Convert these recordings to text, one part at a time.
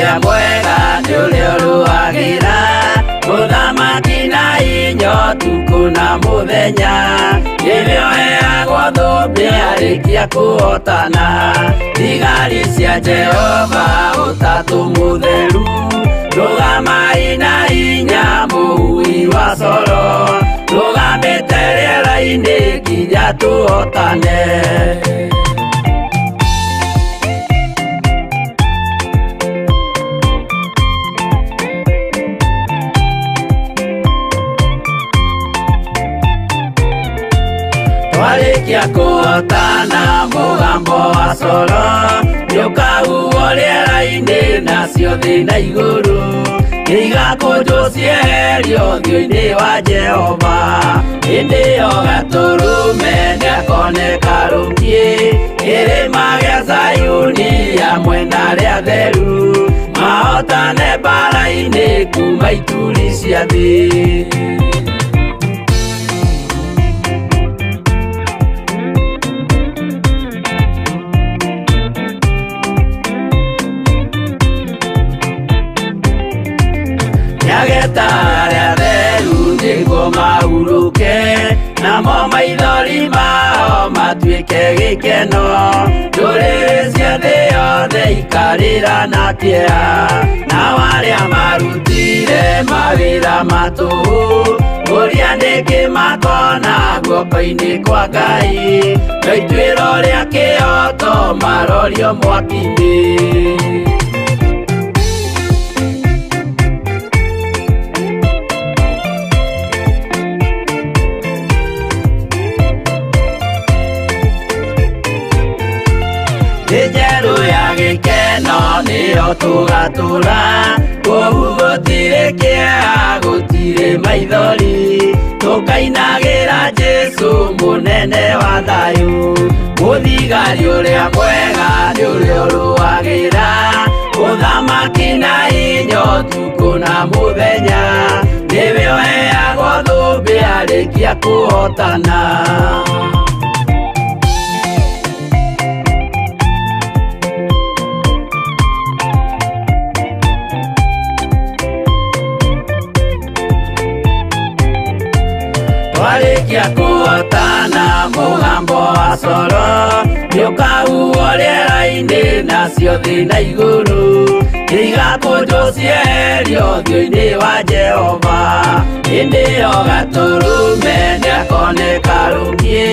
Ũrĩa mwega nĩ ũrĩa ũrũagĩra mũthamaki na inya ũtukũ na mũthenya, nĩwe ũheagwo thũmbĩ arĩkia kũhotana. Thigari cia Jehova ũtatũ mũtheru, rũgamai na hinya mũhui wa coro, rũgamĩte rĩera-inĩ nginya tũhotane. Twarĩkia kũhotana mũgambo wa coro nĩũkahuhwo rĩera-inĩ, nacio thĩ na igũrũ nĩigakũnjwo cieherio ũthiũ-inĩ wa Jehova. Hĩndĩ ĩyo Gatũrũme nĩakoneka rũngiĩ kĩrĩma gĩa Zayuni hamwe na arĩa atheru, mahotane mbara-inĩ kuma ituri cia thĩ. Nĩageta arĩa atheru nĩguo mahurũke, namo maithori mao matuĩke gĩkeno. Ndũrĩrĩ cia thĩ yothe ikarĩra na kĩeha, nao arĩa marutire mawĩra ma tũhũ ũrĩa nĩkĩ makona guoko-inĩ kwa Ngai, no ituĩro rĩa kĩhooto marorio mwaki-inĩ. Thĩ njerũ ya gĩkeno nĩyo tũgatũra, kũu gũtirĩ kĩeha gũtirĩ maithori, tũkainagĩra Jesũ mũnene wa thayũ. Mũthigari ũrĩa mwega nĩ ũrĩa ũrũagĩra ũthamaki na hinya ũtukũ na mũthenya, nĩwe ũheagwo thũmbĩ arĩkia kũhotana. Twarĩkia kũhotana mũgambo wa coro nĩũkahuhwo rĩera-inĩ, nacio thĩ na igũrũ nĩigakũnjwo cieherio ũthiũ-inĩ wa Jehova. Hĩndĩ ĩyo Gatũrũme nĩakoneka rũngiĩ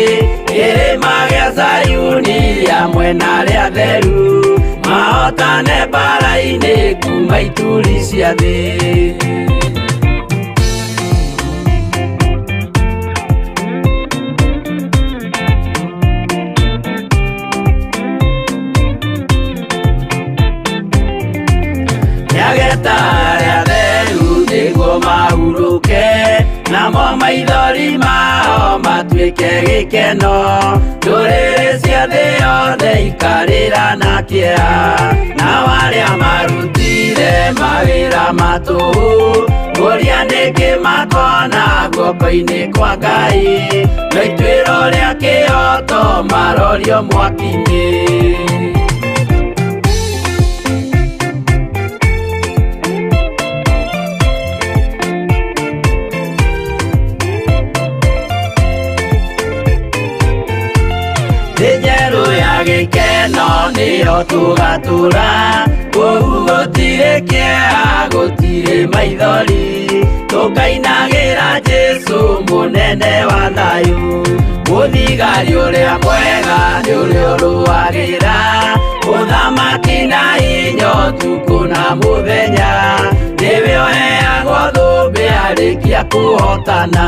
kĩrĩma gĩa Zayuni hamwe na arĩa atheru, mahotane mbara-inĩ kuma ituri cia thĩ. Nĩageta arĩa atheru nĩguo mahurũke, namo maithori mao matuĩke gĩkeno. Ndũrĩrĩ cia thĩ yothe ikarĩra na kĩeha, nao arĩa marutire mawĩra ma tũhũ ũrĩa nĩkĩ makona guoko-inĩ kwa Ngai, no ituĩro rĩa kĩhooto marorio mwaki-inĩ. Thĩ njerũ ya gĩkeno nĩyo tũgatũra, kũu gũtirĩ kĩeha gũtirĩ maithori, tũkainagĩra Jesũ mũnene wa thayũ. Mũthigari ũrĩa mwega nĩ ũrĩa ũrũagĩra ũthamaki na hinya ũtukũ na mũthenya, nĩwe ũheagwo thũmbĩ arĩkia kũhotana.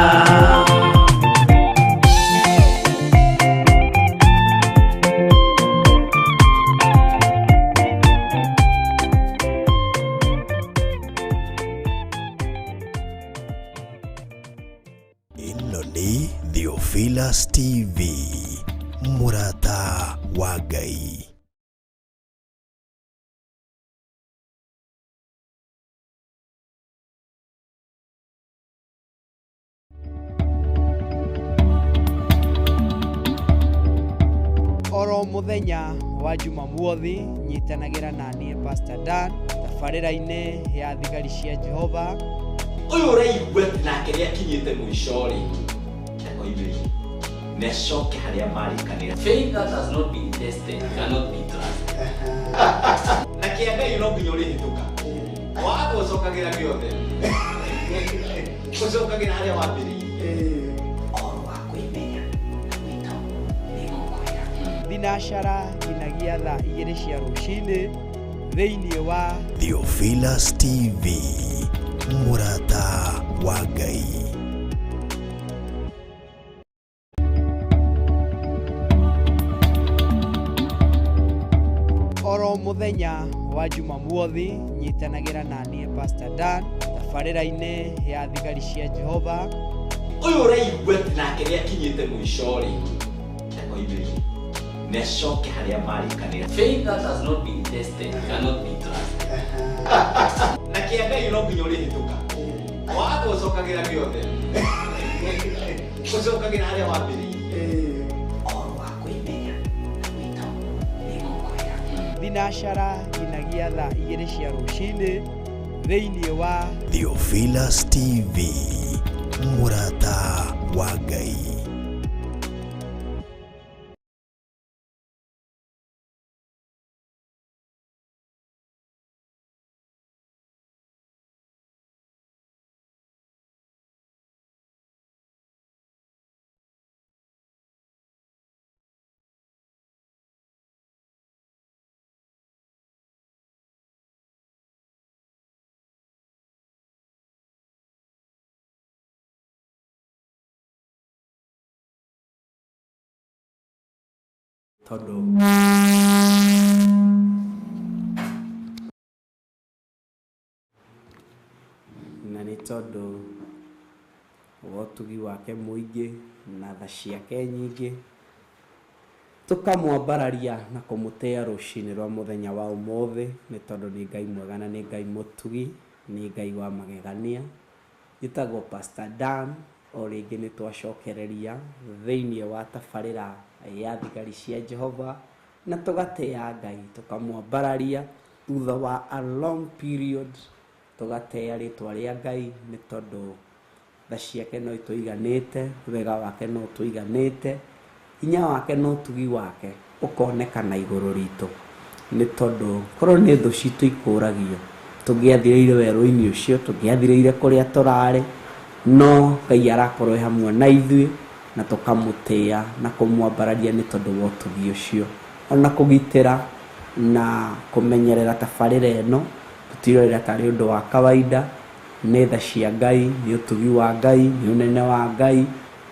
Ĩno nĩ Theophilus TV, mũrata wa Ngai. Oro muthenya wa Jumamothi nyitanagira na niĩ Pastor Dan. Tabarĩra-inĩ ya thigari cia Jehova. Ũyũ ũraigua nake nĩakinyĩte mũico rĩ, ndakoimĩrire nĩacoke harĩa marĩkanĩra. Faith that has not been tested cannot be trusted. Na kĩa Ngai no nginya ũrĩhĩtũka, waga ũcokagĩra gĩothe, ũcokagĩra harĩa wambĩrĩirie. Ũhoro wa kwĩmenya na gwĩtaũkwo nĩngũkwĩra. Thinacara nginyagia thaa 2 cia rũcinĩ thĩinĩ wa Theophilus TV, mũrata wa Ngai. Oro mũthenya wa Jumamothi nyitanagĩra na niĩ Pastor Dan tabarĩra-inĩ ya thigari cia Jehova. Ũyũ ũraigua nake nĩakinyĩte mũico rĩ, ndakoimĩrire nĩacoke harĩa marĩkanĩra. Faith that has not been tested cannot be trusted. Na kĩa Ngai no nginya ũrĩhĩtũka, waga ũcokagĩra gĩothe, ũcokagĩra harĩa wambĩrĩirie. Ũhoro wa kwĩmenya na gwĩtaũkwo nĩngũkwĩra. Thinacara nginyagia thaa 2 cia rũcinĩ thĩinĩ wa Theophilus TV, mũrata wa Ngai. Tondũ na nĩ tondũ wa ũtugi wake mũingĩ na tha ciake nyingĩ, tũkamwambararia na kũmũtĩa rũcinĩ rwa mũthenya wa ũmũthĩ, nĩ tondũ nĩ Ngai mwega na nĩ Ngai mũtugi, nĩ Ngai wa magegania. Njĩtagwo Pastor Dan, o rĩngĩ nĩ twacokereria thĩinĩ wa tabarĩra ya thigari cia Jehova, na tũgatĩa Ngai, tũkamwambararia thutha wa a long period, tũgatĩa rĩtwa rĩa Ngai nĩ tondũ tha ciake no itũiganĩte, wega wake no ũtũiganĩte, hinya wake na ũtugi wake ũkonekana igũrũ ritũ, nĩ tondũ korwo nĩ thũ citũ ikũragio tũngĩathirĩire werũ-inĩ ũcio, tũngĩathirĩire kũrĩa tũrarĩ, no Ngai arakorwo e hamwe na ithuĩ na tũkamũtĩa na kũmwambararia nĩ tondũ wa ũtugi ũcio, ona kũgitĩra na kũmenyerera tabarĩra ĩno tũtirorera tarĩ ũndũ wa kawaida. Nĩ tha cia Ngai, nĩ ũtugi wa Ngai, nĩ ũnene wa Ngai,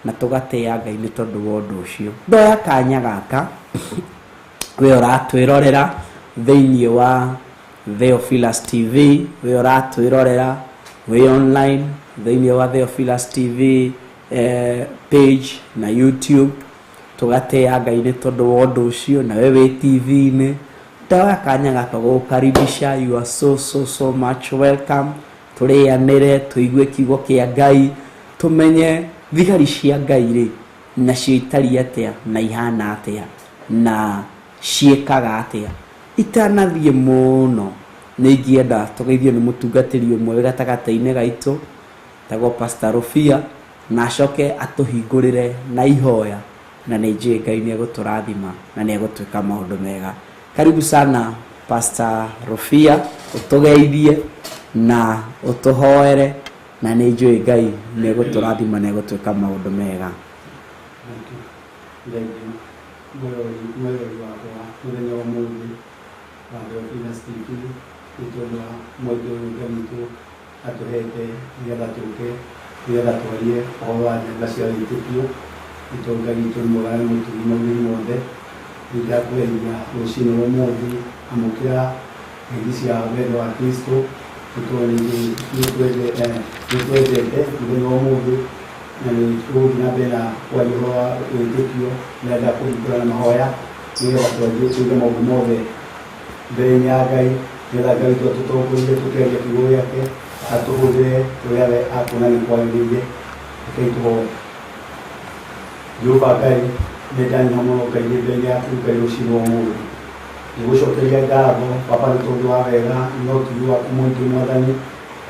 na tũgatĩa Ngai nĩ tondũ wa ũndũ ũcio. Ndoya kanya gaka we ũratwĩrorera thĩinĩ wa Theophilus TV, we ũratwĩrorera wĩ online thĩinĩ wa Theophilus TV page na YouTube, tũgatĩa Ngai nĩ tondũ wa ũndũ ũcio. Na we wĩ TV-inĩ, ndoya kanya gaka gũgũkaribisha, you are so so so much welcome. Tũrĩanĩre, tũigue kiugo kĩa Ngai, tũmenye thigari cia Ngai rĩ nacio itariĩ atĩa na ihana atĩa na ciĩkaga atĩa. Itanathiĩ mũno nĩ ingĩenda tũgeithio nĩ mũtungatĩri ũmwe wĩ gatagatĩ-inĩ gaitũ tagwo Pastor Rufia, na acoke atũhingũrĩre na ihoya, na nĩ njũĩ Ngai nĩ egũtũrathima na nĩ egũtwĩka maũndũ mega. Karibu sana Pastor Rufia, ũtũgeithie na ũtũhoere, na nĩ njũĩ Ngai nĩ egũtũrathima na egũtwĩka maũndũ mega. Thank you. Thank you. Mwĩrori wakwa mũthenya wa ũmũthĩ wa Theophilus TV, nĩ tondũ wa mweke ũyũ Ngai witũ atũhete nĩgetha tũke nĩgetha twarie ũhoro wa njamba cia wĩtĩkio, nĩ tondũ Ngai witũ nĩ mwega na nĩ mũtugi maũndũ-inĩ mothe. Nĩ ndakũgeithia rũcinĩ rwa ũmũthĩ, amũkĩra ngeithi cia wendo wa Kristo, nĩ tondũ nĩ twendete mũthenya wa ũmũthĩ, na nĩ tũgũthiĩ na mbere na kwaria ũhoro wa wĩtĩkio. Ndĩrenda kũhingũra na mahoya nĩgetha twanjie tũige maũndũ mothe mbere-inĩ ya Ngai, nĩgetha Ngai witũ atũtongorie tũkĩaria kiugo gĩake, atũhũthĩre ũrĩa we akuona nĩ kwagĩrĩire. Rekei tũhoe. Jehova Ngai, nĩ ndanyiha mũno Ngai nĩ mbere yaku Ngai rũcinĩ rwa ũmũthĩ. Nĩgũcokeria ngatho baba nĩ tondũ wa wega na ũtugi waku mũingĩ mwathani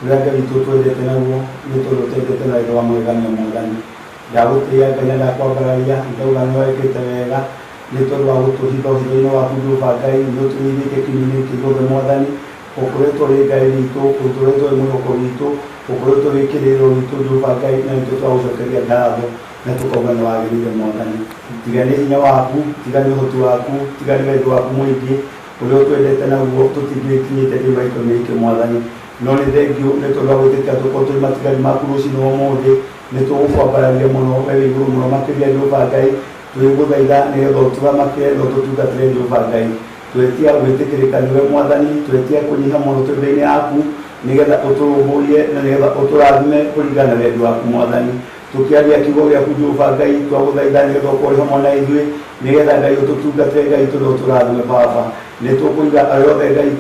ũrĩa Ngai witũ twendete naguo nĩ tondũ ũtendete na wega wa magegania mwathani. Ndagũtĩĩa Ngai na ndakwambararia ndauga nĩ wekĩte wega nĩ tondũ wa gũtũhitha ũhitho-inĩ waku Jehova Ngai nĩ ũtũrĩithĩtie kinyũ-inĩ gĩkĩ gĩothe mwathani. Ũkoretwo ũrĩ Ngai witũ, ũtũretwo wĩ mwĩhoko witũ, ũkoretwo wĩ kĩrĩrĩro witũ Jehova Ngai, na nĩtũ twagũcokeria ngatho na tũkauga nĩ wagĩrĩire mwathani. Tiga nĩ hinya waku, tiga nĩ ũhoti waku, tiga nĩ wendo waku mũingĩ ũrĩa ũtwendete naguo tũtingĩkinyĩte thĩinĩ wa gĩtũmi gĩkĩ mwathani. No nĩ thengiũ nĩ tondũ wa gwĩtĩkĩra tũkorwo tũrĩ matigari maku rũcinĩ rwa ũmũthĩ, nĩ tũgũkwambararia mũno we wĩ igũrũ mũno makĩria Jehova Ngai. Twĩgũthaitha nĩgetha ũtũthamakĩre na ũtũtungatĩre Jehova Ngai. Twetia gwĩtĩkĩrĩka nĩwe mwathani, twetia kũnyiha mũno twĩ mbere-inĩ yaku nĩgetha ũtũrũmbũiye na nĩgetha ũtũrathime kũringana na wendi waku mwathani. Tũkĩaria kiugo gĩaku Jehova Ngai, twagũthaitha nĩgetha ũkorwo hamwe na ithuĩ nĩgetha Ngai ũtũtungatĩre Ngai tondũ ũtũrathime baba. Nĩ tũkũiga arĩa othe Ngai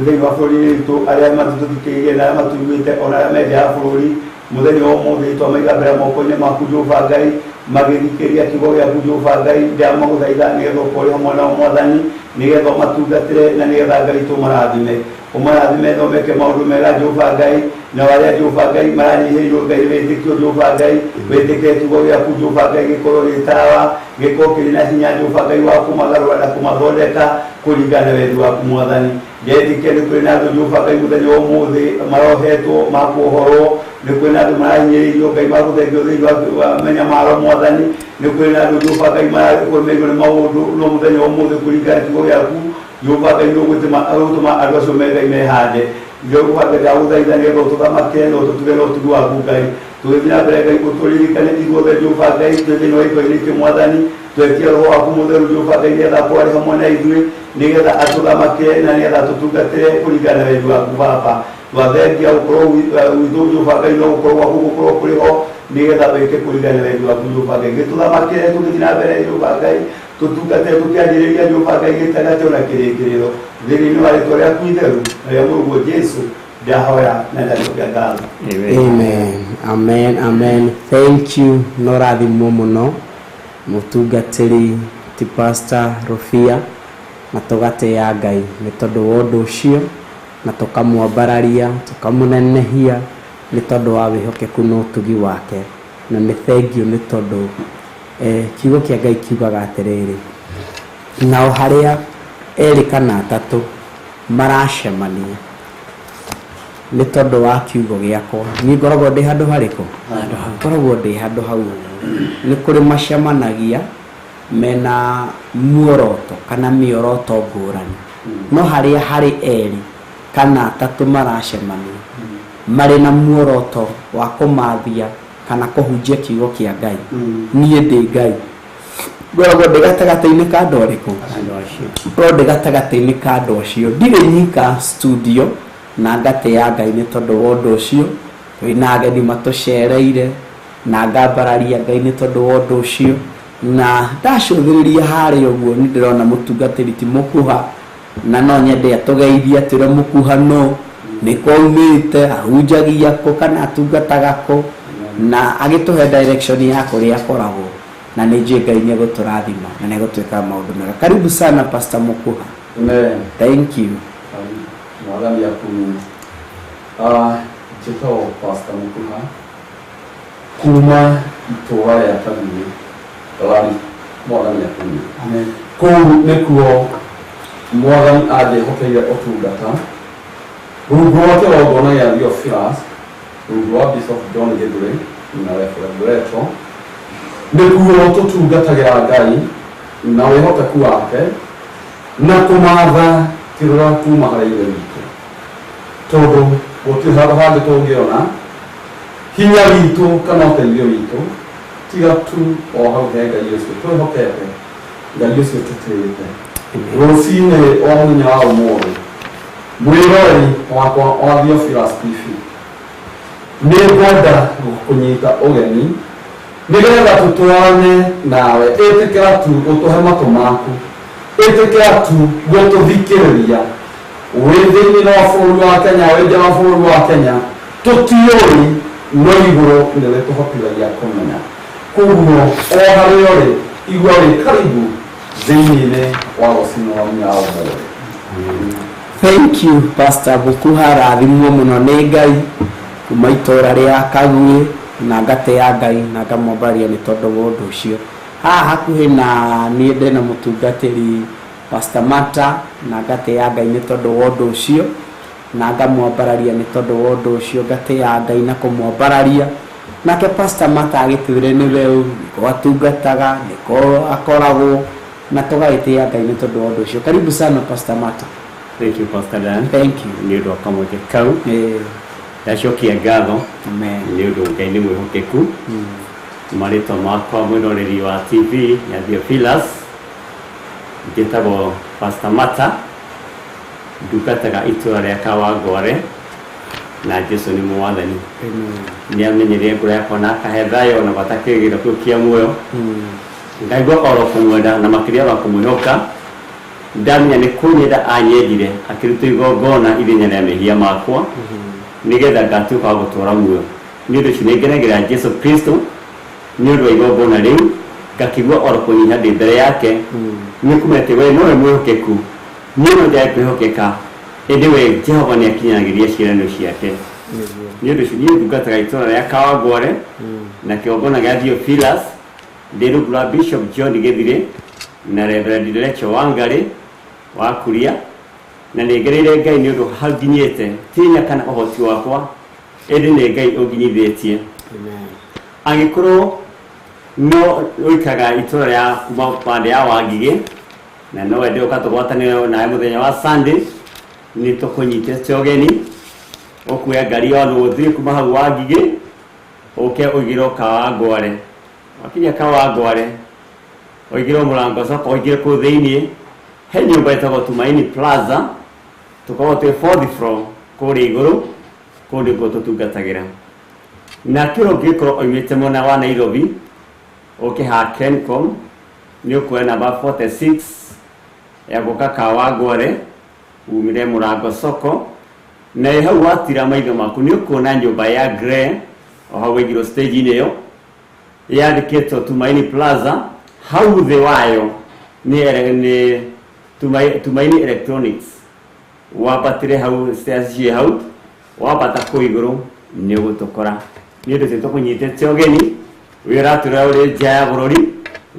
thĩinĩ wa bũrũri witũ, arĩa matũthikĩrĩirie na arĩa matũiguĩte ona arĩa me nja ya bũrũri mũthenya wa ũmũthĩ twamaiga mbere moko-inĩ maku Jehova Ngai, magĩthikĩrĩria kiugo gĩaku Jehova Ngai. Ndamagũthaitha nĩgetha ũkorwo hamwe nao mwathani, nĩgetha ũmatungatĩre na nĩgetha Ngai tũmarathime, ũmarathime na ũmeke maũndũ mega Jehova Ngai. Na arĩa Jehova Ngai maranyihĩirwo Ngai wĩtĩkio Jehova Ngai, wĩtĩkĩre kiugo gĩaku Jehova Ngai gĩkorwo gĩ tawa, gĩkorwo kĩrĩ na hinya Jehova Ngai wa kũmagarũra na kũmathondeka kũringana na wendi waku mwathani. Ndetĩkia nĩ kũrĩ na andũ Jehova Ngai mũthenya wa ũmũthĩ marohetwo makuohorwo, nĩ kũrĩ na andũ marahinyĩrĩirio Ngai magũthengio thĩinĩ wa mĩnyamaro mwathani, nĩ kũrĩ na andũ Jehova Ngai marakũrũmĩrĩirwo nĩ maũndũ, no mũthenya wa ũmũthĩ kũringana na kiugo gĩaku Jehova Ngai nĩ ũgũtũma andũ acio me Ngai mehande. Jehova Ngai ndagũthaitha nĩgetha ũtũthamakĩre na ũtũtuge na ũtugi waku Ngai. Tũgĩthiĩ na mbere Ngai ũtũririkane ithuothe Jehova Ngai twĩ thĩinĩ wa gĩko-inĩ gĩkĩ mwathani. Twetie roho waku mũtheru Jehova Ngai nĩgetha akorwo arĩ hamwe na ithuĩ nĩgetha atũthamakĩre na nĩgetha atũtungatĩre kũringana na wendi waku baba. Twathengia gũkorwo gwitũ Jehova Ngai no gũkorwo gwaku gũkorwo kũrĩ ho nĩgetha wĩke kũringana na wendi waku Jehova Ngai. Gĩtũthamakĩre tũgĩthiĩ na mbere Jehova Ngai, tũtungatĩre tũkĩanjĩrĩria Jehova Ngai gĩtagatĩ ona kĩrĩkĩrĩro thĩinĩ wa rĩtwa rĩaku itheru na rĩa Mũrũguo Jesũ ndahoya na ndacokia ngatho. Amen. Amen. Amen. Thank you. Norathimwo mũno mũtungatĩri ti Pastor Rufia, na tũgatĩĩa Ngai nĩ tondũ wa ũndũ ũcio, na tũkamwambararia tũkamũnenehia nĩ tondũ wa wĩhokeku na ũtugi wake. Na nĩ thengiũ nĩ tondũ kiugo kĩa Ngai kiugaga atĩrĩrĩ, nao harĩa erĩ kana atatũ maracemania nĩ tondũ wa kiugo gĩakwa, niĩ ngoragwo ndĩ handũ harĩkũ? Ngoragwo ndĩ handũ hau. Nĩ kũrĩ macemanagia mena muoroto kana mĩoroto ngũrani, no harĩa harĩ erĩ kana atatũ maracemania marĩ na muoroto wa kũmathia kana kũhunjia kiugo kĩa Ngai, niĩ ndĩ Ngai ngoragwo ndĩ gatagatĩ-inĩ ka andũ arĩkũ? Ngoragwo ndĩ gatagatĩ-inĩ ka andũ acio. Ndirĩ nyika studio na ngatĩĩa Ngai nĩ tondũ wa ũndũ ũcio. Twĩna ageni matũcereire na ngambararia Ngai nĩ tondũ wa ũndũ ũcio. Na ndacũthĩrĩria harĩa ũguo nĩ ndĩrona mũtungatĩri ti Mũkuha, na no nyende atũgeithie atwĩre Mũkuha no nĩ kwaumĩte, ahunjagia kũ kana atungataga kũ, na agĩtũhe direction ya kũrĩa akoragwo, na nĩ njũĩ Ngai nĩ egũtũrathima na nĩ egũtwĩka maũndũ mega. Karibu sana Pastor Mũkuha. Amen. Thank you. Mwathani akumio. Njĩtagwo Pastor Mũkuha kuma itũra rĩa Kathiri Lari. Mwathani akumio. Amen. Kũu nĩkuo mwathani anjĩhokeire ũtungata rungu rwa kĩgongona gĩa Theophilus, rungu rwa Bishop John Githure na Reverend Loreto, nĩkuo tũtungatagĩra Ngai na wĩhokeku wake na kũmatha kĩrũra kuma harĩ Ithe witũ, tondũ gũtirĩ handũ hangĩ tũngĩona hinya witũ kana ũteithio witũ tiga tu o hau he Ngai ũcio twĩhokete, Ngai ũcio tũtĩĩte. Rũcinĩ o mũthenya wa ũmũthĩ mwĩroreri wakwa wa Theophilus TV nĩ ngwenda kũnyita ũgeni nĩgetha tũtwarane nawe. Ĩtĩkĩra tu ũtũhe matũ maku, ĩtĩkĩra tu gũtũthikĩrĩria wĩ thĩinĩ wa bũrũri wa Kenya, wĩ nja wa bũrũri wa Kenya, tũtiũĩ no igũrũ nĩ rĩtũhotithagia kũmenya. Koguo o harĩa ũrĩ, igua wĩ karibu Thĩinĩ wa rũcinĩ rwa mũthenya wa ũmũthĩ. Thank you Pastor Bukuha, rathimwo mũno nĩ Ngai kuma itũra rĩa Kaguĩ na ngatĩa Ngai na ngamwambaria nĩ tondũ wa ũndũ ũcio. Haha hakuhĩ na niĩ ndĩna mũtungatĩri Pastor Mata na ngatĩa Ngai nĩ tondũ wa ũndũ ũcio na ngamwambararia nĩ tondũ wa ũndũ ũcio, ngatĩa Ngai na kũmwambararia. Nake Pastor Mata agĩtwĩre nĩwe ũ, nĩko atungataga, nĩko akoragwo, na tũgagĩtĩa Ngai nĩ tondũ wa ũndũ ũcio. Karibu sana Pastor Mata. Thank you, Pastor Dan. Thank you. Nĩ ũndũ wa kamweke kau. Ndacokia ngatho Amen. nĩ ũndũ Ngai nĩ mwĩhokeku. Marĩtwa makwa mwĩroreri wa TV ya Theophilus, njĩtagwo Pastor Mata, ndungataga itũra rĩa Kawangware, na Jesũ nĩ mwathani. Nĩ amenyerire ngoro yakwa na akahe thayũ na bata kĩrĩgĩrĩro kĩu kĩa muoyo. Ngaigua oro kũmwenda na makĩria wa kũmwĩhoka. Ndamenya nĩ kũnyenda anyendire akĩruta igongona ithenya rĩa mehia makwa nĩgetha ngatuĩka wa gũtũũra muoyo. Nĩ ũndũ ũcio nĩngenagĩra Jesũ Kristo nĩ ũndũ wa igongona rĩu, ngakĩigua oro kũnyiha ndĩ mbere yake, nĩ kũmenya atĩ we nowe mwĩhokeku, niĩ no njage kwĩhokeka, ĩndĩ we Jehova nĩ akinyanagĩria ciĩranĩro ciake. Nĩ ũndũ ũcio niĩ ndungataga itũũra rĩa Kawangware na kĩgongona gĩa Theophilus, ndĩ rungu rwa Bishop John Gĩthirĩ na Reverend Rachel Wangari wa Kuria, na nĩ ngereire Ngai nĩ ũndũ hau nginyĩte, ti hinya kana ũhoti wakwa, ĩndĩ nĩ Ngai ũnginyithĩtie. Angĩkorwo no ũikaraga itũũra rĩa kuma pande ya Wangigĩ na no wende ũka tũgwatanĩre nawe mũthenya wa Sunday, nĩ tũkũnyitĩte ũgeni, ũkuoya ngari ya nũthĩ kuma hau Wangigĩ ũke ũigĩrwo Kawangware. Wakinya Kawangware ũigĩrwo mũrango, coka ũingĩre kũu thĩiniĩ, he nyũmba ĩtagwo Tumaini Plaza, tũkoragwo twĩ fourth floor kũrĩa igũrũ, kũu nĩkuo tũtungatagĩra. Na kĩo ũngĩkorwo oimĩte mwena wa Nairobi ũke ha Kencom, nĩ ũkuoya namba 46 ya gũka Kawangware, umire mũrango soko, na ĩ hau watira maitho maku nĩ ũkuona nyũmba ya grey o hau waigirwo stage-inĩ ĩyo yandĩkĩtwo Tumaini Plaza. Hau thĩ wayo nĩ Tumaini Electronics. Wambatĩre hau stairs ciĩ hau, wambata kũu igũrũ nĩ ũgũtũkora. Nĩ ũndũ ũcio tũkũnyitĩte ũgeni, wĩ ũratũrora ũrĩ nja ya bũrũri,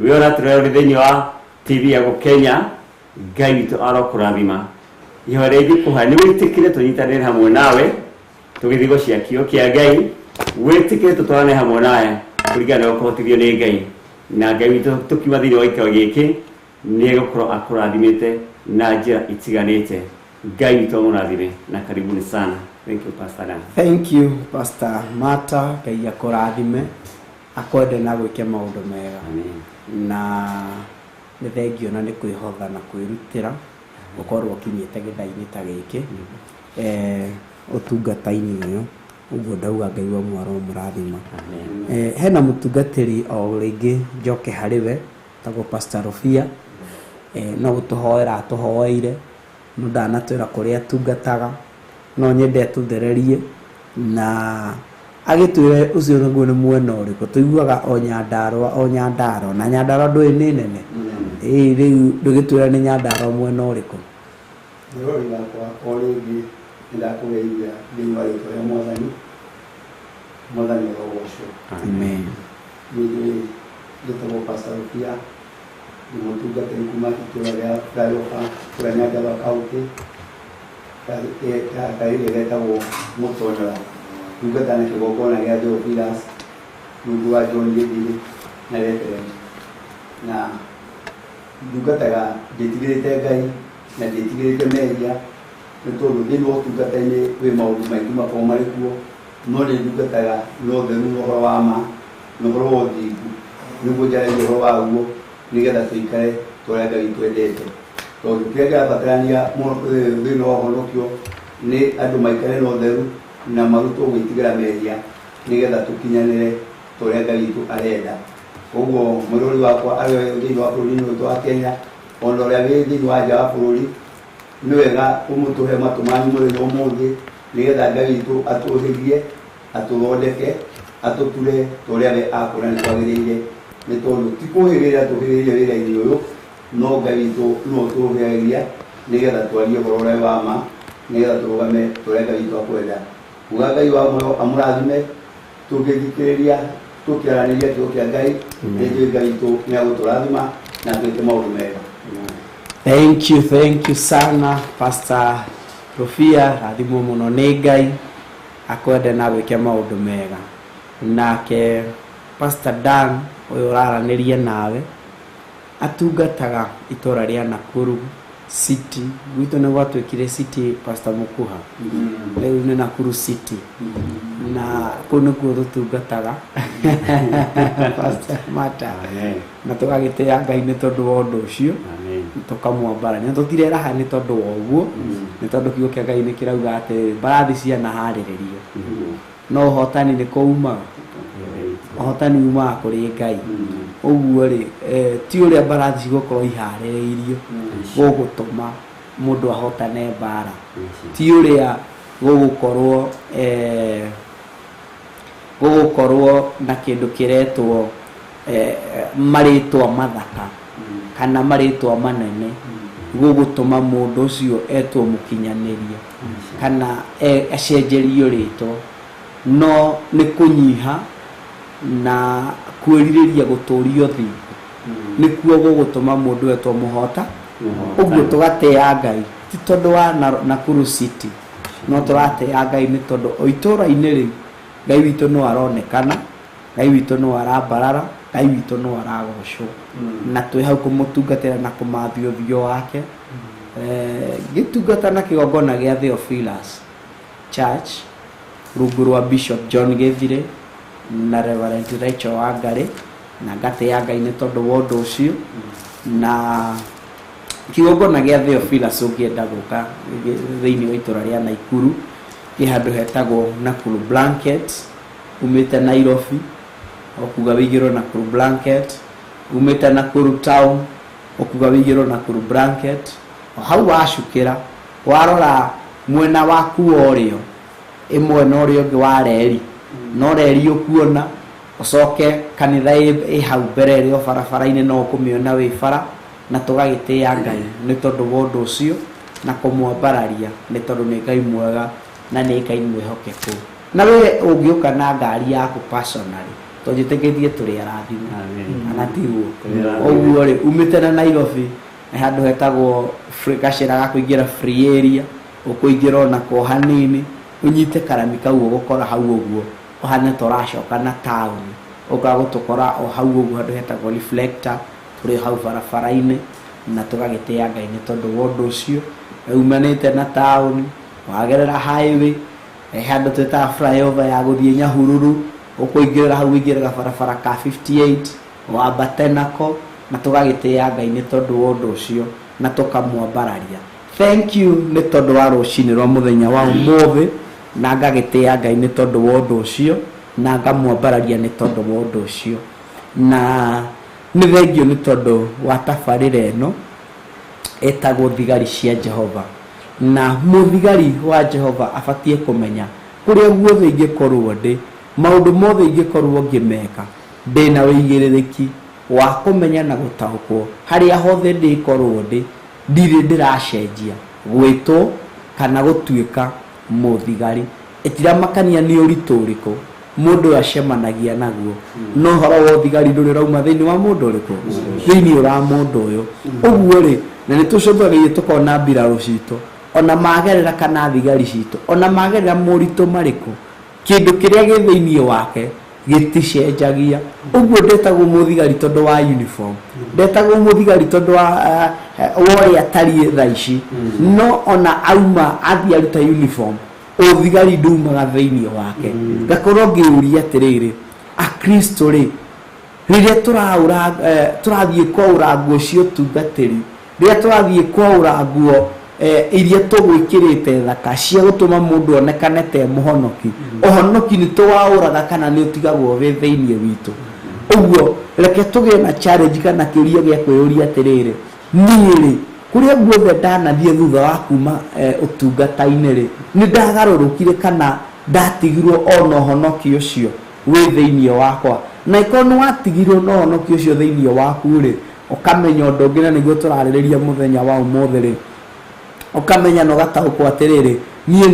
wĩ ũratũrora ũrĩ thĩinĩ wa TV ya Kenya, Ngai witũ arokũrathima. Ihoya rĩngĩ ingĩkũhoya nĩ wĩtĩkĩre tũnyitanĩre hamwe nawe tũgĩthiĩ gũcia kiugo kĩa Ngai, wĩtĩkĩre tũtwarane hamwe nawe kũringana na ũkũhotithio nĩ Ngai, na Ngai witũ tũkiuma thĩinĩ wa gĩikaro gĩkĩ nĩ egũkorwo akũrathimĩte na njĩra itiganĩte. Ngai witũ amũrathime na karibuni sana. Thank you, Pastor Dan. Thank you Pastor Mata, Ngai akũrathime, akwende na gwĩke maũndũ mega. Amen. Na nĩ thengio na nĩ kwĩhotha na kwĩrutĩra gũkorwo ũkinyĩte gĩthaa-inĩ ta gĩkĩ, ũtungata-inĩ ũyũ, ũguo ndauga Ngai wa mwaro mũrathima. Hena mũtungatĩri o rĩngĩ njoke harĩ we, tagwo Pastor Rofia, no gũtũhoera atũhoeire, no ndanatwĩra kũrĩa atungataga, no nyende atũthererie na agĩtwĩre ũcio naguo nĩ mwena ũrĩkũ. Tũiguaga o Nyandarũa, o Nyandarũa, na Nyandarũa ndũĩ nĩ nene. Ĩĩ rĩu ndũgĩtwĩra nĩ Nyandarũa mwena ũrĩkũ. Mwĩroreri wakwa o rĩngĩ nĩndakũgeithia thĩinĩ wa rĩtwa rĩa Mwathani. Mwathani arogocwo. Amen. Niĩ njĩtagwo Pastor Rofia, ndĩ mũtungatĩri kuma itũũra rĩa Flyover kũrĩa Nyandarũa County, karĩrĩa getagwo Mũtonyora. Ndungata na kĩgongona gĩa Theophilus rungu rwa John Gĩthirĩ na Reverend. Na ndungataga ndĩtigĩrĩte Ngai na ndĩtigĩrĩte mehia, nĩ tondũ thĩinĩ wa ũtungata-inĩ kwĩ maũndũ maingĩ makoragwo marĩ kuo, no nĩ ndungataga na ũtheru na ũhoro wa ma na ũhoro wa ũthingu, nĩguo njaragia ũhoro waguo nĩgetha tũikare ta ũrĩa Ngai twendete. Tondũ kĩrĩa kĩrabatarania thĩinĩ wa ũhonokio nĩ andũ maikare na ũtheru na marutwo gwĩtigĩra mehia nĩgetha tũkinyanĩre ta ũrĩa Ngai witũ arenda. Koguo mwĩrori wakwa arĩ thĩinĩ wa bũrũri-inĩ witũ wa Kenya, ona ũrĩa wĩ thĩinĩ wa nja wa bũrũri, nĩ wega ũmũtũhe matũ manyu mũthenya ũmũthĩ nĩgetha Ngai witũ atũhĩrie, atũthondeke, atũture ta ũrĩa we akũona nĩ kwagĩrĩire. Nĩ tondũ ti kũhĩgĩrĩra tũhĩgĩrĩire wĩra-inĩ ũyũ, No Ngai witũ nĩwe ũtũrũhĩagĩria nĩgetha twarie ũhoro ũrĩa wa ma, nĩgetha tũrũgame ũrĩa Ngai witũ akwenda. Uga Ngai wa muoyo amũrathime, tũngĩthikĩrĩria tũkĩaranĩria kiugo kĩa Ngai, nĩnjũĩ Ngai witũ nĩagũtũrathima na twĩke maũndũ mega. Thank you, thank you sana Pastor Rufia, rathimwo mũno nĩ Ngai akwende na gwĩke maũndũ mega. Nake Pastor Dan ũyũ ũraranĩria nawe atungataga itũra rĩa Nakuru City. Gwitũ nĩ gwatuĩkire city, Pastor Mukuha, rĩu nĩ Nakuru City, na kũu nĩkuo tũtungataga, Pastor Mata, na tũgagĩtĩĩa Ngai nĩ tondũ wa ũndũ ũcio. Amen. Tũkamwambarania tũtireraha nĩ tondũ wa ũguo, nĩ tondũ kiugo kĩa Ngai nĩ kĩrauga atĩ mbarathi cianaharĩrĩrio, no ũhotani nĩ kũ umaga? Ũhotani umaga kũrĩ Ngai. Ũguo rĩ, ti ũrĩa mbarathi cigũkorwo iharĩrĩirio gũgũtũma mũndũ ahotane mbara, ti ũrĩa gũgũkorwo gũgũkorwo na kĩndũ kĩretwo marĩtwa mathaka kana marĩtwa manene gũgũtũma mũndũ ũcio etwo mũkinyanĩria kana acenjerio rĩtwa, no nĩ kũnyiha na kwĩrirĩria gũtũrio thingo nĩkuo gũgũtũma mũndũ etwo mũhota. Ũguo tũgatĩĩa Ngai ti tondũ wa Nakuru City, no tũratĩĩa Ngai nĩ tondũ o itũũra-inĩ rĩu Ngai witũ no aronekana, Ngai witũ no arambarara, Ngai witũ no aragocwo, na twĩ hau kũmũtungatĩra na kũmathia ũthiũ wake. Ngĩtungata na kĩgongona gĩa Theophilus Church rungu rwa Bishop John Gĩthire na Reverend Rachel Wangari, na ngatĩĩa Ngai nĩ tondũ wa ũndũ ũcio. Na kĩgongona gĩa Theophilus ũngĩenda gũka thĩinĩ wa itũra rĩa Naikuru, kĩ handũ hetagwo Nakuru Blanket. Umĩte Nairobi ũkuga wĩigĩrwo Nakuru Blanket, umĩte Nakuru Town ũkuga wĩigĩrwo Nakuru Blanket. O hau wacukĩra warora mwena waku wa ũrĩo, ĩmwe na ũrĩa ũngĩ wa reri, no reri ũkuona, ũcoke kanitha ĩ hau mbere ĩrĩ o barabara-inĩ, no ũkũmĩona wĩ bara. Na tũgagĩtĩĩa Ngai nĩ tondũ wa ũndũ ũcio na kũmwambararia nĩ tondũ nĩ Ngai mwega na nĩ Ngai mwĩhokeku. Na we ũngĩũka na ngari yaku personally, tondũ njĩtĩkĩtie tũrĩ arathime, kana tiguo? Ũguo rĩ, umĩte na Nairobi nĩ handũ hetagwo gacĩra ga kũingĩra free area, ũkũingĩra onako hanini ũnyite karami kau ũgũkora hau ũguo ũhane ta ũracoka na taũni, ũkaga gũtũkora o hau ũguo handũ hetagwo reflector, tũrĩ hau barabara-inĩ. Na tũgagĩtĩĩa Ngai nĩ tondũ wa ũndũ ũcio. Umanĩte na taũni wagerera highway, handũ twĩtaga flyover ya gũthiĩ Nyahururu, ũkũingĩrĩra hau ũingĩre barabara ka 58 wambate nako, na tũgagĩtĩĩa Ngai nĩ tondũ wa ũndũ ũcio na tũkamwambararia. Thank you nĩ tondũ wa rũcinĩ rwa mũthenya wa ũmũthĩ, na ngagĩtĩĩa Ngai nĩ tondũ wa ũndũ ũcio na ngamwambararia nĩ tondũ wa ũndũ ũcio. Na nĩ thengio nĩ tondũ wa tabarĩra ĩno ĩtagwo Thigari cia Jehova. Na mũthigari wa Jehova abatiĩ kũmenya kũrĩa guothe ingĩkorwo ndĩ, maũndũ mothe ingĩkorwo ngĩmeka, ndĩna ũigĩrĩrĩki wa kũmenya na gũtaũkwo harĩa hothe ndĩkorwo ndĩ, ndirĩ ndĩracenjia gwĩtwo kana gũtuĩka mũthigari. Ĩtiramakania nĩ ũritũ ũrĩkũ mũndũ acemanagia naguo, no ũhoro wa ũthigari ndũrĩ ũrauma thĩinĩ wa mũndũ ũrĩkũ, thĩinĩ ũra mũndũ ũyũ. Ũguo rĩ, na nĩ tũcũthagĩrĩria tũkona mbirarũ citũ ona magerera kana thigari citũ ona magerera moritũ marĩkũ, kĩndũ kĩrĩa gĩ thĩinĩ wake gĩticenjagia. Ũguo ndetagwo mũthigari tondũ wa uniform, ndetagwo mũthigari tondũ wa ũrĩa atariĩ thaa ici, no ona auma athiĩ aruta uniform, ũthigari ndumaga thĩinĩ wake. Ngakorwo ngĩũria atĩrĩrĩ, akristo rĩ, rĩrĩa tũraũra tũrathiĩ kwaũra nguo cia ũtungatĩri, rĩrĩa tũrathiĩ kwaũra nguo iria tũgwĩkĩrĩte thaka cia gũtũma mũndũ onekane te mũhonoki, ũhonoki nĩ tũwaũraga kana nĩ ũtigagwo wĩ thĩinĩ witũ? Ũguo reke tũgĩe na challenge kana kĩũria gĩa kwĩyũria atĩrĩrĩ, niĩ rĩ, kũrĩa guothe ndanathiĩ thutha wa kuma ũtungata-inĩ rĩ, nĩ ndagarũrũkire kana ndatigirwo ona ũhonoki ũcio wĩ thĩinĩ wakwa? Na ikorwo nĩ watigirwo na ũhonoki ũcio thĩinĩ waku rĩ, Ũkamenya ũndũ ũngĩ na nĩguo tũrarĩrĩria mũthenya wa ũmũthĩ rĩ, ũkamenya na ũgataũkwo atĩrĩrĩ, niĩ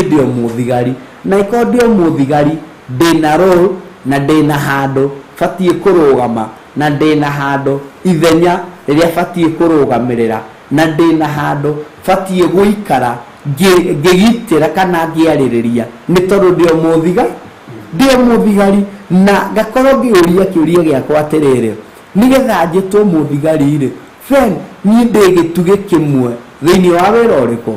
ndĩ o mũthigari, na ĩkorwo ndĩ o mũthigari ndĩna role na ndĩna handũ batiĩ kũrũgama, na ndĩna handũ ithenya rĩrĩa batiĩ kũrũgamĩrĩra, na ndĩna handũ batiĩ gũikara ngĩgitĩra kana ngĩarĩrĩria, nĩ tondũ ndĩ o mũthigari. Na ngakorwo ngĩũria kĩũria gĩakwa atĩrĩrĩ, nĩgetha njĩtwo mũthigari rĩ, friend, niĩ ndĩ gĩtugĩ kĩmwe thĩinĩ wa wĩra ũrĩkũ?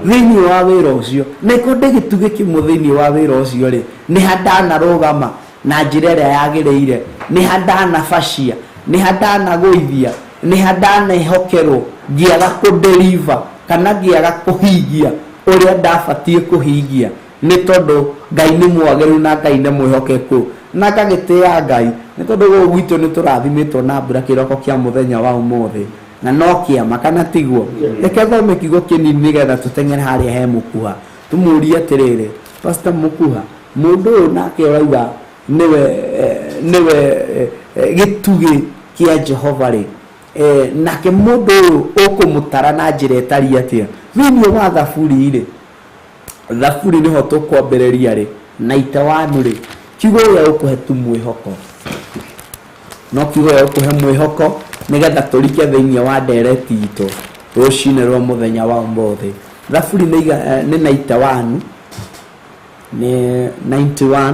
Thĩinĩ wa wĩra ũcio. Na ĩkorwo ndĩ gĩtugĩ kĩmwe thĩinĩ wa wĩra ũcio rĩ, nĩ ha ndanarũgama na njĩra ĩrĩa yagĩrĩire, nĩ ha ndanabacia, nĩ ha ndanagũithia, nĩ ha ndanehokerwo ngĩaga kũdeliver kana ngĩaga kũhingia ũrĩa ndabatiĩ kũhingia, nĩ tondũ Ngai nĩ mwagĩrĩru na Ngai nĩ mwĩhokeku. Na ngagĩtĩĩa Ngai nĩ tondũ gũkũ gwitũ nĩ tũrathimĩtwo na mbura kĩroko kĩa mũthenya wa ũmũthĩ, na no kĩama kana tiguo? Reke thome kiugo kĩnini nĩgetha tũteng'ere harĩa he Mũkuha, tũmũrie atĩrĩrĩ, Pastor Mũkuha, mũndũ ũyũ nake ũrauga nĩwe gĩtugĩ kĩa Jehova rĩ, nake mũndũ ũyũ ũkũmũtara na njĩra ĩtariĩ atĩa? Thĩinĩ wa Thaburi rĩ, Thaburi nĩho tũkwambĩrĩria rĩ, 91 rĩ, kiugo gĩa gũkũhe tu mwĩhoko, no kiugo gĩa gũkũhe mwĩhoko nĩgetha tũrike thĩinĩ wa ndereti itũ rũcinĩ rwa mũthenya wa ũmũthĩ. Thaburi nĩ 91, nĩ 91,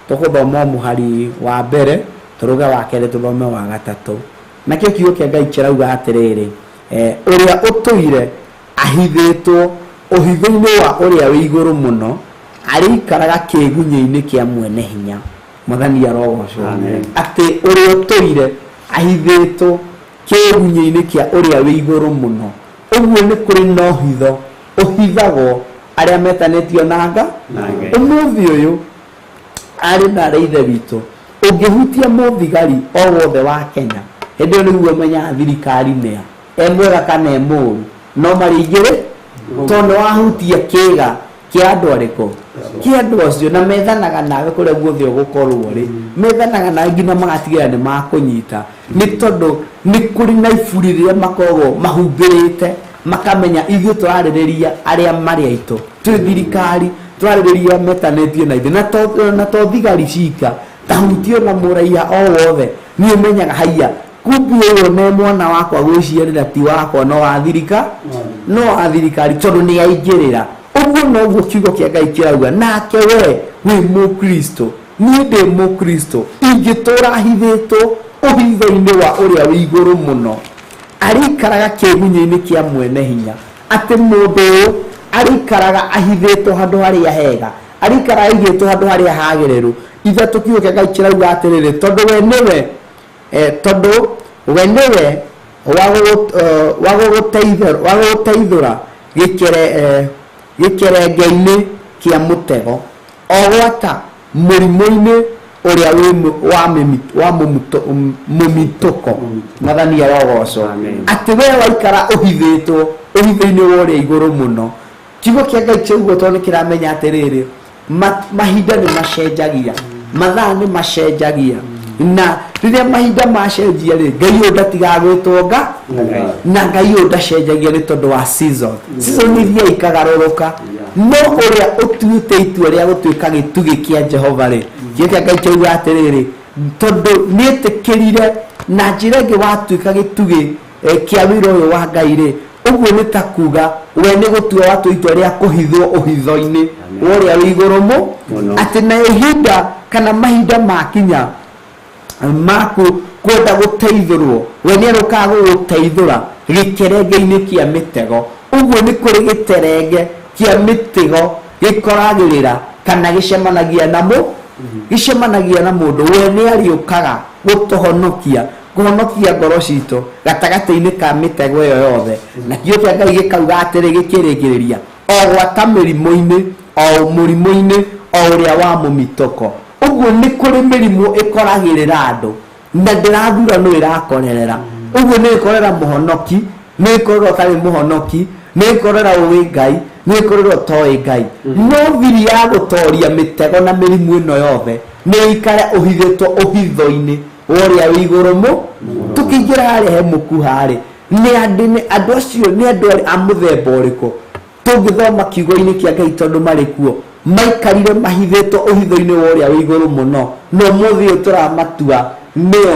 tũgũthoma mũhari wa mbere tũrũge wa kerĩ tũthome wa gatatũ. Nakĩo kiugo kĩa Ngai kĩrauga atĩrĩrĩ, ũrĩa ũtũire ahithĩtwo ũhitho-inĩ wa ũrĩa wĩ igũrũ mũno arĩikaraga kĩgunyĩ-inĩ kĩa mwene hinya. Mwathani arogocwo. Atĩ ũrĩa ũtũire ahithĩtwo kĩgunyĩ-inĩ kĩa ũrĩa wĩ igũrũ mũno. Ũguo nĩ kũrĩ na ũhitho ũhithagwo arĩa metanĩtio na Ngai. Ũmũthĩ ũyũ arĩ na arĩa ithe witũ, ũngĩhutia mũthigari o wothe wa Kenya, hĩndĩ ĩyo nĩguo ũmenyaga thirikari nĩa e mwega kana e mũũru, no marĩ igĩrĩ, tondũ wahutia kĩga kĩa andũ arĩkũ? Kĩa andũ acio, na methanaga nawe kũrĩa guothe ũgũkorwo rĩ, methanaga nawe nginya magatigĩrĩra nĩ makũnyita, nĩ tondũ nĩ kũrĩ na iburi rĩrĩa makoragwo mahumbĩrĩte, makamenya ithuĩ tũrarĩrĩria arĩa marĩ aitũ, twĩ thirikari tũrarĩrĩria metanĩtio na ithuĩ, na to thigari cika, tahutio na mũraiya o wothe, niĩ menyaga haiya kumbi ũyũ nĩ mwana wakwa gwĩciarĩra ti wakwa, no wa no wa thirikari, tondũ nĩ aingĩrĩra. Ũguo noguo kiugo kĩa Ngai kĩrauga, nake we wĩ mũkristo, niĩ ndĩ mũkristo, ingĩtũra hithĩtwo ũhitho-inĩ wa ũrĩa wĩ igũrũ mũno, arĩikaraga kĩgunyĩ-inĩ kĩa mwene hinya. Atĩ mũndũ ũyũ arĩikaraga ahithĩtwo handũ harĩa hega, arĩikaraga aigĩtwo handũ harĩa hagĩrĩru. Ithatũ kiugo kĩa Ngai kĩrauga atĩrĩrĩ, tondũ we nĩwe tondũ we nĩwe wa gũgũteithũra gĩkerenge-inĩ kĩa mũtego, o gwata mũrimũ-inĩ ũrĩa wa mũmitũko. Mwathani arogocwo. Atĩ we waikara ũhithĩtwo ũhitho-inĩ wa ũrĩa igũrũ mũno. Kiugo kĩa Ngai kĩugo tondũ nĩ kĩramenya atĩrĩrĩ, mahinda nĩ macenjagia, mathaa nĩ macenjagia, na rĩrĩa mahinda macenjia rĩ, Ngai ũyũ ndatigaga gwĩtwo Nga, na Ngai ũyũ ndacenjagia nĩ tondũ wa season. Season iria ikagarũrũka, no ũrĩa ũtuĩte itua rĩa gũtuĩka gĩtugĩ kĩa Jehova rĩ, kiugo kĩa Ngai kĩauga atĩrĩrĩ, tondũ nĩetĩkĩrire na njĩra ĩngĩ watuĩka gĩtugĩ kĩa wĩra ũyũ wa Ngai rĩ, ũguo nĩ ta kuga we nĩ gũtua watua itua rĩa kũhithwo ũhitho-inĩ wa ũrĩa wĩ igũrũ mũno, atĩ na ihinda kana mahinda makinya maku kwenda gũteithũrwo, we nĩ arũkaga gũgũteithũra gĩkerenge-inĩ kĩa mĩtego. Ũguo nĩ kũrĩ gĩterenge kĩa mĩtego gĩkoragĩrĩra kana gĩcemanagia na gĩcemanagia na mũndũ. We nĩ arĩũkaga gũtũhonokia, kũhonokia ngoro citũ gatagatĩ-inĩ ka mĩtego ĩyo yothe. Na kiugo kĩa Ngai gĩkauga atĩrĩ, gĩkĩrĩkĩrĩria o gwata mĩrimũ-inĩ, o mũrimũ-inĩ o ũrĩa wa mũmitũko. Ũguo nĩ kũrĩ mĩrimũ ĩkoragĩrĩra andũ, na ndĩrathura nũ ĩrakorerera. Ũguo nĩ ĩkorera mũhonoki, nĩ ĩkorera ũtarĩ mũhonoki, nĩ ĩkorera ũĩ Ngai, nĩ ĩkorera ũtoĩ Ngai. No thiri ya gũtoria mĩtego na mĩrimũ ĩno yothe nĩ ĩikare ũhithĩtwo ũhitho-inĩ wa ũrĩa wĩ igũrũ mũ tũkĩingĩra harĩa he mũkuha-rĩ nĩ andũ nĩ andũ acio nĩ andũ a mũthemba ũrĩkũ tũngĩthoma kiugo-inĩ kĩa Ngai tondũ marĩ kuo maikarire mahithĩtwo ũhitho-inĩ wa ũrĩa wĩ igũrũ mũno no ũmũthĩ ũyũ tũramatua nĩo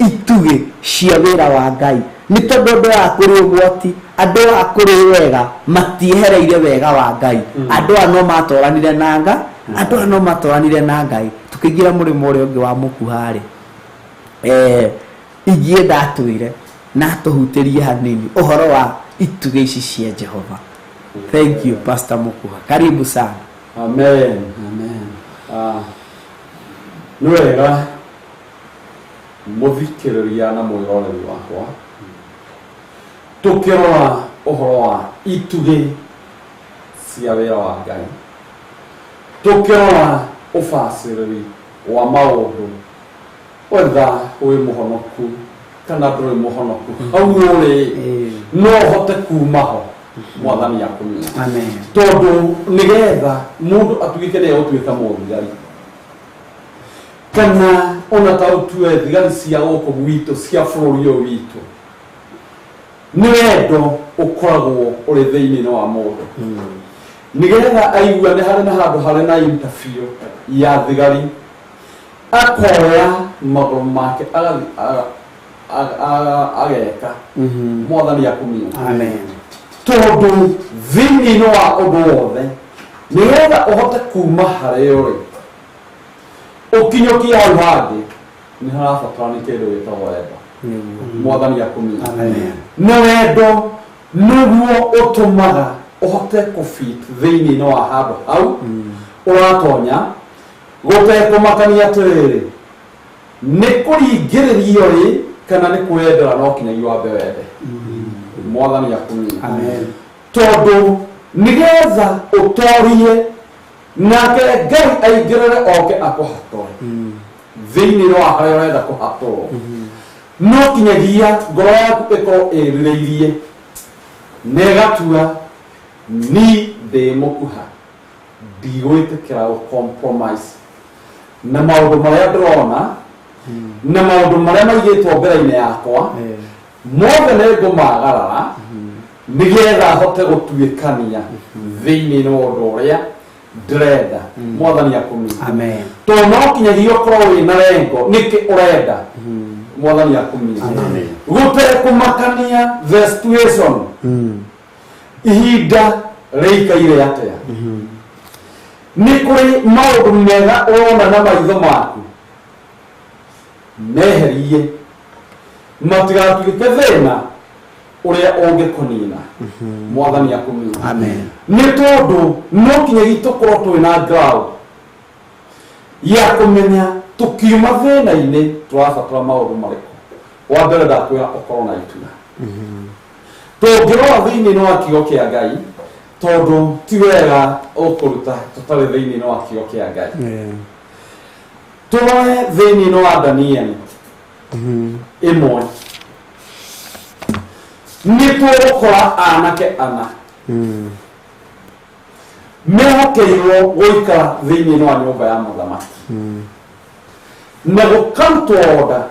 itugĩ cia wĩra wa Ngai nĩ tondũ andũ aya kũrĩ ũgwati andũ aya kũrĩ wega matiehereire wega wa Ngai andũ aya no matoranire na Ngai andũ aya no matoranire na Ngai tũkĩingĩra mũrĩmo ũrĩa ũngĩ wa mũkuha-rĩ ingĩenda atwĩre na atũhutĩrie hanini ũhoro wa itugĩ ici cia Jehova. Thank you Pastor Mukuha, karibu sana. Amen. Amen. Nĩ wega mũthikĩrĩria na mwĩroreri wakwa tũkĩrora ũhoro wa itugĩ cia wĩra wa Ngai tũkĩrora ũbacĩrĩri wa maũndũ wetha wĩ mũhonoku kana ndũrĩ mũhonoku hau ũrĩ no ũhote kuma ho mwathani akũnyita Amen. tondũ nĩgetha mũndũ atuĩke nĩ egũtuĩka mũthigari kana ona ta ũtue thigari cia gũkũ gwitũ cia bũrũri ũyũ witũ nĩ wendo ũkoragwo ũrĩ thĩinĩ wa mũndũ nĩgetha aigue nĩ harĩ na handũ harĩ na interview ya thigari akoya magũrũ make agathiĩ ageka mwathani akũmia. Amen. Tondũ thĩinĩ wa ũndũ wothe nĩgetha ũhote kuma harĩa ũrĩ ũkinyũkie hau hangĩ nĩ harabatara nĩ kĩndũ gĩtagwo wendo mwathani akũmia. Amen. Na wendo nĩguo ũtũmaga ũhote kũbit thĩinĩ wa handũ hau ũratonya gũtekũmakania atĩrĩrĩ nĩ kũringĩrĩrio rĩ kana nĩ kwendera no kinyagia wambe wende mwathani akũmia. Amen. Tondũ nĩgetha ũtorie nake Ngai aingĩrĩre oke akũhatũre thĩinĩ wa harĩa ũrenda kũhatũrwo no kinyagia ngoro yaku ĩkorwo ĩrirĩirie na ĩgatua ni ndĩ mũkuha ndigwĩtĩkĩra gũ compromise na maũndũ marĩa ndĩrona na maũndũ marĩa maigĩtwo mbere-inĩ yakwa mothe nĩ ngũmagarara nĩgetha hote gũtuĩkania thĩinĩ wa ũndũ ũrĩa ndĩrenda mwathani akũmia. Amen. Tondũ no kinyagia ũkorwo wĩna lengo nĩkĩ ũrenda mwathani akũmia gũtekũmakania the situation ihinda rĩikaire atĩa nĩ kũrĩ maũndũ mega ũrona na maitho maku meherie matigatuĩke thĩna ũrĩa ũngĩkũnina mwathani akũmia. Amen. Nĩ tondũ no kinyagia tũkorwo twĩna ground ya kũmenya tũkiuma thĩna-inĩ tũrabatara maũndũ marĩkũ wa mbere ndakwĩra ũkorwo na itua tũngĩrora thĩinĩ wa kiugo kĩa Ngai tondũ ti wega ũkũruta tũtarĩ thĩinĩ wa kiugo kĩa Ngai tũrore thĩinĩ wa Danieli ĩmwe nĩ tũgũkora anake ana mehokeirwo gũikara thĩinĩ wa nyũmba ya mũthamaki na gũkarutwo order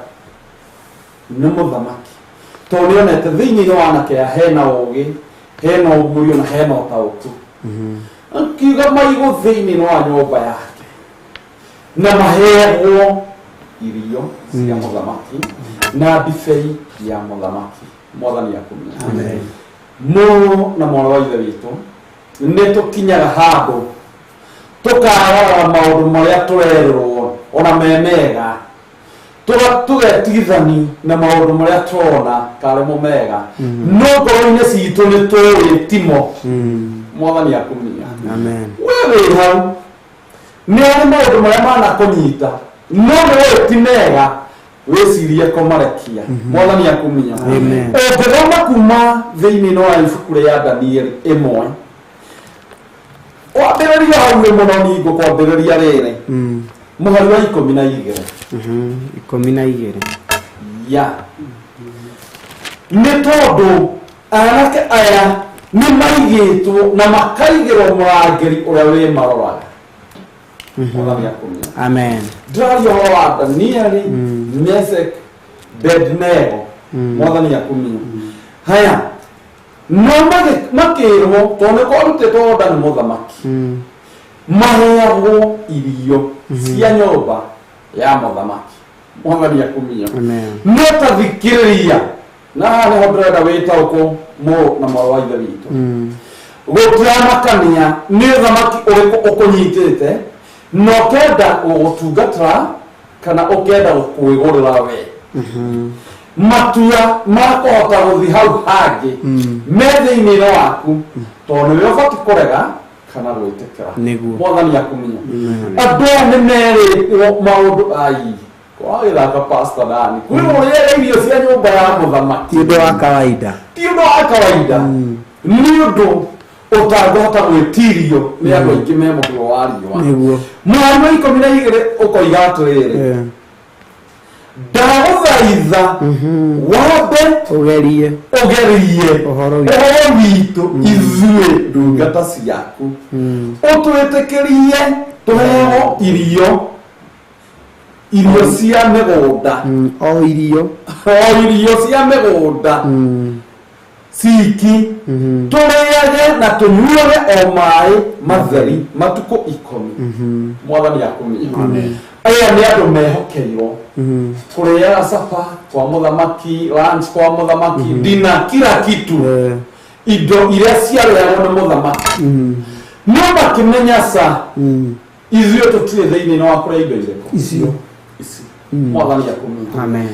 nĩ mũthamaki tondũ nĩonete thĩinĩ wa anake aya hena ũgĩ hena ũguũrio na hena ũtaũku akiuga maigwo thĩinĩ wa nyũmba yake na maheagwo irio cia mũthamaki na ndibei ya mũthamaki mwathani akũmia. Amen. Mũrũ na mwarĩ wa ithe witũ nĩ tũkinyaga handũ tũkagarara maũndũ marĩa tũrerwo ona me mega tũgetigithani na maũndũ marĩa tũrona karĩ mo mega no ngoro-inĩ citũ nĩ tũĩ timo mwathani akũmia. Amen. We wĩ hau nĩ harĩ maũndũ marĩa manakũnyita no nĩ ũĩ ti mega wĩcirie kũmarekia mwathani akũmia. Amen. Ũngĩthoma kuma thĩinĩ wa ibuku rĩa Danieli ĩmwe wambĩrĩria hau nĩ mũno ningũ kwambĩrĩria rĩrĩ mũhari wa 12 12 ya nĩ tondũ anake aya nĩ maigĩtwo na makaigĩrwo mũrangĩri ũrĩa wĩ maroraga Mwathani akumia. Amen. Ndĩraria ũhoro wa Danieli, Mesek, Abednego. Mwathani akumia. Haya, no makĩrwo tondũ nĩ kwarutĩtwo order nĩ mũthamaki, maheagwo irio cia nyũmba ya mũthamaki. Mwathani akumia. Amen. No ta thikĩrĩria, na haha nĩho ndĩrenda wĩtaũkwo mũrũ na mwarĩ wa ithe witũ. Gũtiramakania nĩ ũthamaki ũrĩkũ ũkũnyitĩte na ũkenda gũgũtungatĩra kana ũkenda gũkwĩgũrĩra we. Matua ma kũhota gũthiĩ hau hangĩ me thĩinĩ waku, tondũ nĩwe ũbatiĩ kũrega kana gwĩtĩkĩra. Nĩguo. Mwathani akumia. Andũ aya nĩ merĩtwo maũndũ ai kwagĩthaka Pastor Dani kwĩ ũrĩaga irio cia nyũmba ya mũthamaki. Ti ũndũ wa kawaida. Ti ũndũ wa kawaida, nĩ ũndũ ũtangĩhota gwĩtirio nĩ andũ aingĩ me mũhuro wa riũa. Nĩguo. Mũhari wa 12 ũkoiga atĩrĩrĩ, ndagũthaitha wambe Ũgerie ũgerie Ũhoro witũ. ũhoro witũ ithuĩ ndungata ciaku, ũtwĩtĩkĩrie tũheo irio cia mĩgũnda. O irio. O irio cia mĩgũnda ciki, tũrĩage na tũnyuage o maĩ matheri matukũ 10. Mwathani akumia. Aya nĩ andũ mehokeirwo kũrĩaga sapa kwa mũthamaki, lunch kwa mũthamaki, dinner, kila kitu, indo iria ciarĩagwo nĩ mũthamaki. No makĩmenya ca ithuĩ tũtirĩ thĩinĩ wa kũrĩa indo irĩkũ Icio. Ici. Mwathani akumia. Amen.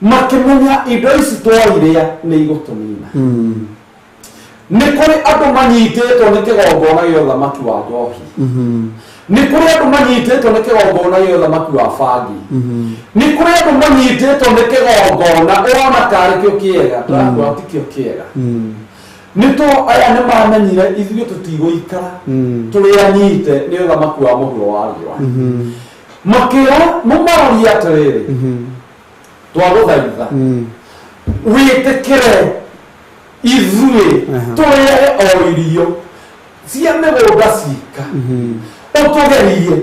Makĩmenya indo ici twairĩa nĩ igũtũnina. Nĩ kũrĩ andũ manyitĩtwo nĩ kĩgongona gĩa ũthamaki wa njohi, nĩ kũrĩ andũ manyitĩtwo nĩ kĩgongona gĩa ũthamaki wa bangi, nĩ kũrĩ andũ manyitĩtwo nĩ kĩgongona ũrona karĩ kĩo kĩega, tũrakwĩra ti kĩo kĩega. Nĩ to aya nĩ mamenyire ithuĩ tũtigũikara tũrĩ anyite nĩ ũthamaki wa mũhuro wa riũa. Makĩra mũmarorie atĩrĩrĩ, twagũthaitha wĩtĩkĩre ithuĩ tũrĩage o irio cia mĩgũnda cika, ũtũgerie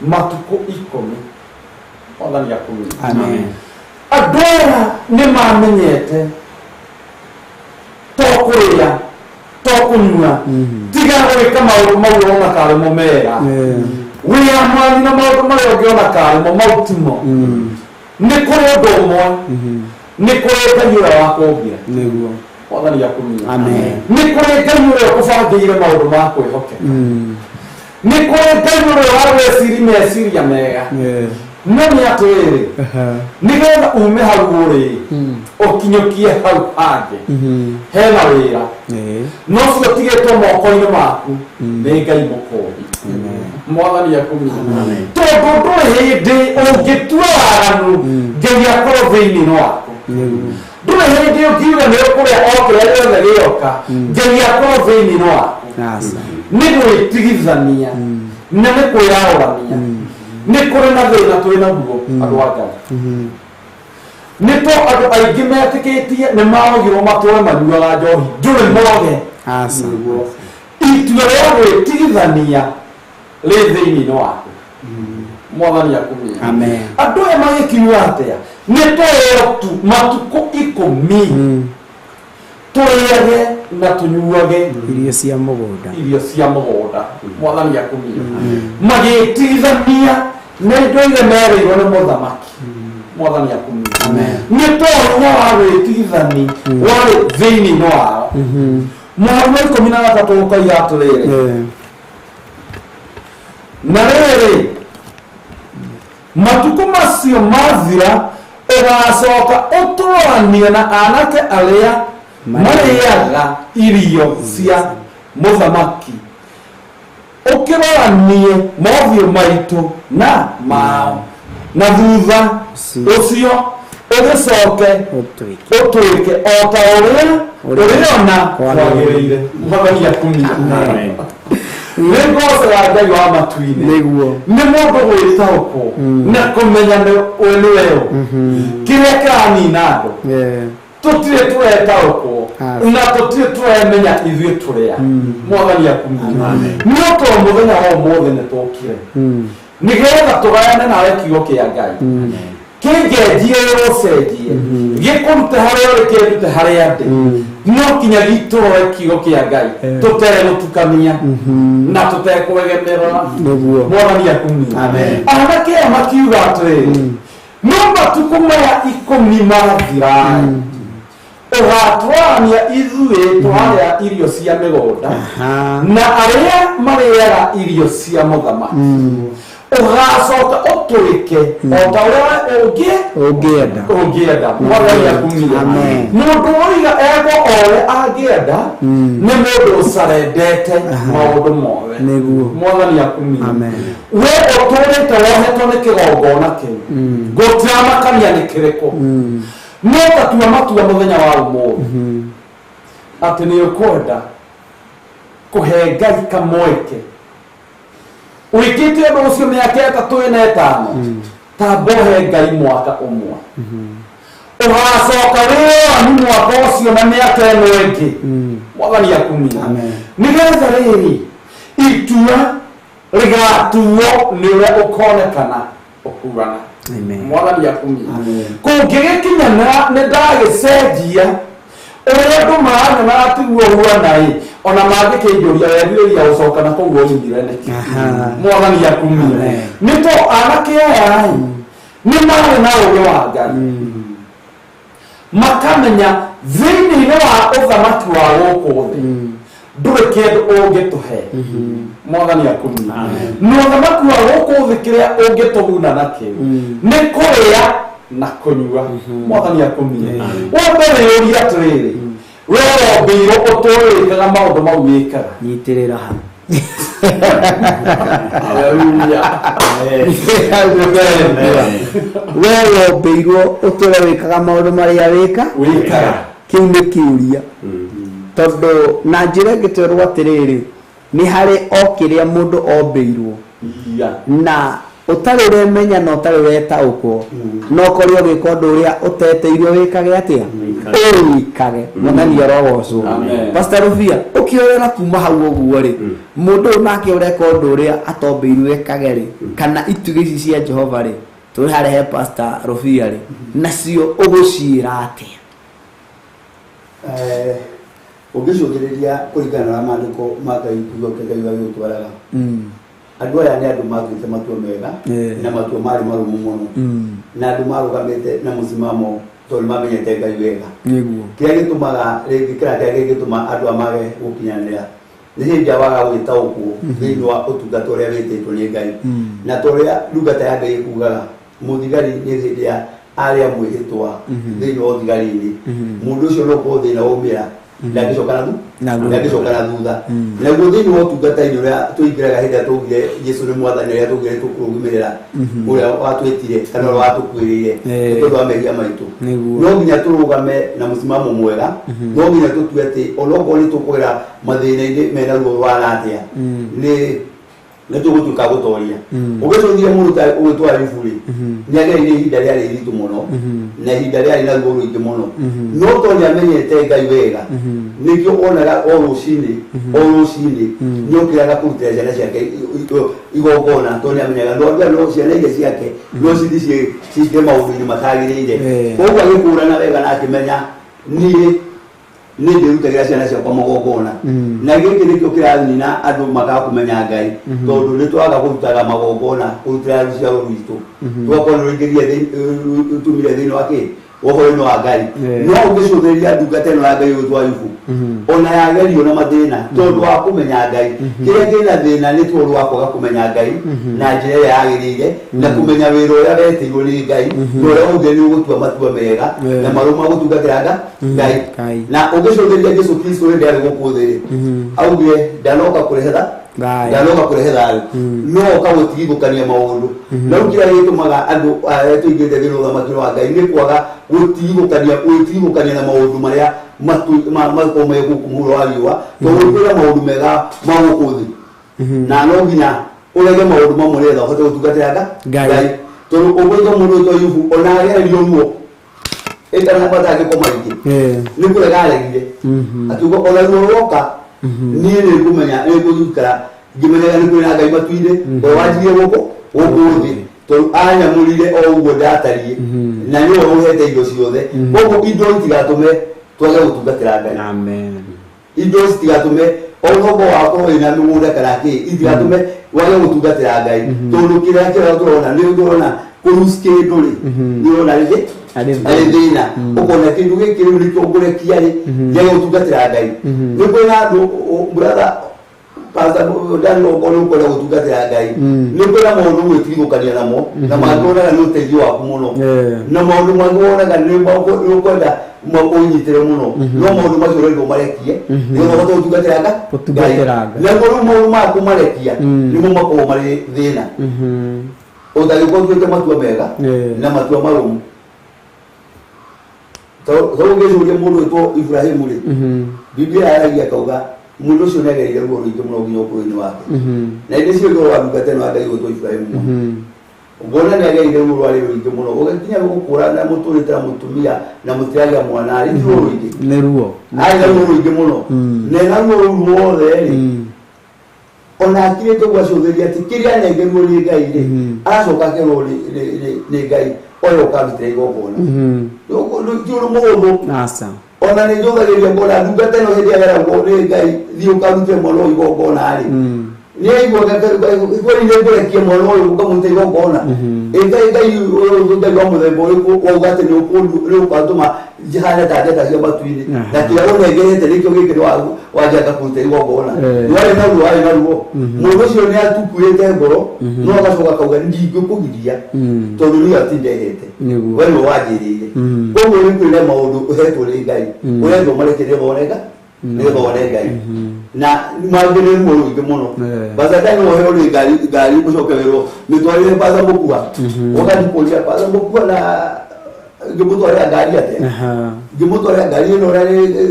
matukũ 10. Mwathani akumia. Amen. Andũ aya nĩ mamenyete to kũrĩa to kũnyua, tiga gwĩka maũndũ mau ũrona karĩ mo mega, wĩra mwanyu na maũndũ marĩa ũngĩona karĩ mo mau timo. Nĩ kũrĩ ũndũ ũmwe, nĩ kũrĩ Ngai ũrĩa wakũmbire. Nĩguo. Mwathani akumia. Amen. Nĩ kũrĩ Ngai ũrĩa ũkũbangĩire maũndũ ma kwĩhokeka, nĩ kũrĩ Ngai ũrĩa wagwĩciria meciria mega. No nĩ atĩrĩrĩ, nĩgetha ume hau ũrĩ ũkinyũkie hau hangĩ hena wĩra, no ũcio ũtigĩtwo moko-inĩ maku nĩ Ngai mũkũũri. Mwathani akumia. Tondũ ndũrĩ hĩndĩ ũngĩtua waganu Ngai akorwo thĩinĩ waku. Ndũrĩ hĩndĩ ũngiuga nĩ ũkũrĩa o kĩrĩa gĩothe gĩoka Ngai akorwo thĩinĩ waku. Aca. Nĩ gwĩtigithania na nĩ kwĩyaũrania. Nĩ kũrĩ na thĩna twĩ naguo andũ a Ngai. Nĩ to andũ aingĩ metĩkĩtie nĩ marogirwo matũre manyuaga njohi, ndũrĩ moge. Aca. Itua rĩa gwĩtigithania rĩ thĩinĩ waku. Mwathani akumia. Amen. Andũ aya magĩkiuga atĩa? Nĩ tũrĩo tu matukũ 10, tũrĩage na tũnyuage Irio cia mũgũnda. Irio cia mũgũnda. Mwathani akumia. Magĩtigithania na indo iria merĩirwo nĩ mũthamaki. Mwathani akumia. Nĩ to hinya wa gwĩtigithani warĩ thĩinĩ wao. Mũhari wa 13 ũkoiga atĩrĩrĩ, na rĩrĩ, matukũ macio mathira ũgacoka ũtũranie na anake arĩa marĩaga irio cia mũthamaki, ũkĩroranie mothiũ maitũ na mao, na thutha ũcio ũgĩcoke ũtuĩke o ta ũrĩa ũrĩona kwagĩrĩire. Mwathani akumia. Nĩ ngocaga Ngai wa matu-inĩ. Nĩguo. Nĩ mũndũ gwĩtaũkwo na kũmenya nĩ we nĩwe ũ, kĩrĩa kĩranina andũ. Tũtirĩ tũretaũkwo na tũtirĩ tũremenya ithuĩ tũrĩa. Mwathani akumia. No to mũthenya wa ũmũthĩ nĩ tũkire. Nĩgetha tũgayane nawe kiugo kĩa Ngai. Kĩnjenjie ũcenjie. Gĩkũrute harĩa ũrĩ kĩndute harĩa ndĩ. No kinya gĩtũrore kiugo kĩa Ngai. Tũtegũtukania na tũtekwegemerera. Mwathani akumio. Anake aya makiuga atĩrĩrĩ, no matukũ maya 10 mathira ũgatwarania ithuĩ tũrarĩa irio cia mĩgũnda na arĩa marĩaga irio cia mũthamaki. Ũgacoka ũtwĩke o ta ũrĩa ũngĩenda. Mwathani akumio. Mũndũ ũiga ego o ũrĩa angĩenda nĩ mũndũ ũcarendete maũndũ mothe. Mwathani akumio. We ũtũrĩte wohetwo nĩ kĩgongona kĩu gũtiramakania nĩ kĩrĩkũ. No tatua matua mũthenya wa ũmũthĩ atĩ nĩ ũkwenda kũhe Ngai kamweke. Wĩkĩte ũndũ ũcio mĩaka 3 4 5 tamba ũhe Ngai mwaka ũmwe. Ũgacoka wĩyani mwaka ũcio na mĩaka ĩno ĩngĩ. Mwathani akumio. Nĩgetha rĩrĩ itua rĩgatuo nĩ ũrĩa ũkonekana ũkurana. Mwathani akumio. Kũngĩgĩkinya nĩ ndagĩcenjia ũrĩa andũ maranyona tiguo huana ĩ ona mangĩkĩnjũria werirĩria gũcoka na kũu woimire nĩkĩ. Mwathani akumio. Nĩ to anake aya ĩ nĩ marĩ na ũũgĩ wa Ngai. Makamenya thĩinĩ wa ũthamaki wa gũkũ thĩ ndũrĩ kĩndũ ũngĩtũhe. Mwathani akumio. Na ũthamaki wa gũkũ thĩ kĩrĩa ũngĩtũguna nakĩo nĩ kũrĩa na kũnyua. Mwathani akumio. Wambe wĩyũrie atĩrĩrĩ, we wombĩirwo ũtũũre wĩkaga maũndũ mau wĩkaga. Nyitĩrĩra hau. Hallelujah. We wombĩirwo ũtũũre wĩkaga maũndũ marĩa wĩkaga. Kĩu nĩ kĩũria. Tondũ na njĩra ĩngĩ twerwo atĩrĩrĩ, nĩ harĩ o kĩrĩa mũndũ ombĩirwo na ũtarĩ ũremenya na ũtarĩ ũretaũkwo no ũkorwo ũgĩka ũndũ ũrĩa ũteteirwo wĩkage atĩa ũwĩkage. Mwathani arogocwo. Pastor Rubia ũkĩoyera kuma hau ũguo rĩ, mũndũ ũyũ nake ũreka ũndũ ũrĩa atombĩirwo ekage rĩ, kana itugĩ ici cia Jehova rĩ, tũrĩ harĩa he Pastor Rubia rĩ, nacio ũgũciĩra atĩa? Ũngĩcũthĩrĩria kũringana na maandĩko ma Ngai kiugo kĩa Ngai ũrĩa gĩtwaraga. Andũ aya nĩ andũ matuĩte matua mega na matua marĩ marũmu mũno na andũ marũgamĩte na mũsimamo tondũ nĩmamenyete Ngai wega. Kĩrĩa gĩtũmaga rĩngĩ kĩrĩa kĩngĩtũma andũ amage gũkinyanĩra nĩ hĩndĩ ĩrĩa waga gwĩtaũkwo thĩinĩ wa ũtungata ũrĩa wĩtĩtwo nĩ Ngai. Na ta ũrĩa ndungata ya Ngai ĩkugaga, mũthigari nĩ hĩndĩ ĩrĩa arĩa mwĩhĩtwa thĩinĩ wa ũthigari-inĩ, mũndũ ũcio no ũkorwo thĩna waumĩra ndangĩcoka na thutha. Naguo thĩinĩ wa ũtungata-inĩ ũrĩa tũingĩraga hĩndĩ ĩrĩa twaugire Jesũ nĩ mwathani ũrĩa twaugire tũkũrũgamĩrĩra ũrĩa watwĩtire kana ũrĩa watũkuĩrĩire nĩ tondũ wa mehia maitũ, no nginya tũrũgame na mũsimamo mwega. No nginya tũtue atĩ onokorwo nĩ tũkũgera mathĩna-inĩ mena ruo rũhana atĩa nĩ tũgũtuĩka gũtoria. Ũgĩcũthia mũndũ ta ũgĩtwo Ayubu rĩ, nĩ agereire ihinda rĩarĩ iritũ mũno na ihinda rĩarĩ na ruo rũingĩ mũno, no tondũ nĩamenyete Ngai wega nĩkĩo onaga o rũcinĩ nĩokĩraga kũrutĩra ciana ciake igongona, tondũ nĩamenyaga no ciana iria ciake no cithiĩ cingĩre maũndũ-inĩ matagĩrĩire. Koguo agĩkũrana wega na akĩmenya niĩ nĩ ndĩrutagĩra ciana ciakwa magongona. Na gĩkĩ nĩkĩo kĩranina andũ makaga kũmenya Ngai, tondũ nĩ twaga kũrutaga magongona kũrutĩra rũciaro rwitũ, tũgakorwo nĩ rũingĩrire tumire thĩinĩ wa kĩ ũhoro-inĩ wa Ngai. No ũngĩcũthĩrĩria ndungata ĩno ya Ngai ĩgwĩtwo Ayubu, ona yagerio na mathĩna tondũ wa kũmenya Ngai. Kĩrĩa kĩna thĩna nĩ tondũ wa kwaga kũmenya Ngai na njĩra ĩrĩa yagĩrĩire, na kũmenya wĩra ũrĩa wetĩirwo nĩ Ngai na ũrĩa ũngĩ nĩ ũgũtua matua mega na marũmu ma gũtungatĩra Ngai. Na ũngĩcũthĩrĩria Jesũ Kristo rĩrĩa arĩ gũkũ thĩ rĩ, augire ndanoka kũrehe ndanoka kũrehe thayũ, no oka gũtigithũkania maũndũ. Na rĩu kĩrĩa gĩtũmaga andũ arĩa tũingĩrĩte thĩinĩ wa ũthamaki wa Ngai nĩ kwaga gũtigithũkania na maũndũ marĩa makoragwo me gũkũ mũhuro wa riũa, tondũ kwĩna maũndũ mega ma gũkũ thĩ, na no nginya ũrege maũndũ mamwe nĩgetha ũhote gũtungatĩra Ngai. Tondũ ũgwĩtwo mũndũ wĩtwo Ayubu ona agererio ruo ĩkana matangĩko maingĩ nĩ kũrega aregire, akiuga ona ruo rwoka niĩ nĩ ngũmenya nĩ ngũikara ngĩmenyaga nĩ kwĩna Ngai matu-inĩ, ũrĩa wanjirie gũkũ gũkũ thĩ tondũ anyamũrire o ũguo ndatariĩ na nĩwe ũhete indo ciothe. Koguo indo itigatũme twage gũtungatĩra Ngai. Amen. Indo citigatũme onogo wakorwo wĩna mĩgũnda kana kĩ itigatũme wage gũtungatĩra Ngai tondũ kĩrĩa kĩrĩa tũrona nĩ tũrona kũruci kĩndũ rĩ nĩ ũrona rĩ Arĩ arĩ thĩna ũkona kĩndũ gĩkĩ rĩu nĩkĩo ngũrekia rĩ njage gũtungatĩra Ngai. Nĩ kwĩna andũ brother Pastor Daniel okorwo nĩ ũkwenda gũtungatĩra Ngai nĩ kwĩna maũndũ gwĩtigithũkania namo na mangĩ wonaga nĩ ũteithio waku mũno na maũndũ mangĩ wonaga nĩ ũkwenda ũnyitĩre mũno no maũndũ macio ũrerwo marekie nĩgetha ũhote gũtungatĩra Ngai. Gũtungatĩra Ngai. Naguo rĩu maũndũ maya kũmarekia nĩmo makoragwo marĩ thĩna ũtangĩkorwo ũtuĩte matua mega na matua marũmu. Tondũ ũngĩcuria mũndũ wĩtwo Ibrahimu rĩ, Biblia yaragia akauga mũndũ ũcio nĩagereire ruo rũingĩ mũno nginya ũkũrũ-inĩ wake. Na hĩndĩ cio ũrĩa wa ndungata ĩno ya Ngai gwĩtwo Ibrahimu ngona nĩagereire ruo rwarĩ rũingĩ mũno ũgĩkinya gũkũra na mũtũrĩte na mũtumia na mũtiragĩa mwana rĩ ti ruo rũingĩ Nĩ ruo. Arĩ na ruo rũingĩ mũno na ena ruo rũu ruothe rĩ ona akirĩte gwacũthĩria atĩ kĩrĩa anengerirwo nĩ Ngai rĩ aracoka akerwo nĩ Ngai oya ũkarutĩra igongona. Ti ũndũ mũhũthũ. Aca. Ona nĩ njũthagĩria ngona ndungata ĩno hĩndĩ ĩrĩa yeragwo nĩ Ngai thiĩ ũkarute mwana ũyũ igongona rĩ nĩ aiguaga kweli nĩ ngũrekia mwana ũyũ ũkamũruta igongona. Ĩ Ngai Ngai ũyũ Ngai wa mũthemba ũrĩkũ wauga atĩ nĩ ũgatũma njihane ta njata cia matu-inĩ na kĩrĩa ũnengerete nĩkĩo gĩkĩ wanjanga kũruta igongona. Nĩwarĩ na ruo warĩ na ruo mũndũ ũcio nĩ atukuĩte ngoro no agacoka akauga ndingĩkũgiria tondũ niĩ atindehete Nĩguo. we nĩwe wanjĩrĩire. Koguo nĩ kwĩna maũndũ ũhetwo nĩ Ngai ũretwo marekie nĩgetha wone Ngai nĩgetha wone Ngai na mangĩ nĩ ruo rũingĩ mũno. Pastor Daniel ũheo nĩ ngari ngari ũcoke wĩrwo mĩtwarĩre Pastor Mũkua ũgathiĩ kũria Pastor Mũkua na ngĩmũtwarĩra ngari atĩa ngĩmũtwarĩra ngari ĩno ũrĩa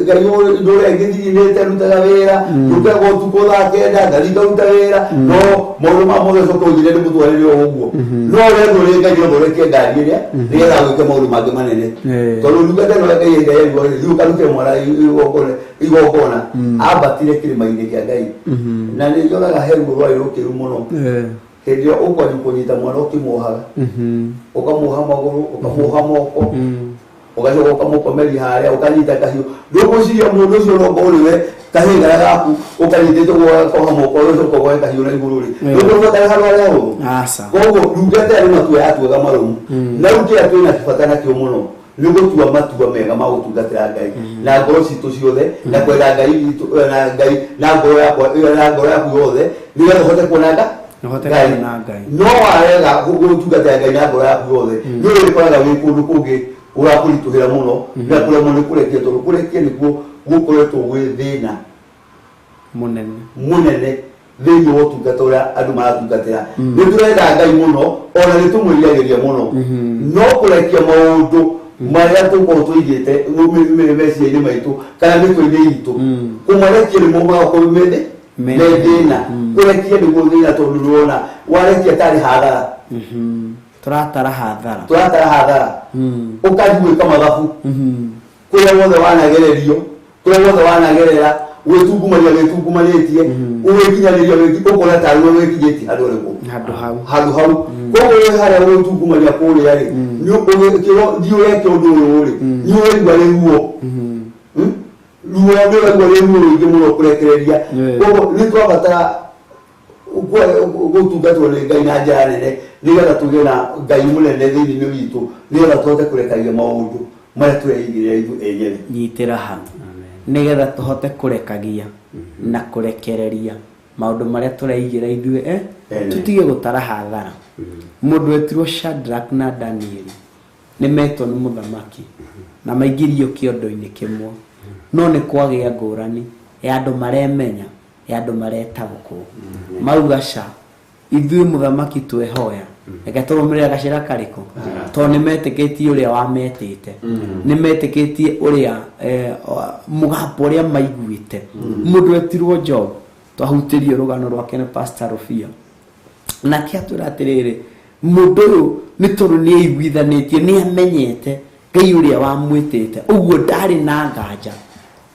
ngai ndũrĩa ĩngĩthirĩte rutaga wĩra rutaga ũtukũ thaa kenda ngari ngaruta wĩra no maũndũ ma mothe ũcoke ũnjĩre ndĩmũtwarĩre o ũguo no ũretwo nĩ Ngai ũthondeke ngari ĩrĩa nĩgetha gwĩke maũndũ mangĩ manene tondũ ndungata ĩno ya Ngai ĩrĩa yerirwo rĩ thiĩ ũkarute mwana igongona ambatire kĩrĩma-inĩ kĩa Ngai na nĩ nyonaga he ruo rwarĩ rũkĩru mũno hĩndĩ ĩyo ũkwanjia kũnyita mwana ũkĩmuohaga ũkamuoha magũrũ ũkamuoha moko ũgacoka ũkamũkomeria harĩa ũkanyita kahiũ ndũgwĩciria mũndũ ũcio no ngorwo nĩwe kahĩĩ karĩa gaku ũkanyitĩte ũguo ũgakoha moko ũgacoka ũgoe kahiũ na igũrũ rĩ ndũkũrwo karĩ handũ harĩa hahũthũ. Aca. Koguo ndungata ĩyo nĩ matua yatuaga marũmu na rĩu kĩrĩa twĩna bata nakĩo mũno nĩ gũtua matua mega ma gũtungatĩra Ngai na ngoro citũ ciothe na kwenda Ngai witũ na Ngai na ngoro yakwa na ngoro yaku yothe nĩgetha ũhote kuona Ngai. Ũhote kuona Ngai. No warega gũtungatĩra Ngai na ngoro yaku yothe nĩ ũrĩkoraga wĩ kũndũ kũngĩ ũrakũritũhĩra mũno na kũremwo nĩ kũrekia tondũ kũrekia nĩkuo gũkoretwo gwĩ thĩna Mũnene. Thĩinĩ wa ũtungata ũrĩa andũ maratungatĩra. Nĩ tũrenda Ngai mũno ona nĩ tũmwĩriragĩria mũno no kũrekia maũndũ marĩa tũkorwo tũigĩte meciria-inĩ maitũ kana mĩtwe-inĩ itũ kũmarekia nĩmo magakorwo me thĩna. Kũrekia nĩguo thĩna tondũ nĩwona warekia tarĩ hathara. Tũratara hathara. Tũratara hathara ũkanjia gwĩka mathabu kũrĩa wothe wanagererio kũrĩa wothe wanagerera gwĩtungumaria wĩtungumanĩtie ũgĩkinyanĩria ũkona tarĩ we wĩkinyĩtie handũ harĩkũ Handũ hau. Handũ hau. Koguo wĩ harĩa gwĩtungumaria kũrĩa rĩ nĩ ũgĩkĩrwo thiĩ ũreke ũndũ ũyũ rĩ nĩ ũraigua rĩ ruo ruo nĩ ũraigua rĩ ruo rũingĩ mũno kũrekereria. Koguo nĩ twabatara gũtungatwo nĩ Ngai na njĩra nene nĩgetha tũgĩe na Ngai mũnene thĩinĩ witũ nĩgetha tũhote kũrekagia maũndũ marĩa tũreigĩrĩra ithuĩ enyewe. Nyitĩra hau nĩgetha tũhote kũrekagia na kũrekereria maũndũ marĩa tũreigĩra ithuĩ tũtige gũtara hathara. Mũndũ wetirwo Shadrach na Daniel nĩ metwo nĩ mũthamaki na maingĩrio kĩondo-inĩ kĩmwe no nĩ kwagĩa ngũrani ya andũ maremenya ya andũ maretaũkwo mauga ca ithuĩ mũthamaki twehoya reke tũrũmĩrĩre gacĩra karĩkũ tondũ nĩ metĩkĩtie ũrĩa wametĩte nĩ metĩkĩtie ũrĩa mũgambo ũrĩa maiguĩte. Mũndũ wetirwo Job twahutĩrio rũgano rwake nĩ Pastor Rufia nake atwĩra atĩrĩrĩ mũndũ ũyũ nĩ tondũ nĩ aiguithanĩtie nĩ amenyete Ngai ũrĩa wamwĩtĩte ũguo ndarĩ na nganja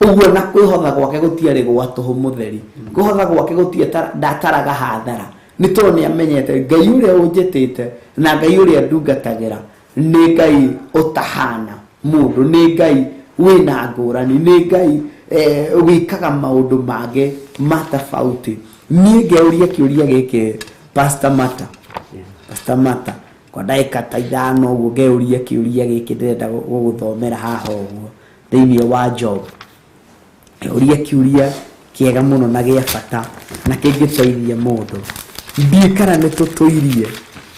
ũguo na kwĩhotha gwake gũtiarĩ gwa tũhũ mũtheri kwĩhotha gwake gũtiatara ndataraga hathara Nĩ tondũ nĩ amenyete Ngai ũrĩa ũnjĩtĩte na Ngai ũrĩa ndungatagĩra nĩ Ngai ũtahana mũndũ, nĩ Ngai wĩna ngũrani, nĩ Ngai wĩkaga maũndũ mangĩ ma tofauti. Niĩ ngeuria kĩũria gĩkĩ Pastor Mata, Pastor Mata, kwa ndagĩka ta 5 ũguo ngeuria kĩũria gĩkĩ ndĩrenda gũgũthomera haha ũguo thĩinĩ wa Job. Ngeuria kĩũria kĩega mũno na gĩa bata na kĩngĩteithia mũndũ. Ndiĩ kana nĩ tũtũirie,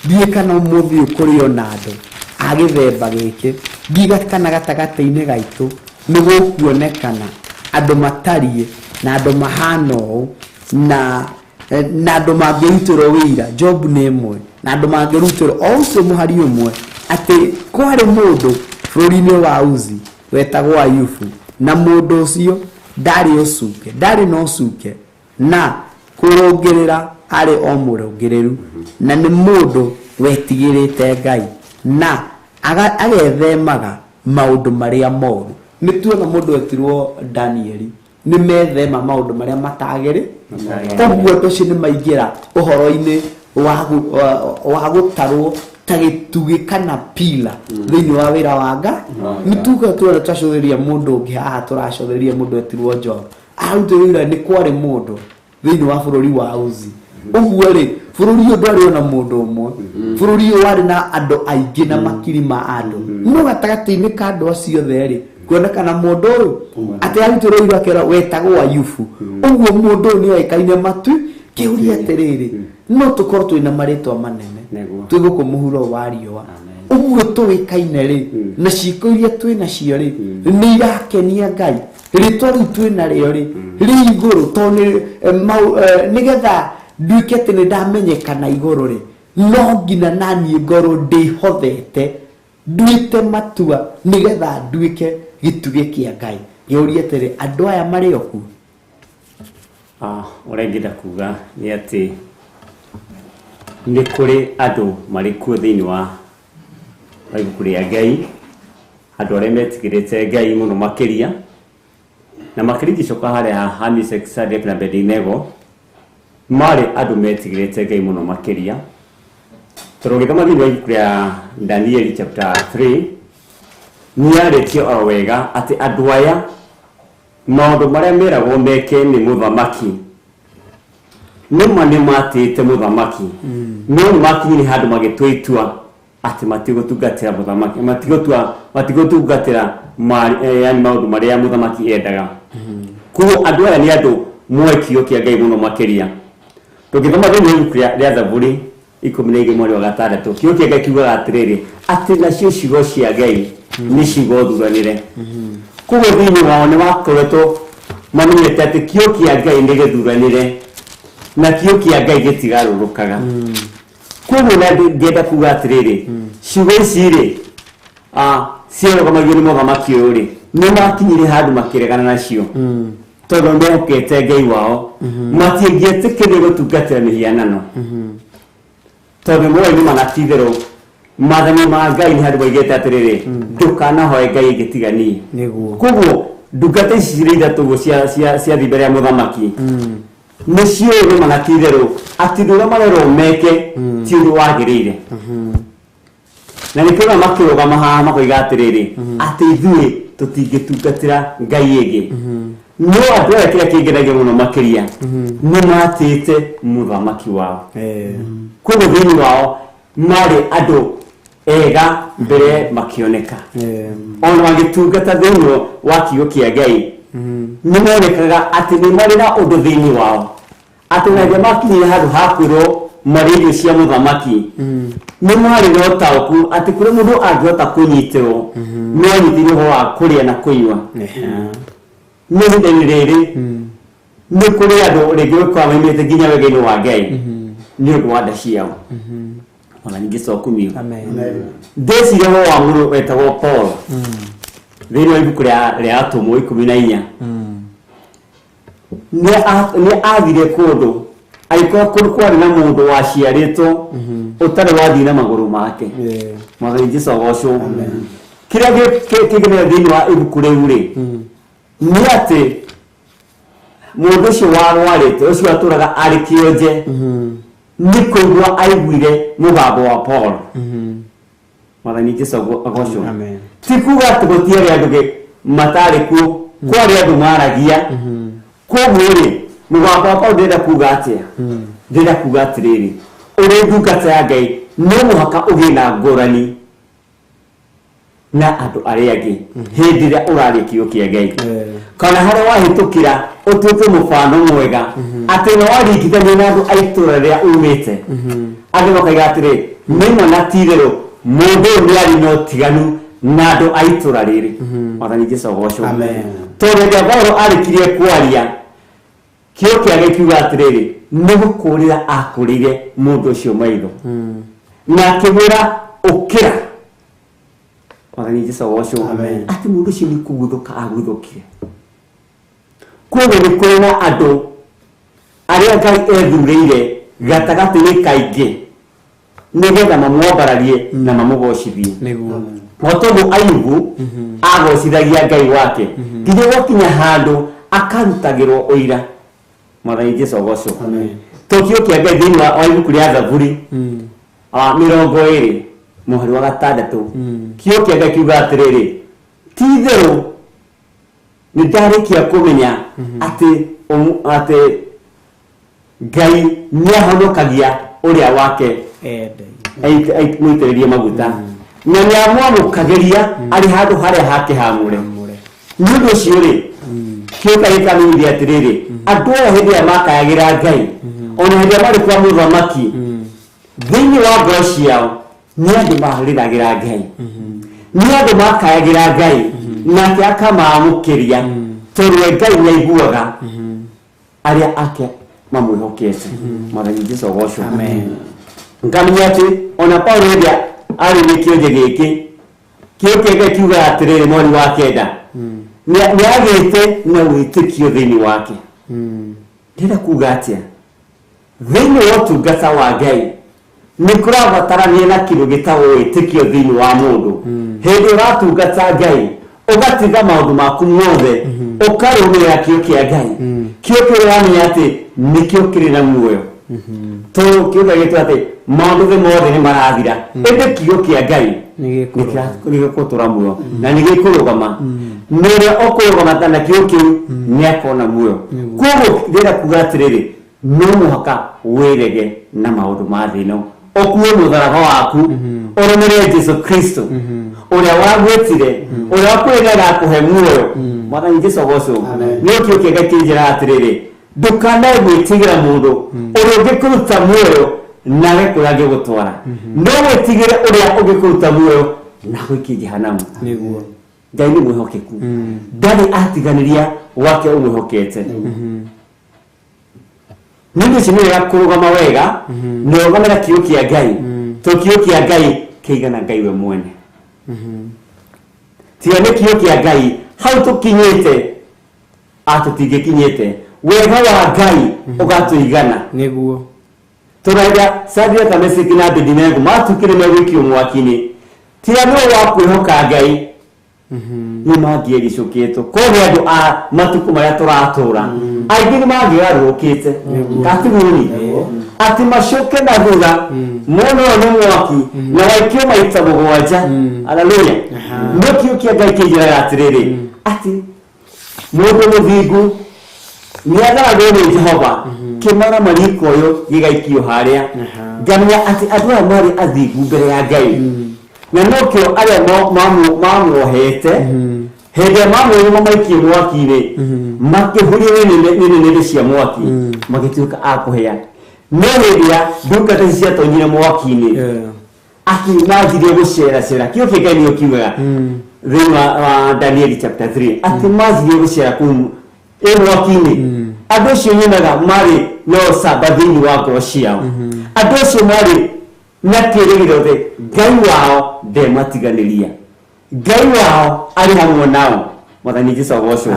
ndiĩ kana ũmũthĩ ũyũ kũrĩ ona andũ a gĩthemba gĩkĩ, ndiĩ kana gatagatĩ-inĩ gaitũ nĩ gũkuonekana andũ matariĩ na andũ mahana ũũ na andũ mangĩrutĩrwo wĩira. Job nĩ ĩmwe na andũ mangĩrutĩrwo o ũcio mũhari ũmwe atĩ kwarĩ mũndũ bũrũri-inĩ wa Uzi wetagwo Ayubu, na mũndũ ũcio ndarĩ ũcuke, ndarĩ na ũcuke na kũrũngĩrĩra arĩ o mũrũngĩrĩru, na nĩ mũndũ wetigĩrĩte Ngai na agethemaga maũndũ marĩa moru. Nĩ tuona mũndũ wetirwo Danieli nĩ methema maũndũ marĩa matagĩrĩ, koguo andũ acio nĩ maingĩra ũhoro-inĩ wa gũtarwo ta gĩtugĩ kana pila thĩinĩ wa wĩra wa Ngai. Nĩ tuga tuona twacũthĩrĩria mũndũ ũngĩ haha, tũracũthĩrĩria mũndũ wetirwo Job, arutĩrwo wĩra nĩ kwarĩ mũndũ thĩinĩ wa bũrũri wa Uzi. Ũguo rĩ, bũrũri ũyũ ndwarĩ ona mũndũ ũmwe, bũrũri ũyũ warĩ na andũ aingĩ na makiri ma andũ, no gatagatĩ-inĩ ka andũ acio othe rĩ, kuonekana mũndũ ũyũ atĩ arutĩrwo wĩra akerwo wetagwo Ayubu. Ũguo mũndũ ũyũ nĩoĩkaine matu. Kĩũria atĩrĩrĩ, no tũkorwo twĩna marĩtwa manene twĩ gũkũ mũhuro wa riũa, ũguo tũĩkaine rĩ, na ciĩko iria twĩ nacio rĩ nĩ irakenia Ngai. Rĩtwa rĩu twĩ narĩo rĩ rĩ igũrũ, tondũ nĩgetha nduĩke atĩ nĩ ndamenyekana igũrũ rĩ, no nginya naniĩ ngorwo ndĩhothete nduĩte matua nĩgetha nduĩke gĩtugĩ kĩa Ngai. Ngĩũria atĩrĩ, andũ aya marĩ o kuo? Ũrĩa ingĩenda kuga nĩ atĩ nĩ kũrĩ andũ marĩ kuo thĩinĩ wa ibuku rĩa Ngai, andũ arĩa metigĩrĩte Ngai mũno makĩria, na makĩria ingĩcoka harĩa ha Meshaki, Shadrach na Abednego, marĩ andũ metigĩrĩte Ngai mũno makĩria. Tondũ ũgĩthoma thĩinĩ wa ibuku rĩa Danieli chapter 3 nĩ yarĩtie oro wega atĩ andũ aya maũndũ marĩa meragwo meke nĩ mũthamaki nĩma nĩ matĩĩte mũthamaki, no nĩ makinyire handũ magĩtua itua atĩ matigũtungatĩra mũthamaki, matigũtungatĩra yani maũndũ marĩa mũthamaki endaga. Koguo andũ aya nĩ andũ moĩ kiugo kĩa Ngai mũno makĩria. Tũngĩthoma thĩinĩ wa ibuku rĩa Thaburi 12 mweri wa 6, kiugo kĩa Ngai kiugaga atĩrĩrĩ, atĩ nacio ciugo cia Ngai nĩ ciugo thuranĩre. Koguo thĩinĩ wao nĩ makoretwo mamenyete atĩ kiugo kĩa Ngai nĩ gĩthuranĩre na kiugo kĩa Ngai gĩtigarũrũkaga. Koguo na ngĩenda kuga atĩrĩrĩ, ciugo ici rĩ ciarũgamagio nĩ mũthamaki ũyũ rĩ, nĩ makinyire handũ makĩregana nacio, tondũ mehokete Ngai wao, matingĩetĩkĩrio gũtungatĩra mĩhianano, tondũ moĩ nĩ mana ti itherũ maathani ma Ngai nĩ handũ moigĩte atĩrĩrĩ, ndũkanahoe Ngai ĩngĩ tiga niĩ. Koguo ndungata ici cirĩ ithatũ ũguo ciathiĩ mbere ya mũthamaki, nĩ ciũĩ nĩ mana ti itherũ atĩ ũndũ ũrĩa marerwo meke ti ũndũ wagĩrĩire. Na nĩkĩo makĩrũgama haha makoiga atĩrĩrĩ, atĩ ithuĩ tũtingĩtungatĩra Ngai ĩngĩ. No andũ aya kĩrĩa kĩngenagia mũno makĩria nĩ matĩĩte mũthamaki wao. Koguo thĩinĩ wao marĩ andũ ega mbere makĩoneka, ona magĩtungata thĩinĩ wa kiugo kĩa Ngai nĩ monekaga atĩ nĩ marĩ na ũndũ thĩinĩ wao, atĩ na rĩrĩa makinyire handũ ha kwĩrwo marĩ irio cia mũthamaki nĩ marĩ na ũtaũku atĩ kũrĩa mũndũ angĩhota kũnyitĩrwo no anyitĩrwo ũhoro wa kũrĩa na kũnyua. Nĩ ihinda-inĩ rĩrĩ nĩ kũrĩ andũ rĩngĩ gũkorwo maimĩte nginya wega-inĩ wa Ngai nĩ ũndũ wa nda ciao. Ona ningĩ cokumio ndeciria ũhoro wa mũndũ wetagwo Paul thĩinĩ wa ibuku rĩa Atũmwo 14. Nĩ athire kũndũ agĩkorwo kũndũ kwarĩ na mũndũ waciarĩtwo ũtarĩ wathiĩ na magũrũ make. Mwathani Jesũ agocwo. Kĩrĩa kĩngenagia thĩinĩ wa ibuku rĩu rĩ nĩ atĩ mũndũ ũcio warwarĩte ũcio atũraga arĩ kĩonje Nĩ kũigua aiguire mũgambo wa Paul. Mwathani Jesu agocwo. Amen. Ti kuga atĩ gũtiarĩ andũ matarĩ kuo, kwarĩ andũ maragia. Koguo rĩ, mũgambo wa Paul ndĩrenda kuga atĩa? Ndĩrenda kuga atĩrĩrĩ, ũrĩ ndungata ya Ngai no mũhaka ũgĩe na ngũrani na andũ arĩa angĩ hĩndĩ ĩrĩa ũraria kiugo kĩa Ngai. Kana harĩa wahĩtũkĩra ũtuĩke mũbano mwega atĩ na waringithania na andũ a itũũra rĩrĩa umĩte, andũ makaiga atĩrĩ, nĩma na ti-itherũ mũndũ ũyũ nĩ arĩ na ũtiganu na andũ a itũũra rĩrĩ. Mwathani Jesu agocwo. Amen. Tondũ rĩrĩa Paulo arĩkirie kwaria, kĩo kĩa Ngai kiuga atĩrĩrĩ, nĩ gũkũrĩra akũrĩire mũndũ ũcio maitho na akĩmwĩra ũkĩra. Mwathani Jesu agocwo. Amen. Atĩ mũndũ ũcio nĩ kũguthũka aguthũkire. Koguo nĩ kũrĩ na andũ arĩa Ngai ethurĩire gatagatĩ-inĩ kaingĩ nĩgetha mamwambararie na mamũgocithie. Nĩguo. O tondũ Ayubu agocithagia Ngai wake nginya gwakinya handũ akarutagĩrwo ũira. Mwathani Jesu agocwo. Tokio kĩa Ngai thĩinĩ wa ibuku rĩa Thaburi 20 mũhari wa 6, kĩo kĩa Ngai kiuga atĩrĩrĩ, ti-itherũ nĩ ndarĩkia kũmenya atĩ atĩ Ngai nĩahonokagia ũrĩa wake mũitĩrĩrie maguta na nĩamwamũkagĩria arĩ handũ harĩa hake haamũre. Nĩ ũndũ ũcio rĩ, kĩũka gĩkamenyithia atĩrĩrĩ, andũ aya hĩndĩ ĩrĩa makayagĩra Ngai ona hĩndĩ ĩrĩa marĩ kwa mũthamaki, thĩinĩ wa ngoro ciao nĩ andũ marĩragĩra Ngai, nĩ andũ makayagĩra Ngai nake akamaamũkĩria, tondũ we Ngai nĩaiguaga arĩa ake mamwĩhokete. Mwathani Jesu agocwo. Amen. Ngamenya atĩ ona Paulo hĩndĩ arĩ nĩ kĩonje gĩkĩ, kĩo kĩa Ngai kiugaga atĩrĩrĩ, mweri wa 9 nĩagĩte na wĩtĩkio thĩinĩ wake. Ndĩrenda kuga atĩa? Thĩinĩ wa ũtungata wa Ngai nĩ kũrabatarania na kĩndũ gĩtagwo wĩtĩkio thĩinĩ wa mũndũ. Hĩndĩ ũratungata Ngai ũgatiga maũndũ maku mothe ũkarũmĩrĩra kĩo kĩa Ngai, kĩo kĩrĩa ũramenya atĩ nĩkĩo kĩrĩ na muoyo. Tondũ kĩo kĩa gĩtũ atĩ maũndũ thĩ mothe nĩ marathira, ĩndĩ kiugo kĩa Ngai nĩgĩgũtũra muoyo na nĩgĩkũrũgama, na ũrĩa ũkũrũgama na kiugo kĩu nĩakona muoyo. Koguo ndĩrenda kuga atĩrĩrĩ, no mũhaka wĩrege na maũndũ ma thĩ ĩno, ũkue mũtharaba waku ũrũmĩrĩre Jesu Kristo ũrĩa wagwĩtire, ũrĩa wakwĩrire agakũhe muoyo. Mwathani Jesu agocwo. Nĩ kĩo kĩa Ngai kĩnjĩraga atĩrĩrĩ, ndũkanae gwĩtigĩra mũndũ ũrĩa ũngĩkũruta muoyo nawe kũrĩa angĩgũtwara, no wĩtigĩre ũrĩa ũngĩkũruta muoyo na gũikie jehanamu. Nĩguo. Ngai nĩ mwĩhokeku, ndarĩ atiganĩria wake ũmwĩhokete. Nĩ ũndũ ũcio nĩ wega kũrũgama wega na ũrũgame na kiugo kĩa Ngai, tondũ kiugo kĩa Ngai kĩigana Ngai we mwene. Tiga nĩ kiugo kĩa Ngai hau tũkinyĩte, atũtingĩkinyĩte, wega wa Ngai ũgatũigana. Nĩguo. Tũraiga Shadraka, Meshaki na Abednego matukire megũikio mwaki-inĩ, tiga nĩ wa kwĩhoka Ngai nĩ mangĩericũkĩtwo. Koguo andũ a matukũ marĩa tũratũra aingĩ nĩ mangĩgarũrũkĩte katiguoni atĩ macoke na thutha mona ũyũ nĩ mwaki na waikio maita 7. Haleluya. No kĩo kĩa Ngai kĩnjĩraga atĩrĩrĩ, atĩ mũndũ mũthingu nĩatharagwo nĩ Jehova, kĩmaramari ũyũ gĩgaikio harĩa. Ngamenya atĩ andũ aya marĩ athingu mbere ya Ngai, na nokĩo arĩa mamuohete hĩndĩ ĩrĩa mamuohire mamaikie mwaki-inĩ, makĩhurio nĩ nĩnĩmbĩ cia mwaki, magĩtuĩka a kũhĩa. No hĩndĩ ĩrĩa ndungata ici ciatonyire mwaki-inĩ, atĩ manjirie gũceracera, kĩo kĩa Ngai nĩkĩo kiugaga thĩinĩ wa Danieli chapter 3 atĩ manjirie gũcera kũu ĩ mwaki-inĩ. Andũ acio nyonaga marĩ na ũcamba thĩinĩ wa ngoro ciao, andũ acio marĩ na kĩĩrĩgĩrĩro atĩ Ngai wao ndematiganĩria, Ngai wao arĩ hamwe nao. Mwathani Jesu agocwo.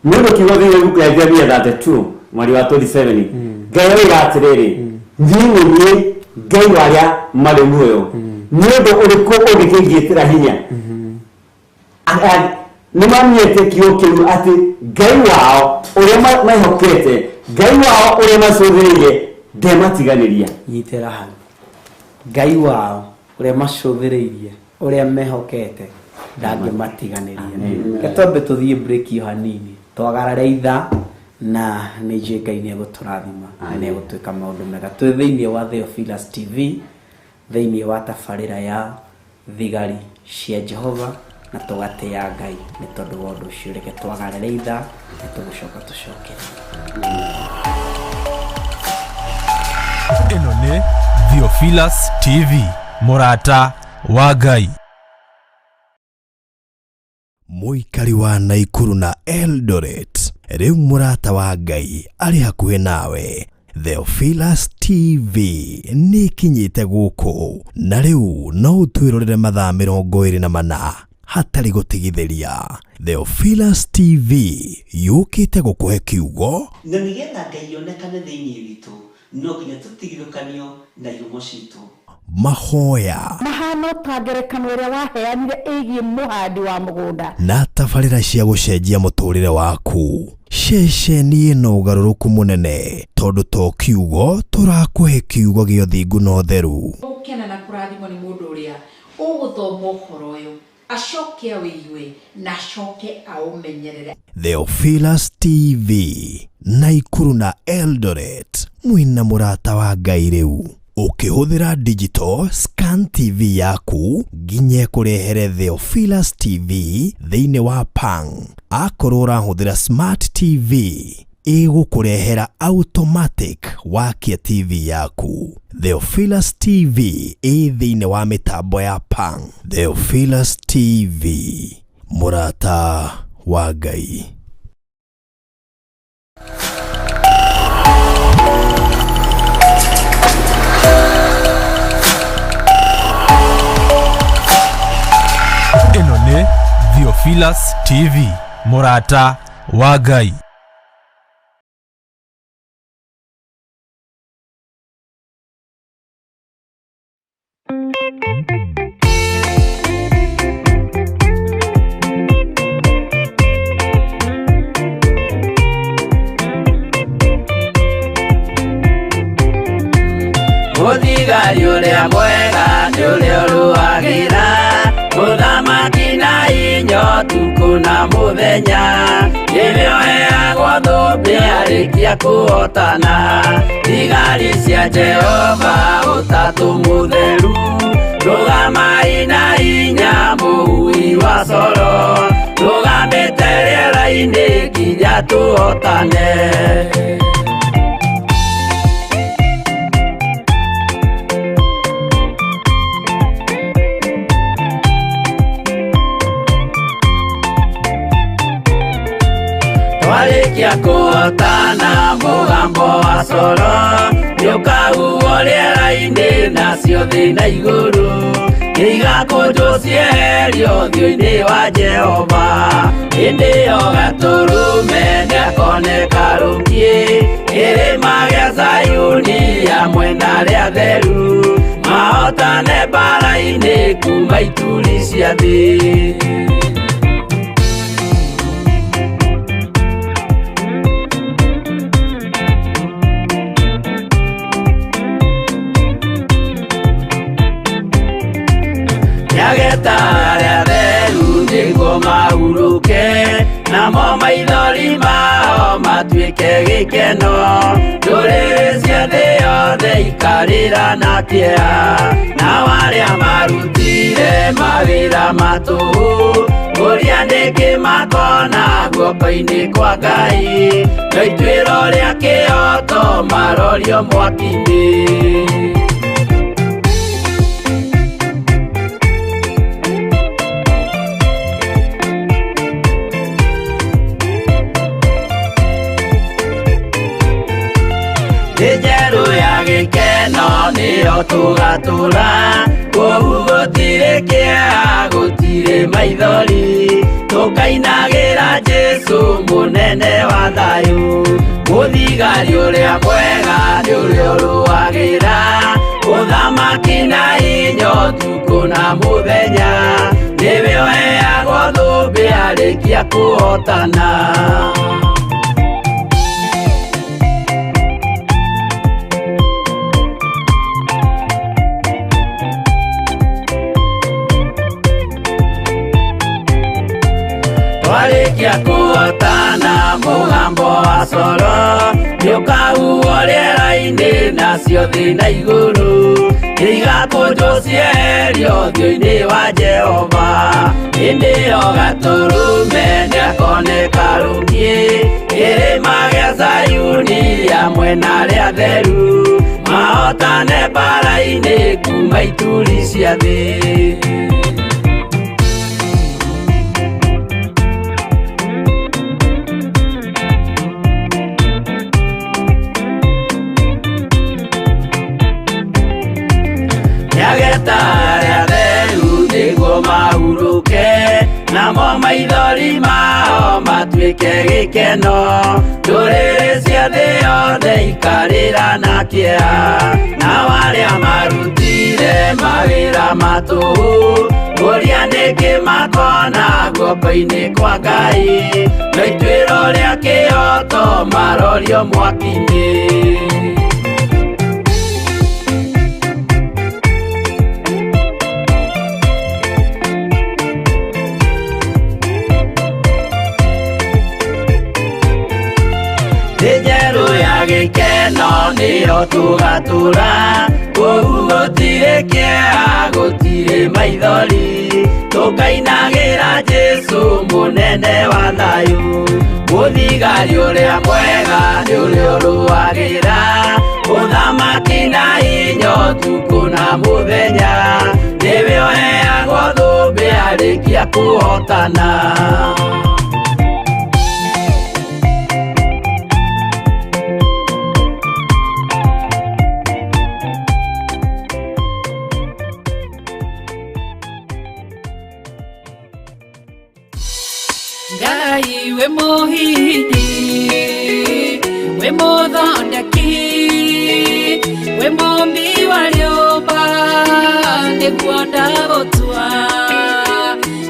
Nĩ ũndũ kiugo thĩinĩ wa ibuku rĩa Jeremia 32 mweri wa 27, Ngai oiga atĩrĩrĩ, niĩ nĩ niĩ Ngai wa arĩa marĩ muoyo, nĩ ũndũ ũrĩkũ ũngĩkĩngĩtĩra hinya? Nĩ mamenyete kiugo kĩu atĩ Ngai wao ũrĩa mehokete, Ngai wao ũrĩa macũthĩrĩire Ndematiganĩria. Nyitĩra hau. Ngai wao ũrĩa macũthĩrĩirie, ũrĩa mehokete, ndangĩmatiganĩria. Reke twambe tũthiĩ break ĩyo hanini, twagarare ithaa na nĩ njũĩ Ngai nĩ egũtũrathima na nĩ egũtwĩka maũndũ mega. Twĩ thĩinĩ wa Theophilus TV, thĩinĩ wa tabarĩra ya thigari cia Jehova, na tũgatĩĩa Ngai nĩ tondũ wa ũndũ ũcio. Reke twagarare ithaa na tũgũcoka tũcoke. Ĩno nĩ Theophilus TV, mũrata wa Ngai. Mũikari wa Naikuru na Eldoret, rĩu mũrata wa Ngai arĩ hakuhĩ nawe. Theophilus TV nĩ ĩkinyĩte gũkũ na rĩu no ũtwĩrorere mathaa 24 hatarĩ gũtigithĩria. Theophilus TV yũkĩte gũkũhe kiugo Na nĩgetha Ngai onekane thĩinĩ witũ, no nginya tũtigithũkanio na ihumo citũ. Mahoya mahano ta ngerekano ĩrĩa waheanire ĩgiĩ mũhandi wa mũgũnda na tabarĩra cia gũcenjia mũtũrĩre waku. Ceceni ĩno ũgarũrũku mũnene tondũ to kiugo tũrakũhe kiugo gĩa ũthingu na ũtheru. Gũkena na kũrathimwo nĩ mũndũ ũrĩa ũgũthoma ũhoro ũyũ, acoke awĩigue na acoke aũmenyerere. Theophilus TV, Naikuru na Eldoret, mwĩna mũrata wa Ngai rĩu. Ũkĩhũthĩra digital scan TV yaku nginya ĩkũrehere Theophilus TV thĩinĩ wa Pang. Akorwo ũrahũthĩra smart TV ĩgũkũrehera automatic wakia TV yaku. Theophilus TV ĩ thĩinĩ wa mĩtambo ya Pang. Theophilus TV, mũrata wa Ngai. Ĩno nĩ Theophilus TV, mũrata wa Ngai. Mũthigari ũrĩa mwega nĩ ũrĩa ũrũagĩra mũthamaki na inya ũtukũ na mũthenya, nĩwe ũheagwo thũmbĩ arĩkia kũhotana. Thigari cia Jehova ũtatũ mũtheru, rũgamai na inya mũhui wa coro, rũgamĩte rĩera-inĩ nginya tũhotane. Twarĩkia kũhotana mũgambo wa coro nĩũkahuhwo rĩera-inĩ nacio thĩ na igũrũ nĩigakũnjwo cieherio ũthiũ-inĩ wa Jehova. Hĩndĩ ĩyo Gatũrũme nĩakoneka rũkiĩ kĩrĩma gĩa Zayuni hamwe na arĩa atheru, mahotane mbaara-inĩ kuma ituri cia thĩ. Nĩageta arĩa atheru nĩguo mahurũke, namo maithori mao matuĩke gĩkeno. Ndũrĩrĩ cia thĩ yothe ikarĩra na kĩeha, nao arĩa marutire mawĩra ma tũhũ, kũrĩa nĩkĩ makona guoko-inĩ kwa Ngai, no ituĩro rĩa kĩhooto marorio mwaki-inĩ. Thĩ njerũ ya gĩkeno nĩyo tũgatũra, kũu gũtirĩ kĩeha gũtirĩ maithori, tũkainagĩra Jesũ mũnene wa thayũ. Mũthigari ũrĩa mwega nĩ ũrĩa ũrũagĩra mũthamaki na inya ũtukũ na mũthenya, nĩwe ũheagwo thũmbĩ arĩkia kũhotana. Twarĩkia kũhotana mũgambo wa coro nĩũkahuhwo rĩera-inĩ nacio thĩ na igũrũ nĩigakũnjwo cieherio ũthiũ-inĩ wa Jehova hĩndĩ ĩyo Gatũrũme nĩakoneka rũngĩ kĩrĩma gĩa Zayuni hamwe na arĩa atheru mahotane mbara-inĩ kuma ituri cia thĩ. Nĩageta arĩa atheru nĩguo mahurũke namo maithori mao matuĩke gĩkeno ndũrĩrĩ cia thĩ yothe ikarĩra na kĩeha nao arĩa marutire mawĩra ma tũhũ ngũria nĩkĩ makona guoko-inĩ kwa Ngai no ituĩro rĩa kĩhooto marorio mwaki-inĩ. Njerũ ya gĩkeno nĩyo tũgatũra kũu gũtirĩ kĩeha gũtirĩ maithori tũkainagĩra Jesũ mũnene wa thayũ mũthigari ũrĩa mwega nĩ ũrĩa ũrũagĩra ũthamaki na hinya ũtukũ na mũthenya nĩwe ũheagwo thũmbĩ arĩkia kũhotana. Ngai we mũhihinyi we mũthondeki we mũmbi wa rĩũmba nĩguo ndagũtua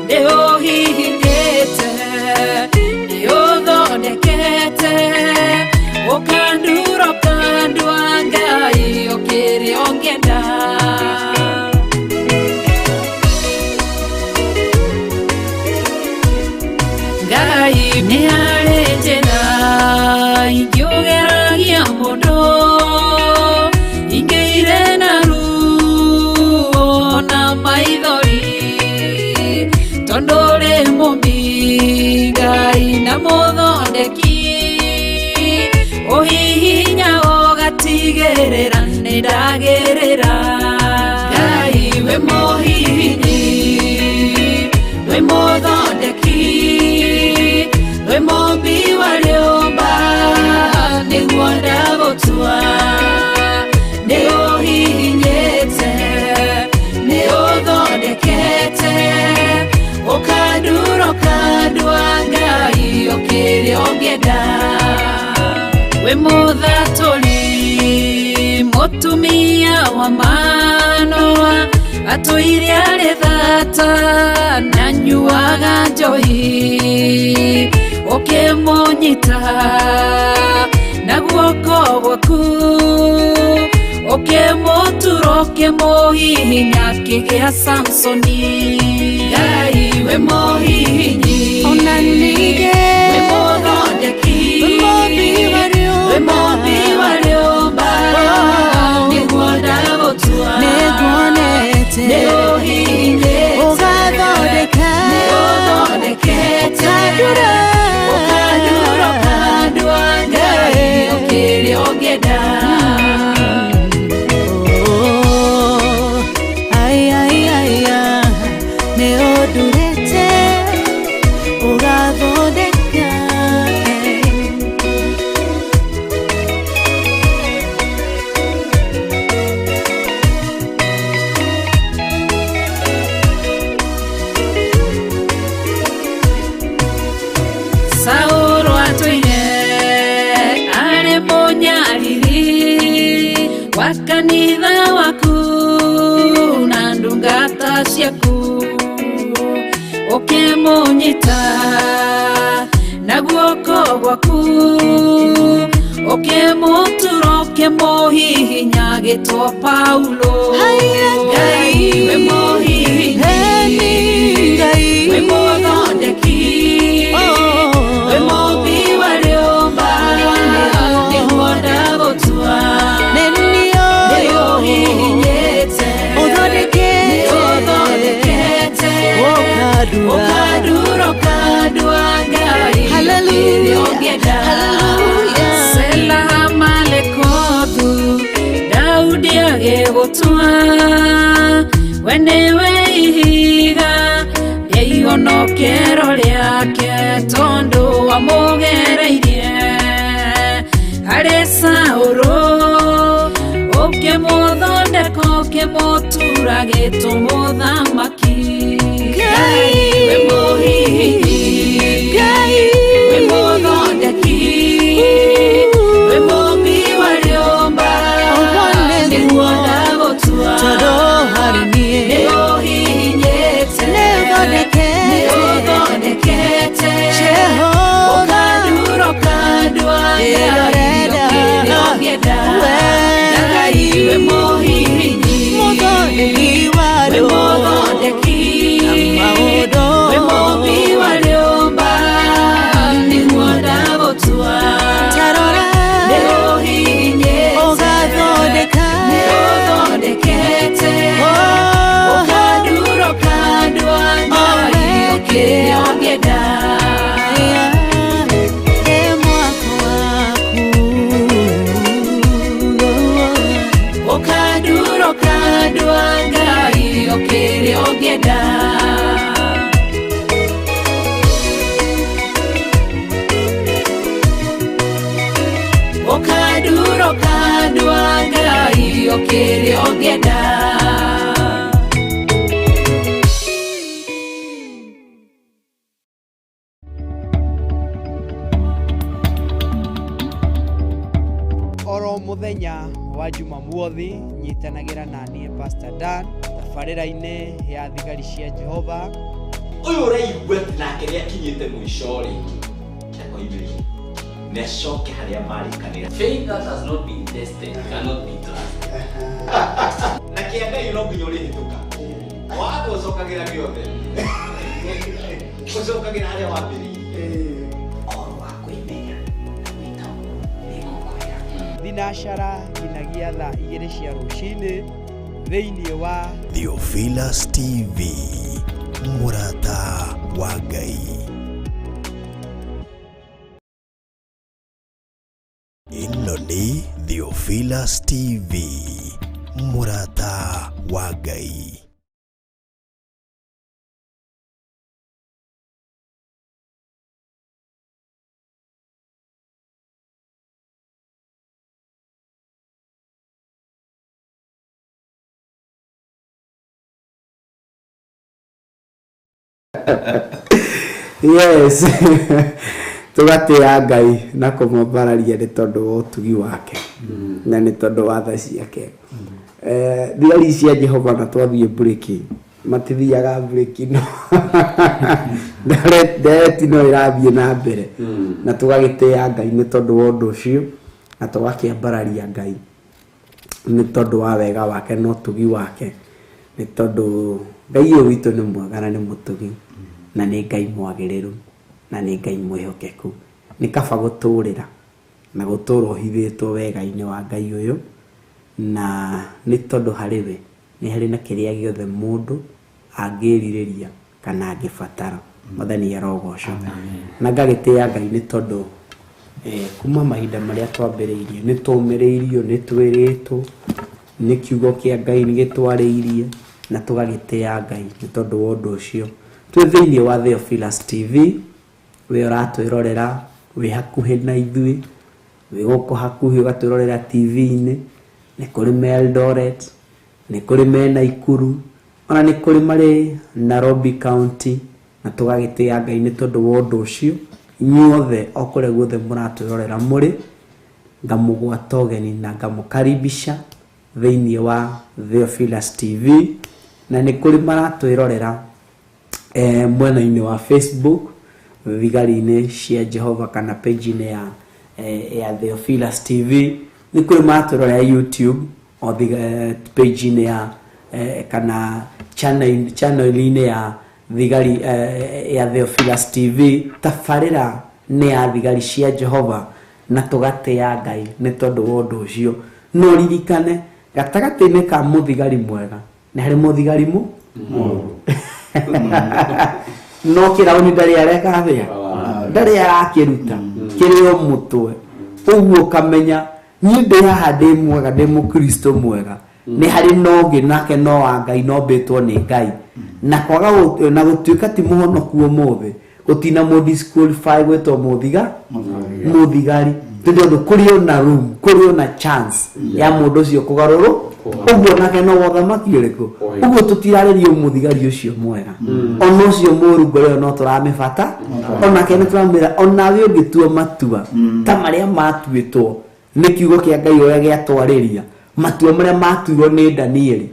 nĩũhihinyĩte nĩũthondekete ũkandura ũkandua Ngai ũkĩrĩ ũngĩenda. Ngai nĩ harĩ njĩra ingĩũgeragia mũndũ ingĩire na ruo na maithori tondũ ũrĩ mũmbi Ngai na mũthondeki ũhihinya ũgatigĩrĩra nĩndagĩrĩra. Ngai we mũhihinyi we mũthondeki we mũmbi wa rĩũmba nĩguo ndagũtua nĩũhihinyĩte nĩũthondekete ũkandura ũkandua Ngai ũkĩrĩ ũngĩenda. We mũthatũri mũtumia wa Manoa atũire arĩ thata na nyuaga njohi ũkĩmũnyita na guoko gwaku ũkĩmũtura ũkĩmũhihinya akĩgĩa Samsoni. Ngai we mũhihinyi ona ningĩ we mũthondeki we mũmbi wa we mũmbi wa rĩũmba nĩguo ndagũtua nĩnguonete nĩũhihinyĩte ũgathondeka nĩũthondekete ũkandura ũkandura ũkandua Ngai ũkĩrĩ ũngĩenda. Ai ai ai nĩũndurĩte ũgathondeka. Saũlũ atũire arĩ mũnyariri wa kanitha waku na ndungata ciaku ũkĩmũnyita na guoko gwaku ũkĩmũtura ũkĩmũhihinya agĩtwo Paulo. Ngai we mũhihinyi Ngai we mũthondeki rĩtwa we nĩwe ihiga rĩa ihonokero rĩake tondũ wamũgereirie harĩ Saũlũ ũkĩmũthondeka ũkĩmũtura gĩtũmũthamaki Ngai we mũhihinyi Ngai we mũthondeki we mũmbi wa rĩũmba nĩguo ndagũtua tondũ harĩ niĩ nĩũhihinyĩte nĩũthondekete ũkandura ũkandua Ngai ũkĩrĩa ũngĩenda Ngai we mũhihinyi mũthondeki wa we mũthondeki we mũmbi wa rĩũmba nĩguo ndagũtua tarora nĩũhihinyĩte ũgathondeka nĩũthondekete ũkandura ũkandua Ngai ũkĩrĩa ũngĩenda e mwako waku ũkandura ũkandua Ngai ũkĩrĩa ũngĩenda ũkandura ũkandua Ngai ũkĩrĩa ũngĩenda Oro muthenya wa Jumamothi nyitanagira na niĩ Pastor Dan tabarĩra-inĩ ya thigari cia Jehova. Ũyũ ũraigua nake nĩ akinyĩte mũico rĩ, akoimĩria nĩ acoke harĩa marĩkanĩra. Faith that has not been tested cannot be trusted. Na kĩa Ngai no nginya ũrĩhĩtũka. Watho ũcokagĩra gĩothe. Ũcokagĩra harĩa wambĩrĩirie. Ũhoro wa kwĩmenya na gwĩtaũkwo nĩngũkwĩra. Thinacara nginyagia thaa 2 cia rũcinĩ thĩinĩ wa Theophilus TV, mũrata wa Ngai. Ĩno nĩ Theophilus TV, mũrata wa Ngai. Yes, tugatĩa Ngai na kũmwambararia nĩ tondũ wa ũtugi wake na nĩ tondũ wa tha ciake. Thigari cia Jehova na twathiĩ mburĩki matithiaga mburĩki no ndereti no ĩrathiĩ na mbere na tũgagĩtĩa Ngai nĩ tondũ wa ũndũ ũcio na tũgakĩambararia Ngai nĩ tondũ wa wega wake na ũtugi wake nĩ tondũ Ngai ũyũ witũ nĩ mwega na nĩ mũtugi na nĩ Ngai mwagĩrĩru na nĩ Ngai mwĩhokeku. Nĩ kaba gũtũrĩra na gũtũra ũhithĩtwo wega-inĩ wa Ngai ũyũ na nĩ tondũ harĩ we nĩ harĩ na kĩrĩa gĩothe mũndũ angĩrirĩria kana angĩbatara. Mwathani arogocwo. Na ngagĩtĩa Ngai nĩ tondũ kuma mahinda marĩa twambĩrĩirie nĩ tũmĩrĩirio nĩ twĩrĩtwo nĩ kiugo kĩa Ngai nĩ gĩtwarĩirie na tũgagĩtĩa Ngai nĩ tondũ wa ũndũ ũcio. Twĩ thĩinĩ wa Theophilus TV, we ũratwĩrorera wĩ hakuhĩ na ithuĩ, wĩ gũkũ hakuhĩ ũgatwĩrorera TV-inĩ, nĩ kũrĩ me Eldoret, nĩ kũrĩ me Naikuru, ona nĩ kũrĩ marĩ Nairobi County, na tũgagĩtĩa Ngai nĩ tondũ wa ũndũ ũcio. Inyuothe o kũrĩa guothe mũratwĩrorera mũrĩ, ngamũgwata ũgeni na ngamũkaribisha thĩinĩ wa Theophilus TV, na nĩ kũrĩ maratwĩrorera mwena-inĩ wa Facebook thigari-inĩ cia Jehova kana page-inĩ ya Theophilus TV, nĩ kũrĩ maratwĩrorera YouTube o page-inĩ ya kana channel-inĩ ya thigari ya Theophilus TV. Tabarĩra nĩ ya thigari cia Jehova na tũgatĩa Ngai nĩ tondũ wa ũndũ ũcio. No ririkane gatagatĩ-inĩ ka mũthigari mwega nĩ harĩ mũthigari mũũru. No kĩrauni ndarĩ areka atĩa, ndarĩ arakĩruta kĩrĩ o mũtwe. Ũguo ũkamenya niĩ ndĩ haha ndĩ mwega, ndĩ mũkristo mwega, Nĩ harĩ na ũngĩ nake no wa Ngai no mbĩtwo nĩ Ngai na kwaga na gũtuĩka ti mũhonoku ũmũthĩ gũtina mũ disqualify gwĩtwo mũthigari tondũ kũrĩ ona room, kũrĩ ona chance ya mũndũ ũcio kũgarũrwo. Ũguo nake no ũthamaki ũrĩkũ? Ũguo tũtirarĩria mũthigari ũcio mwega, ona ũcio mũru ngoro ĩyo no tũramĩbata, onake nĩ tũramwĩra onawe ũngĩtua matua ta marĩa matuĩtwo nĩ kiugo kĩa Ngai ũrĩa gĩatwarĩria, matua marĩa matuirwo nĩ Danieli,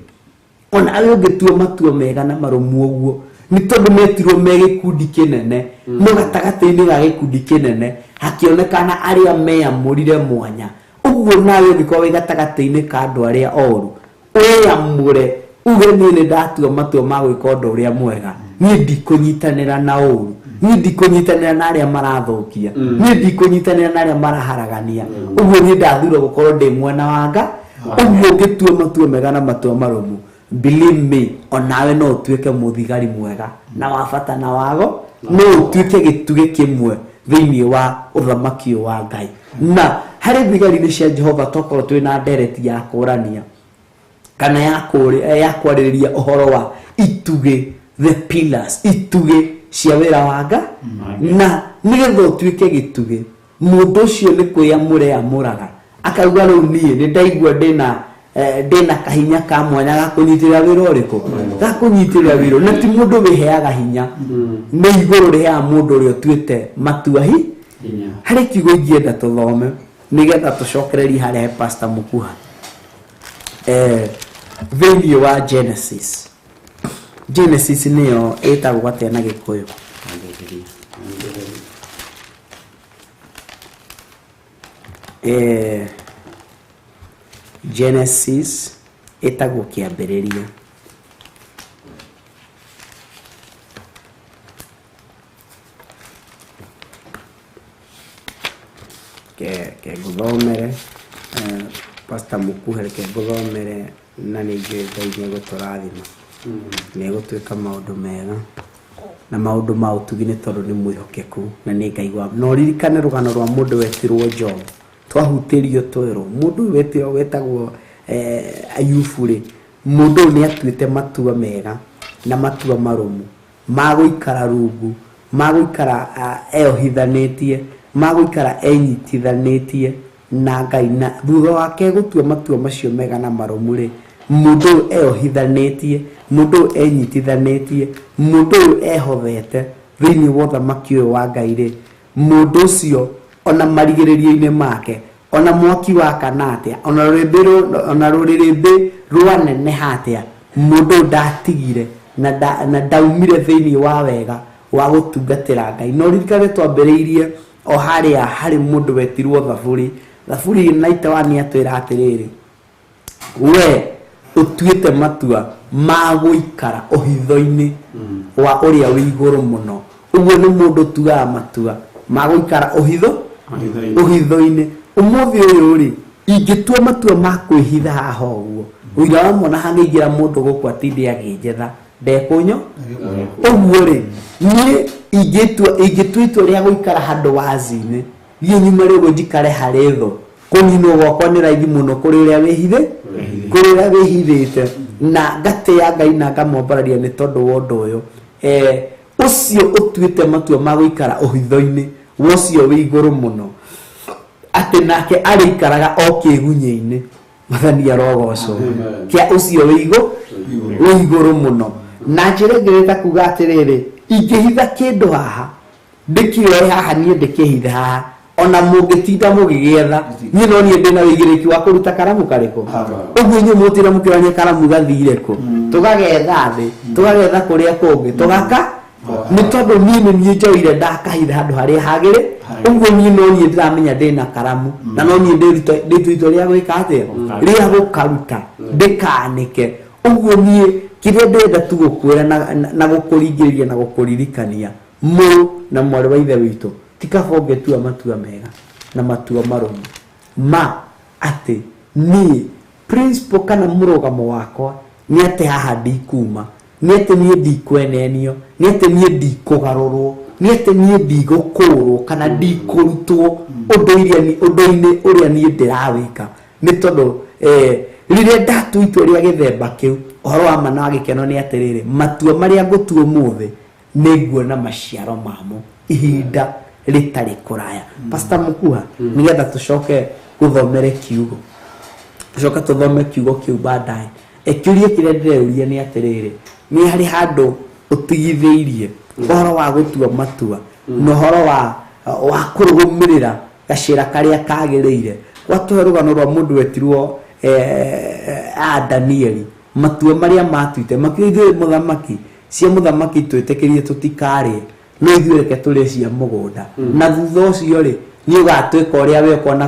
onawe ũngĩtua matua mega na marũmu ũguo, nĩ tondũ metirwo me gĩkundi kĩnene, no gatagatĩ-inĩ ga gĩkundi kĩnene hakĩonekana arĩa meamũrire mwanya. Ũguo nawe ũngĩkorwo wĩ gatagatĩ-inĩ ka andũ arĩa oru, wĩamũre uge niĩ nĩ ndatua matua ma gwĩka ũndũ ũrĩa mwega, niĩ ndikũnyitanĩra na ũru, niĩ ndikũnyitanĩra na arĩa marathũkia, niĩ ndikũnyitanĩra na arĩa maraharagania, ũguo niĩ ndathura gũkorwo ndĩ mwena wa Nga. Ũguo ũngĩtua matua mega na matua marũmu, believe me, onawe no ũtuĩke mũthigari mwega na wa bata na wago, no ũtuĩke gĩtugĩ kĩmwe thĩinĩ wa ũthamaki ũyũ wa Ngai. Na harĩ thigari-inĩ cia Jehova tokorwo twĩna ndereti ya kũrania kana ya kwarĩrĩria ũhoro wa itugĩ, the pillars, itugĩ cia wĩra wa Nga. Na nĩgetha ũtuĩke gĩtugĩ, mũndũ ũcio nĩ kwĩamũre amũraga, akauga rĩu niĩ nĩ ndaigua ndĩna kahinya ka mwanya ga kũnyitĩrĩra wĩra ũrĩkũ, ga kũnyitĩrĩra wĩra. Na ti mũndũ wĩheaga hinya, nĩ igũrũ rĩheaga mũndũ ũrĩa ũtuĩte matua hi. Harĩ kiugo ingĩenda tũthome nĩgetha tũcokererie harĩa he Pastor Mukuha, thĩinĩ wa Genesis. Genesis nĩyo ĩtagwo atĩa na Gĩkũyũ? Genesis ĩtagwo kĩambĩrĩria. Ke ngũthomere, Pastor Mukuhe, reke ngũthomere na nĩ njũĩ Ngai nĩ egũtũrathima, nĩ egũtwĩka maũndũ mega na maũndũ ma ũtugi, nĩ tondũ nĩ mwĩhokeku na nĩ Ngai wa. No ririkane rũgano rwa mũndũ wetirwo Job, twahutĩrio twerwo mũndũ ũyũ wetagwo Ayubu rĩ, mũndũ ũyũ nĩ atuĩte matua mega na matua marũmu ma gũikara rungu, ma gũikara eohithanĩtie, ma gũikara enyitithanĩtie na Ngai. Na thutha wake gũtua matua macio mega na marũmu rĩ, mũndũ ũyũ eohithanĩtie, mũndũ ũyũ enyitithanĩtie, mũndũ ũyũ ehothete thĩinĩ wa ũthamaki ũyũ wa Ngai rĩ, mũndũ ũcio ona marigĩrĩrio-inĩ make, ona mwaki wakana atĩa, ona rũrĩrĩmbĩ rwaneneha atĩa, mũndũ ũyũ ndatigire na ndaumire thĩinĩ wa wega wa gũtungatĩra Ngai. No ririkane twambĩrĩirie o harĩa harĩ mũndũ wetirwo Thaburi. Thaburi 91 atwĩra atĩrĩrĩ, we ũtuĩte matua ma gũikara ũhitho-inĩ wa ũrĩa wĩ igũrũ mũno. Ũguo nĩ mũndũ ũtuaga matua ma gũikara ũhitho-inĩ. Ũmũthĩ ũyũ rĩ, ingĩtua matua ma kwĩhitha haha ũguo, ũira wa mwana hangĩingĩra mũndũ gũkũ atinde akĩnjetha ndekũnyo. Ũguo rĩ, niĩ ingĩtua itua rĩa gũikara handũ wazi-inĩ, niĩ nyume rĩu njikare harĩ thũ, kũninwo gwakwa nĩ raithi mũno kũrĩ ũrĩa kũrĩ ũrĩa wĩhithĩte. Na ngatĩĩa Ngai na ngamwambararia nĩ tondũ wa ũndũ ũyũ. Ũcio ũtuĩte matua ma gũikara ũhitho-inĩ wa ũcio wĩ igũrũ mũno, atĩ nake arĩikaraga o kĩgunyĩ-inĩ. Mwathani arogocwo kĩa ũcio wĩ igũrũ mũno. Na njĩra ĩngĩ nĩ ta kuga atĩrĩrĩ, ingĩhitha kĩndũ haha, ndĩkĩoe haha, niĩ ndĩkĩhithe haha, ona mũngĩtinda mũgĩgĩetha, niĩ no niĩ ndĩna ũigĩrĩki wa kũruta karamu karĩkũ. Ũguo inyuĩ mũtinda mũkĩrania karamu gathire kũ, tũgagetha thĩ, tũgagetha kũrĩa kũngĩ, tũgaka nĩ tondũ niĩ nĩ niĩ njoire ndakahitha handũ harĩa hagĩrĩ. Ũguo niĩ no niĩ ndĩramenya ndĩna karamu, na no niĩ ndĩtua itua rĩa gwĩka atĩa, rĩa gũkaruta ndĩkanĩke. Ũguo niĩ kĩrĩa ndĩrenda tu gũkwĩra na gũkũringĩrĩria na gũkũririkania, mũrũ na mwarĩ wa ithe witũ, ti kaba ũngĩtua matua mega na matua marũmu ma atĩ niĩ principle kana mũrũgamo wakwa nĩ atĩ haha ndikuma, nĩ atĩ niĩ ndikwenenio, nĩ atĩ niĩ ndikũgarũrwo, nĩ atĩ niĩ ndigũkũrwo kana ndikũrutwo ũndũ-inĩ ũrĩa niĩ ndĩrawĩka. Nĩ tondũ Rĩrĩa ndatua itua rĩa gĩthemba kĩu, ũhoro wa ma na wa gĩkeno nĩ atĩrĩrĩ, matua marĩa ngũtua ũmũthĩ nĩ nguona maciaro mamo ihinda rĩtarĩ kũraya. Pastor Mukuha, nĩgetha tũcoke gũthomere kiugo, tũcoke tũthome kiugo kĩu baadaye. Kĩũria kĩrĩa ndĩreuria nĩ atĩrĩrĩ, nĩ harĩ handũ ũtigithĩirie ũhoro wa gũtua matua na ũhoro wa kũrũmĩrĩra gacĩra karĩa kagĩrĩire. Gwatũhe rũgano rwa mũndũ wetirwo a Danieli, matua marĩa matuĩte makiuga ithuĩ mũthamaki, cia mũthamaki twĩtĩkĩrie tũtikarĩe, no ithuĩ reke tũrĩe cia mũgũnda, na thutha ũcio rĩ nĩ ũgatuĩka ũrĩa we ũkuona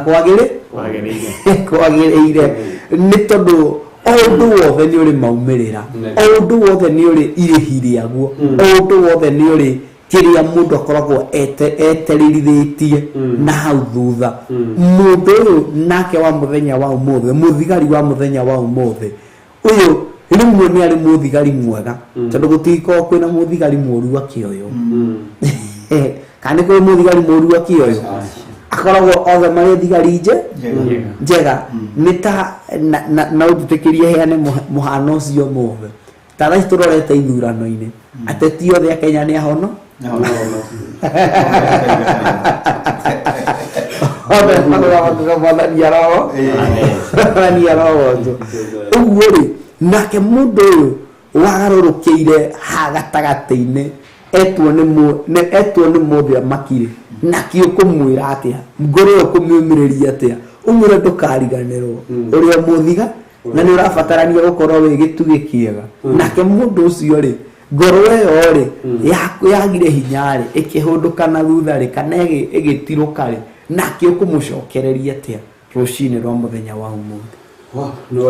kwagĩrĩire, nĩ tondũ o ũndũ wothe nĩ ũrĩ maumĩrĩra, o ũndũ wothe nĩ ũrĩ irĩhi rĩaguo, o ũndũ wothe nĩ ũrĩ kĩrĩa mũndũ akoragwo etererithĩtie na hau thutha. Mũndũ ũyũ nake wa mũthenya wa ũmũthĩ, mũthigari wa mũthenya wa ũmũthĩ ũyũ, rĩmwe nĩ arĩ mũthigari mwega, tondũ gũtikoragwo kwĩna mũthigari mũru akĩoywo, kana nĩ kũrĩ mũthigari mũru akĩoywo, akoragwo othe marĩ thigari njega. Nĩ ta na ũnjĩtĩkĩrie heane mũhano ũcio ũmũthĩ, ta thaa ici tũrorete ithurano-inĩ, ateti othe a Kenya nĩ ahono othe mwathani arogocwo. Ũguo rĩ, nake mũndũ ũyũ wagarũrũkĩire ha gatagatĩ-inĩ etwo nĩ mũthamaki rĩ, nakĩ ũkũmwĩra atĩa, ngoro ĩyo ũkũmĩũmĩrĩria atĩa, ũmwĩre ndũkariganĩrwo ũrĩa mũthiga na nĩ ũrabatarania gũkorwo wĩ gĩtugĩ kĩega. Nake mũndũ ũcio rĩ, ngoro ĩyo rĩ yagire hinya rĩ, ĩkĩhũndũka na thutha rĩ, kana ĩgĩtirũka rĩ, nake ũkũmũcokereria atĩa rũcinĩ rwa mũthenya wa ũmũthĩ,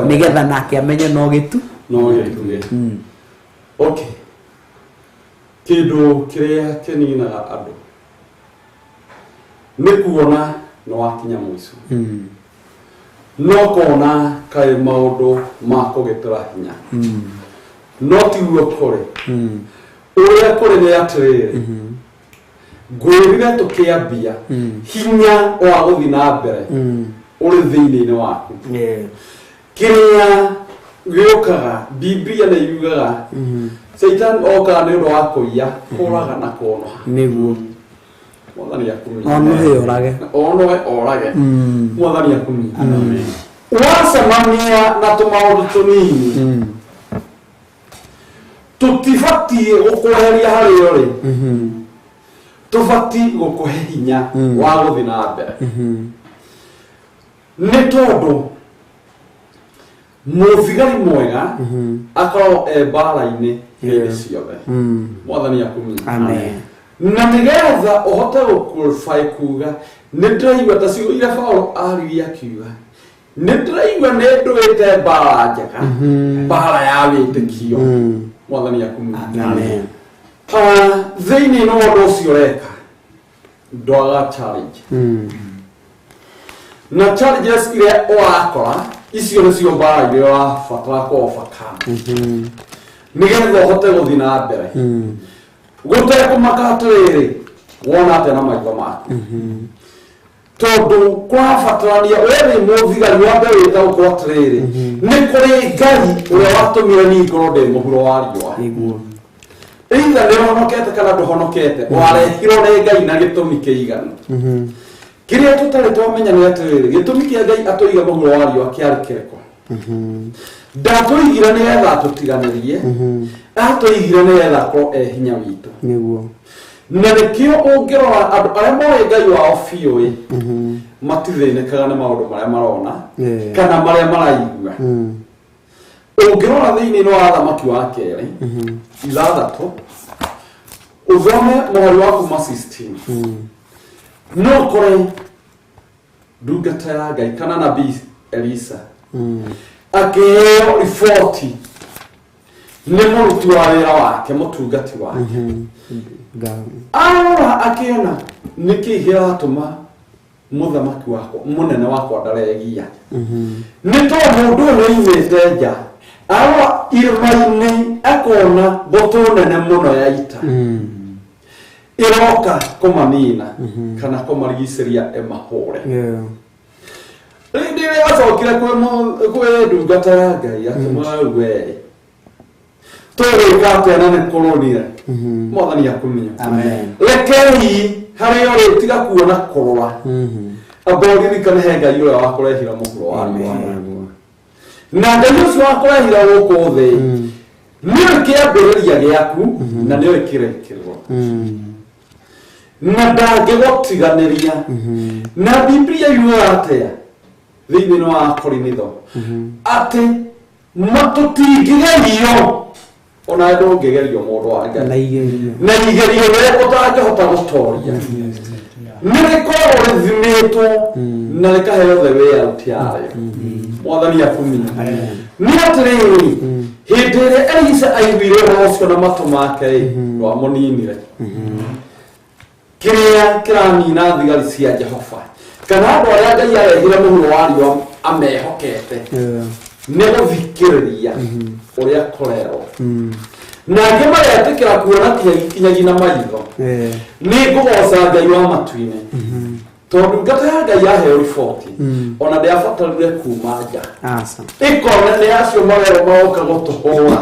nĩgetha nake amenye no gĩtu no gĩtugĩ. Okay, kĩndũ kĩrĩa kĩninaga andũ nĩ kuona nĩ wakinya mũico, no kona kaĩ maũndũ ma kũgĩtĩra hinya, no tiguo kũrĩ. Ũrĩa kũrĩ nĩ atĩrĩrĩ, ngwĩrire tũkĩambia, hinya wa gũthiĩ na mbere ũrĩ thĩinĩ-inĩ waku. Kĩrĩa gĩũkaga, Biblia nĩ yugaga Satan okaga nĩ ũndũ wa kũiya, kũraga na kũnoha. Nĩguo mwathani akumie, onohe orage, onohe orage, mwathani akumie. Wacemania na tũmaũndũ tũnini tũtibatiĩ gũkweheria harĩo rĩ, tũbatiĩ gũkũhe hinya wa gũthiĩ na mbere, nĩ tondũ mũthigari mwega akoragwo e mbara-inĩ hĩndĩ ciothe. Mwathani akumie. Amen. Na nĩgetha ũhote gũqualify kuga nĩ ndĩraigua ta ciugo iria Paũlũ aririe akiuga, nĩ ndĩraigua nĩ ndũĩte mbara njega, mbara ya wĩtĩkio. Mwathani akumie. Amen. Thĩinĩ wa ũndũ ũcio ũreka ndwaga challenge, na challenges iria ũrakora icio nĩcio mbara iria ũrabatara kũ overcome nĩgetha ũhote gũthiĩ na mbere gũtekũmaka atĩrĩrĩ wona atĩa na maitho maku, tondũ kũrabatarania we wĩ mũthigari wambe wĩtaũkwo atĩrĩrĩ, nĩ kũrĩ Ngai ũrĩa watũmire niĩ ngorwo ndĩ mũhuro wa riũa. Either nĩ ũhonokete kana ndũhonokete, warehirwo nĩ Ngai na gĩtũmi kĩiganu. Kĩrĩa tũtarĩ twamenya nĩ atĩrĩrĩ, gĩtũmi kĩa Ngai atũiga mũhuro wa riũa kĩarĩ kĩrĩkũ? Ndatũigire nĩgetha atũtiganĩrie, atũigire nĩgetha akorwo e hinya witũ. Nĩguo. Na nĩkĩo ũngĩrora andũ arĩa moĩ Ngai wao biũ ĩ, matithĩnĩkaga nĩ maũndũ marĩa marona kana marĩa maraigua. Ũngĩrora thĩinĩ wa Athamaki wa kerĩ 6 ũthome mũhari wa kuma 16, no ũkore ndungata ya Ngai kana nabii Elisa akĩheo riboti nĩ mũruti wa wĩra wake, mũtungati wake. Arora akĩona nĩkĩĩ kĩratũma mũthamaki wakwa mũnene wakwa ndaregia, nĩ tondũ mũndũ ũyũ nĩaumĩte nja, arora irĩma-inĩ akona mbũtũ nene mũno ya ita ĩroka kũmanina kana kũmarigicĩria ĩmahũre. Rĩndĩ ĩrĩa acokire kwĩ ndungata ya Ngai akĩmwĩra we tũgwĩka atĩa na nĩ kũrũnire mwathani akumia rekei harĩa ũrĩ tiga kuona kũrũra amba ũririkane he Ngai ũrĩa wakũrehira mũhuro wa riũa na Ngai ũcio wakũrehira gũkũ thĩ nĩwe kĩambĩrĩria gĩaku na nĩwe kĩrĩkĩrĩro na ndangĩgũtiganĩria na Biblia yugaga atĩa thĩinĩ wa Korinitho atĩ matũtingĩgerio ona ndũngĩgerio mũndũ wa Ngai na igerio rĩrĩa ũtangĩhota gũtoria nĩ rĩkoragwo rĩthimĩtwo na rĩkaheo the way out yarĩo mwathani akumia nĩ atĩrĩrĩ hĩndĩ ĩrĩa Elisa aiguire ũhoro ũcio na matũ make rĩ ndwamũninire kĩrĩa kĩranina thigari cia Jehova kana andũ arĩa Ngai arehire mũhuro wa riũa amehokete nĩ gũthikĩrĩria ũrĩa kũrerwo na angĩ maretĩkĩra kuona kinyagia na maitho nĩ ngũgoca Ngai wa matu-inĩ tondũ ndungata ya Ngai yaheo riboti ona ndĩabatarire kuma nja ĩkona nĩ acio marerwo maroka gũtũhũra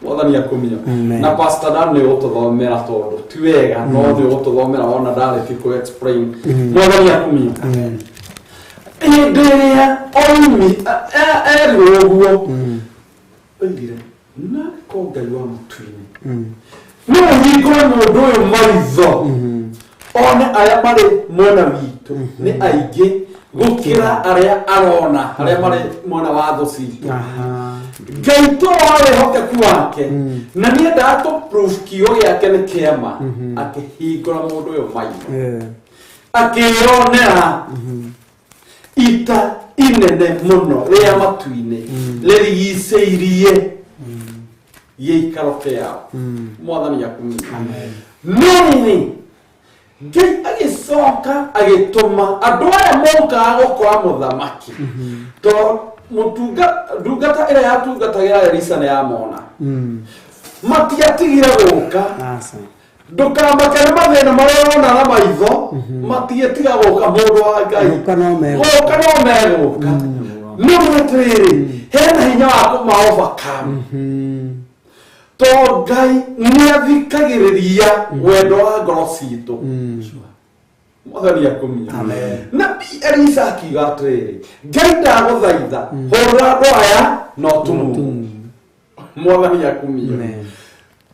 mwathani akumia na pastor Dan nĩ ũgũtũthomera tondũ ti wega no nĩ ũgũtũthomera wona ndarĩkia kũ explain mwathani akumia hĩndĩ ĩrĩa oimi erirwo ũguo oigire nako Ngai wa matu-inĩ no ũhingũre mũndũ ũyũ maitho one arĩa marĩ mwena witũ nĩ aingĩ gũkĩra arĩa arona arĩa marĩ mwena wa thũ citũ Ngai to wa wĩhokeku wake na nĩendaga tũ proof kiugo gĩake nĩ kĩama akĩhingũra mũndũ ũyũ maitho akĩyonera ita inene mũno rĩa matu-inĩ rĩrigicĩirie gĩikaro kĩao mwathani akumia no rĩrĩ Ngai agĩcoka agĩtũma andũ aya mokaga gũkora mũthamaki tondũ ndungata ĩrĩa yatungatagĩra Elisa nĩ yamona matiatigire gũka ndũkamake nĩ mathĩna marĩa ũrona na maitho matiĩtiga gũka mũndũ wa Ngai gũka no megũka no atĩrĩrĩ hena hinya wa kũma overcome tondũ Ngai nĩ athikagĩrĩria wendo wa ngoro citũ mwathani akumia na Elisa akiuga atĩrĩrĩ Ngai ndagũthaitha hũra andũ aya na ũtumumu mwathani akumia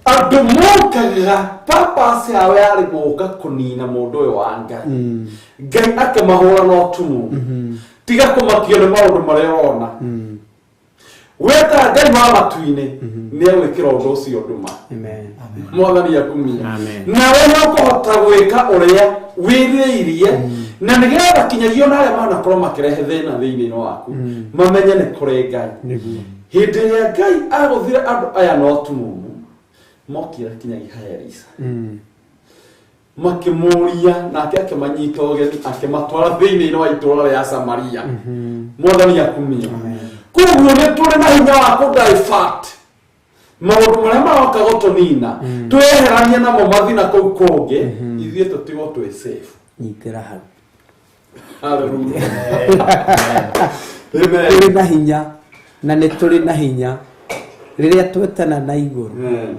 andũ mokaga purpose yao yarĩ gũka kũnina mũndũ ũyũ wa Ngai Ngai akĩmahũra na ũtumumu tiga kũmakio nĩ maũndũ marĩa ũrona weta Ngai wa matu-inĩ nĩ egwĩkĩra ũndũ ũcio nduma mwathani akumia nawe nĩ ũkũhota gwĩka ũrĩa wĩrirĩirie na nĩgetha kinyagia ona arĩa manakorwo makĩrehe thĩna thĩinĩ waku mamenye nĩ kũrĩ Ngai hĩndĩ ĩrĩa Ngai agũthire andũ aya na ũtumumu mokire kinyagia ha Elisa makĩmũria nake akĩmanyita ũgeni akĩmatwara thĩinĩ wa itũũra rĩa Samaria mwathani akumia koguo nĩ tũrĩ na hinya wa kũ divert maũndũ marĩa maroka gũtũnina tweheranie namo mathiĩ na kũu kũngĩ ithuĩ tũtigwo twĩ safe nyitĩra hau hallelujah tũrĩ na hinya na nĩ tũrĩ na hinya rĩrĩa twetana na igũrũ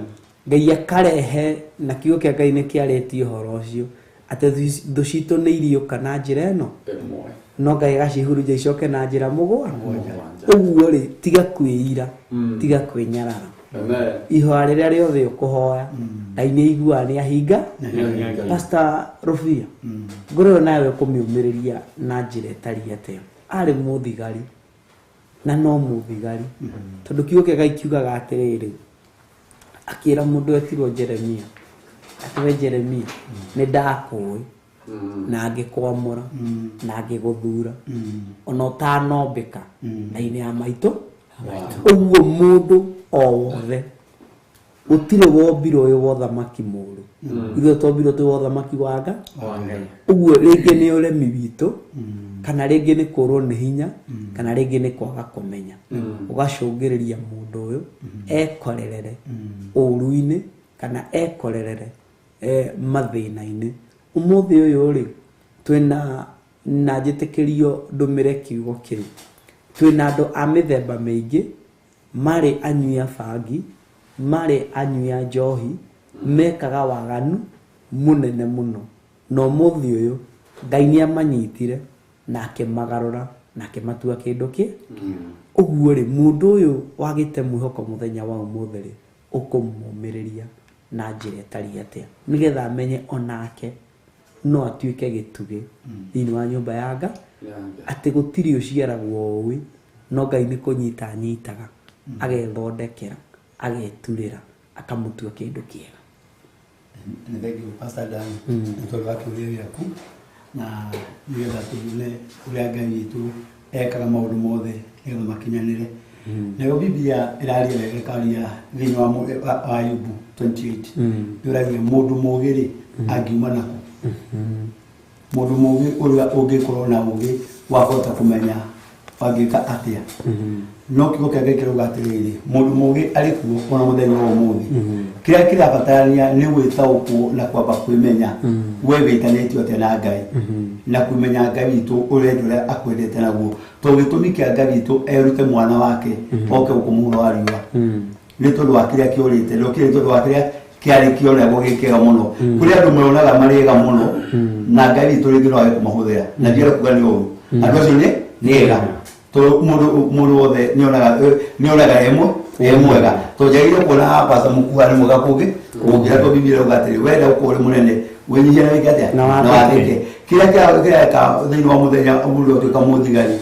Ngai akarehe na kiugo kĩa Ngai nĩ kĩarĩtie ũhoro ũcio atĩ thũ citũ nĩ iriũka na njĩra ĩno no Ngai agacihurunja icoke na njĩra mũgwanja ũguo rĩ tiga kwĩira tiga kwĩnyarara ihoya rĩrĩa rĩothe ũkũhoya Ngai nĩ aiguaga nĩ ahinga Pastor Rũbia ngoro ĩyo nawe ũkũmĩũmĩrĩria na njĩra ĩtariĩ atĩa arĩ mũthigari na no mũthigari tondũ kiugo kĩa Ngai kiugaga atĩrĩrĩ akĩra mũndũ etirwo Jeremia atĩ we Jeremia nĩ ndakũĩ na ngĩkwamũra na ngĩgũthura ona ũtanombĩka na-inĩ ya maitũ ũguo mũndũ o wothe gũtirĩ wombirwo wĩ wa ũthamaki mũũru ithuĩ twombirwo twĩ wa ũthamaki wa Ngai ũguo rĩngĩ nĩ ũremi witũ kana rĩngĩ nĩ kũrwo nĩ hinya kana rĩngĩ nĩ kwaga kũmenya ũgacũngĩrĩria mũndũ ũyũ ekorerere ũru-inĩ kana ekorerere mathĩna-inĩ ũmũthĩ ũyũ rĩ twĩna Na njĩtĩkĩrio ndũmĩre kiugo kĩu. Twĩna andũ a mĩthemba mĩingĩ, marĩ anyui a bangi, marĩ anyui a njohi, mekaga waganu mũnene mũno. Na ũmũthĩ ũyũ Ngai nĩ amanyitire na akĩmagarũra na akĩmatua kĩndũ kĩ. Ũguo rĩ, mũndũ ũyũ wagĩte mwĩhoko mũthenya wa ũmũthĩ rĩ, ũkũmũmĩrĩria na njĩra ĩtariĩ atĩa nĩgetha amenye onake no atuĩke gĩtugĩ thĩinĩ wa nyũmba ya Ngai, atĩ gũtirĩ ũciaragwo ũĩ, no Ngai nĩ kũnyita anyitaga, agethondekera, ageturĩra, akamũtua kĩndũ kĩega. Nĩ thengiũ Pastor Dan nĩ tondũ wa kĩũria gĩaku, na nĩgetha tuone ũrĩa Ngai witũ ekaga maũndũ mothe nĩgetha makinyanĩre. Nayo Biblia ĩraria wega, ĩkaria thĩinĩ wa Ayubu 28 ĩragia mũndũ mũũgĩ rĩ angiuma nakũ. Mũndũ mũũgĩ ũrĩa ũngĩkorwo na ũũgĩ wa kũhota kũmenya angĩka atĩa. No kiugo kĩa Ngai kĩrauga atĩrĩrĩ, mũndũ mũũgĩ arĩ kuo ona mũthenya wa ũmũthĩ. Kĩrĩa kĩrabatarania nĩ gwĩtaũkwo na kwamba kwĩmenya we wĩtanĩtio atĩa na Ngai, na kũmenya Ngai witũ ũrĩa ũrĩa akwendete naguo. Tondũ gĩtũmi kĩa Ngai witũ erute mwana wake oke gũkũ mũhuro wa riũa nĩ tondũ wa kĩrĩa kĩũrĩte, no kĩrĩ tondũ wa kĩrĩa kĩarĩ kĩonagwo gĩ kĩega mũno. Kũrĩ andũ maronaga marĩ ega mũno na Ngai witũ rĩngĩ no age kũmahũthĩra, na ndienda kuga nĩ ũru, andũ acio nĩ ega, tondũ mũndũ wothe nĩonaga e mwega. Tondũ njagĩrĩire kuona haha Pastor Mukuha nĩ mwega kũngĩ kũngĩra, tondũ Biblia ĩrauga atĩrĩ, wenda gũkorwo ũrĩ mũnene wĩnyihie na wĩke atĩa, na wathĩke. Kĩrĩa kĩreka thĩinĩ wa mũthenya mũndũ atuĩka mũthigari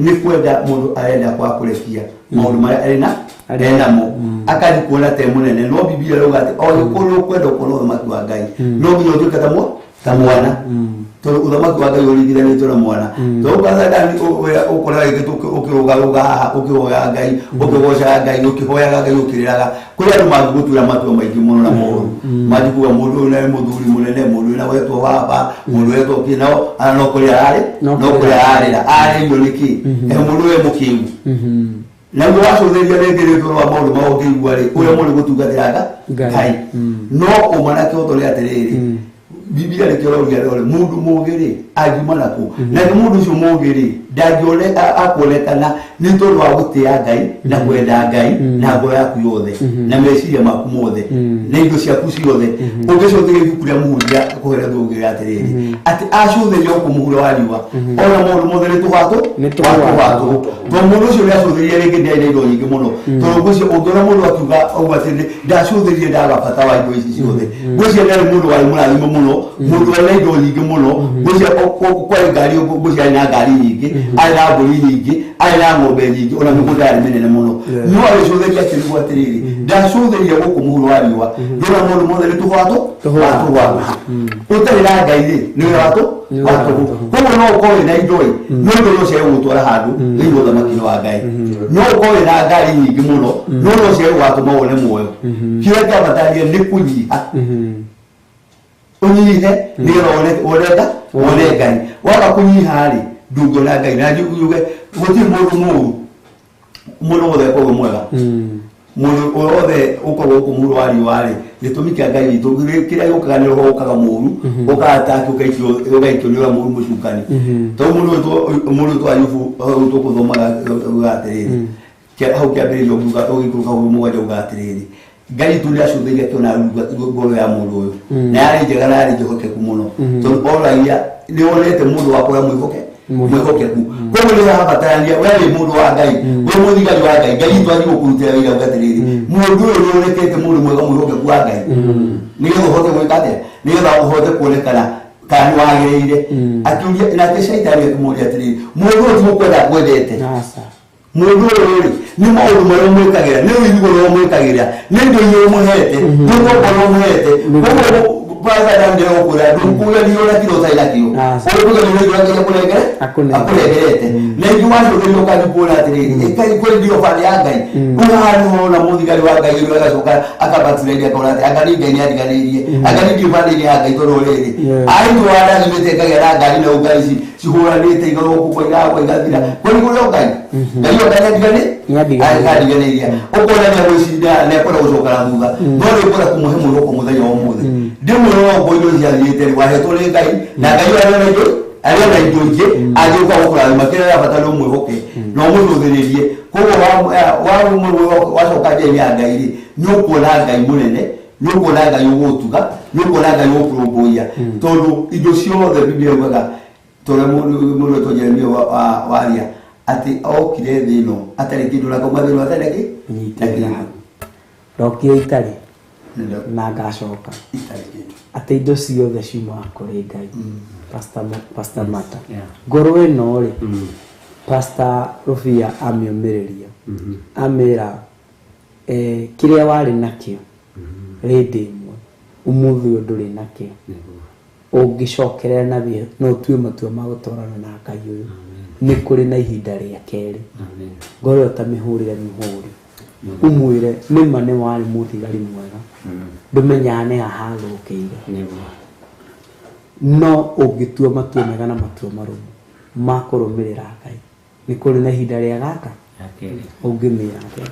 nĩ kwenda mũndũ arenda kwaga kũrekia maũndũ marĩa arĩ na enamo, akathi kuona te mũnene. No Biblia ĩrauga atĩ o gĩkorwo ũkwenda gũkorwo ũthamaki wa Ngai no nginya ũtuĩke ta mwana, tondũ ũthamaki wa Ngai ũringithanĩtio na mwana. Tondũ Pastor Dan ũrĩa ũkoraga rĩngĩ ũkĩrũgarũga haha ũkĩhoya Ngai, ũkĩgocaga Ngai, ũkĩhoyaga Ngai, ũkĩrĩraga, kũrĩ andũ mangĩgũtuĩra matua maingĩ mũno na moru, mangĩkuga mũndũ ũyũ nĩ mũthuri mũnene, mũndũ ũyũ na wetwo baba, mũndũ wetwo kĩ, nao ana no kũrĩra ararĩ, no kũrĩra ararĩra, arĩrio nĩkĩ? Mũndũ ũyũ mũkĩgu. Naguo wacũthĩrĩria rĩngĩ nĩ tondũ wa maũndũ ma ũngĩigua rĩ, ũrĩa mũndũ gũtungatĩra Ngai. No ũma na kĩhoto nĩ atĩrĩrĩ, Biblia nĩkĩo ĩrauga rĩ, mũndũ mũũgĩ rĩ angiuma nakũ? Na nĩ mũndũ ũcio mũũgĩ rĩ ndangĩone akuonekana nĩ tondũ wa gũtĩa Ngai na kwenda Ngai na ngoro yaku yothe na meciria maku mothe na indo ciaku ciothe. Ũngĩcũthĩrĩria ibuku rĩa Mũhunjia kũherethwo ũngĩra atĩrĩrĩ, atĩ acũthĩrĩria gũkũ mũhuro wa riũa ona maũndũ mothe nĩ tũhatũ tũhatũ. Tondũ mũndũ ũcio nĩacũthĩrĩria rĩngĩ ndarĩ na indo nyingĩ mũno, tondũ ngwĩciria ũngĩona mũndũ akiuga ũguo atĩ ndacũthĩrĩria ndaga bata wa indo ici ciothe, ngwĩciria ndarĩ mũndũ warĩ mũrathime mũno, mũndũ warĩ na indo nyingĩ mũno. Ngwĩciria kwarĩ ngari, ngwĩciria arĩ na ngari nyingĩ, arĩ na mbũri nyingĩ, arĩ na ng'ombe nyingĩ, ona mĩgũnda yarĩ mĩnene mũno. No agĩcũthĩrĩria akĩrigwo atĩrĩrĩ, ndacũthĩrĩria gũkũ mũhuro wa riũa ndona maũndũ mothe nĩ tũhatũ watũ. Ũtarĩ na Ngai rĩ nĩ wĩra watũ watũhũ. Koguo no ũkorwo wĩna indo ĩ, no indo no ciage gũgũtwara handũ thĩinĩ wa ũthamaki wa Ngai. No ũkorwo wĩna ngari nyingĩ mũno, no no ciage gũgatũma wone muoyo. Kĩrĩa kĩabatarania nĩ kũnyiha, ũnyihe nĩgetha wone Ngai. Waga kũnyiha rĩ ndũngĩona Ngai. Na njuge gũtirĩ mũndũ mũũru, mũndũ wothe akoragwo mwega, mũndũ wothe ũkoragwo gũkũ mũhuro wa riũa rĩ, gĩtũmi kĩa Ngai witũ kĩrĩa gĩũkaga nĩ roho ũkaga mũũru, ũkaataki ũgaikio nĩ ũrĩa mũũru mũcukani. Tondũ mũndũ wĩtwo Ayubu tũkũthomaga uga atĩrĩrĩ, hau kĩambĩrĩria ũgĩikũrũka hau mũgwanja uga atĩrĩrĩ, Ngai witũ nĩacũthĩrĩria akĩona ngoro ya mũndũ ũyũ na yarĩ njega na yarĩ njĩhokeku mũno, tondũ oragia nĩwonete mũndũ wakwa ũrĩa mwĩhokeku. Koguo nĩ harabatarania we wĩ mũndũ wa Ngai, wĩ mũthigari wa Ngai, Ngai witũ athiĩ gũkũrutĩra wĩra uga atĩrĩrĩ, mũndũ ũyũ nĩonekete mũndũ mwega mwĩhokeku wa Ngai, nĩgetha ũhote gwĩka atĩa, nĩgetha ũhote kuonekana kana nĩ wagĩrĩire. Akiuria nake Shaitani akĩmũũria atĩrĩrĩ, mũndũ ũyũ ti gũkwenda akwendete, mũndũ ũyũ rĩ nĩ maũndũ marĩa ũmwĩkagĩra, nĩ ũiguo ũrĩa ũmwĩkagĩra, nĩ indo iria ũmũhete, nĩ ũkombo ũrĩa ũmũhete. Koguo Pastor Dan ndĩragũkwĩra ndũkũgerio na kĩrĩa ũtarĩ nakĩo, ũkũgerio na indo iria akũnengerete. Na ingĩ wacũthĩrĩria ũgathiĩ kuona atĩrĩrĩ, ĩkai kwendio bande ya Ngai, ũyũ haha nĩho ũrona mũthigari wa Ngai ũrĩa agacoka akabatithania akona atĩ anga nĩ Ngai nĩandiganĩirie, anga nĩ ndiũ bande-inĩ ya Ngai tondũ rĩrĩ aitũ wandathimĩte ngagĩa na ngari na ngari ici cihũranĩte igũrũ gũkũ kwa igathira, kwani kũrĩ o Ngai, Ngai oka nĩandiganĩirie. Ũkona nĩagwĩciria nĩakwenda gũcoka na thutha, no nĩũkwenda kũmũhe mwĩhoko mũthenya wa ũmũthĩ. Ndĩmwĩra no ngo indo ciathiĩte rĩ, wahetwo nĩ Ngai, na Ngai arĩ na indo Arĩ na indo ingĩ angĩũka gũkũrathima kĩrĩa ũrabatara nĩ ũmwĩhoke na ũmũrũthĩrĩrie. Koguo wacoka njĩra-inĩ ya Ngai rĩ, nĩ ũkuona Ngai mũnene, nĩ ũkuona Ngai ũgũtuga, nĩ ũkuona Ngai ũgũkũrũmbũiya, tondũ indo ciothe Biblia yugaga tondũ mũndũ wetwo Jeremia waria atĩ okire thĩ ĩno atarĩ kĩndũ na kauma thĩ ĩno atarĩ kĩ Nyitĩrĩra hau. Ndokire itarĩ na ngacoka atĩ indo ciothe ciumaga kũrĩ Ngai. Pastor Mata, ngoro ĩno rĩ, Pastor Rubia amĩũmĩrĩria, amĩra kĩrĩa warĩ nakĩo rĩndĩ ĩmwe ũmũthĩ ũyũ ndũrĩ nakĩo, ũngĩcokerera na no ũtue matua ma gũtwarana na Ngai ũyũ, nĩ kũrĩ na ihinda rĩa kerĩ. Ngoro ĩyo ta mĩhũrĩre mĩhũri, ũmwĩre nĩma nĩ warĩ mũthigari mwega, ndũmenyaga nĩ ha hathũkĩire, no ũngĩtua matua mega na matua marũmu ma kũrũmĩrĩra Ngai, nĩ kũrĩ na ihinda rĩa gaka ũngĩmĩra atĩa?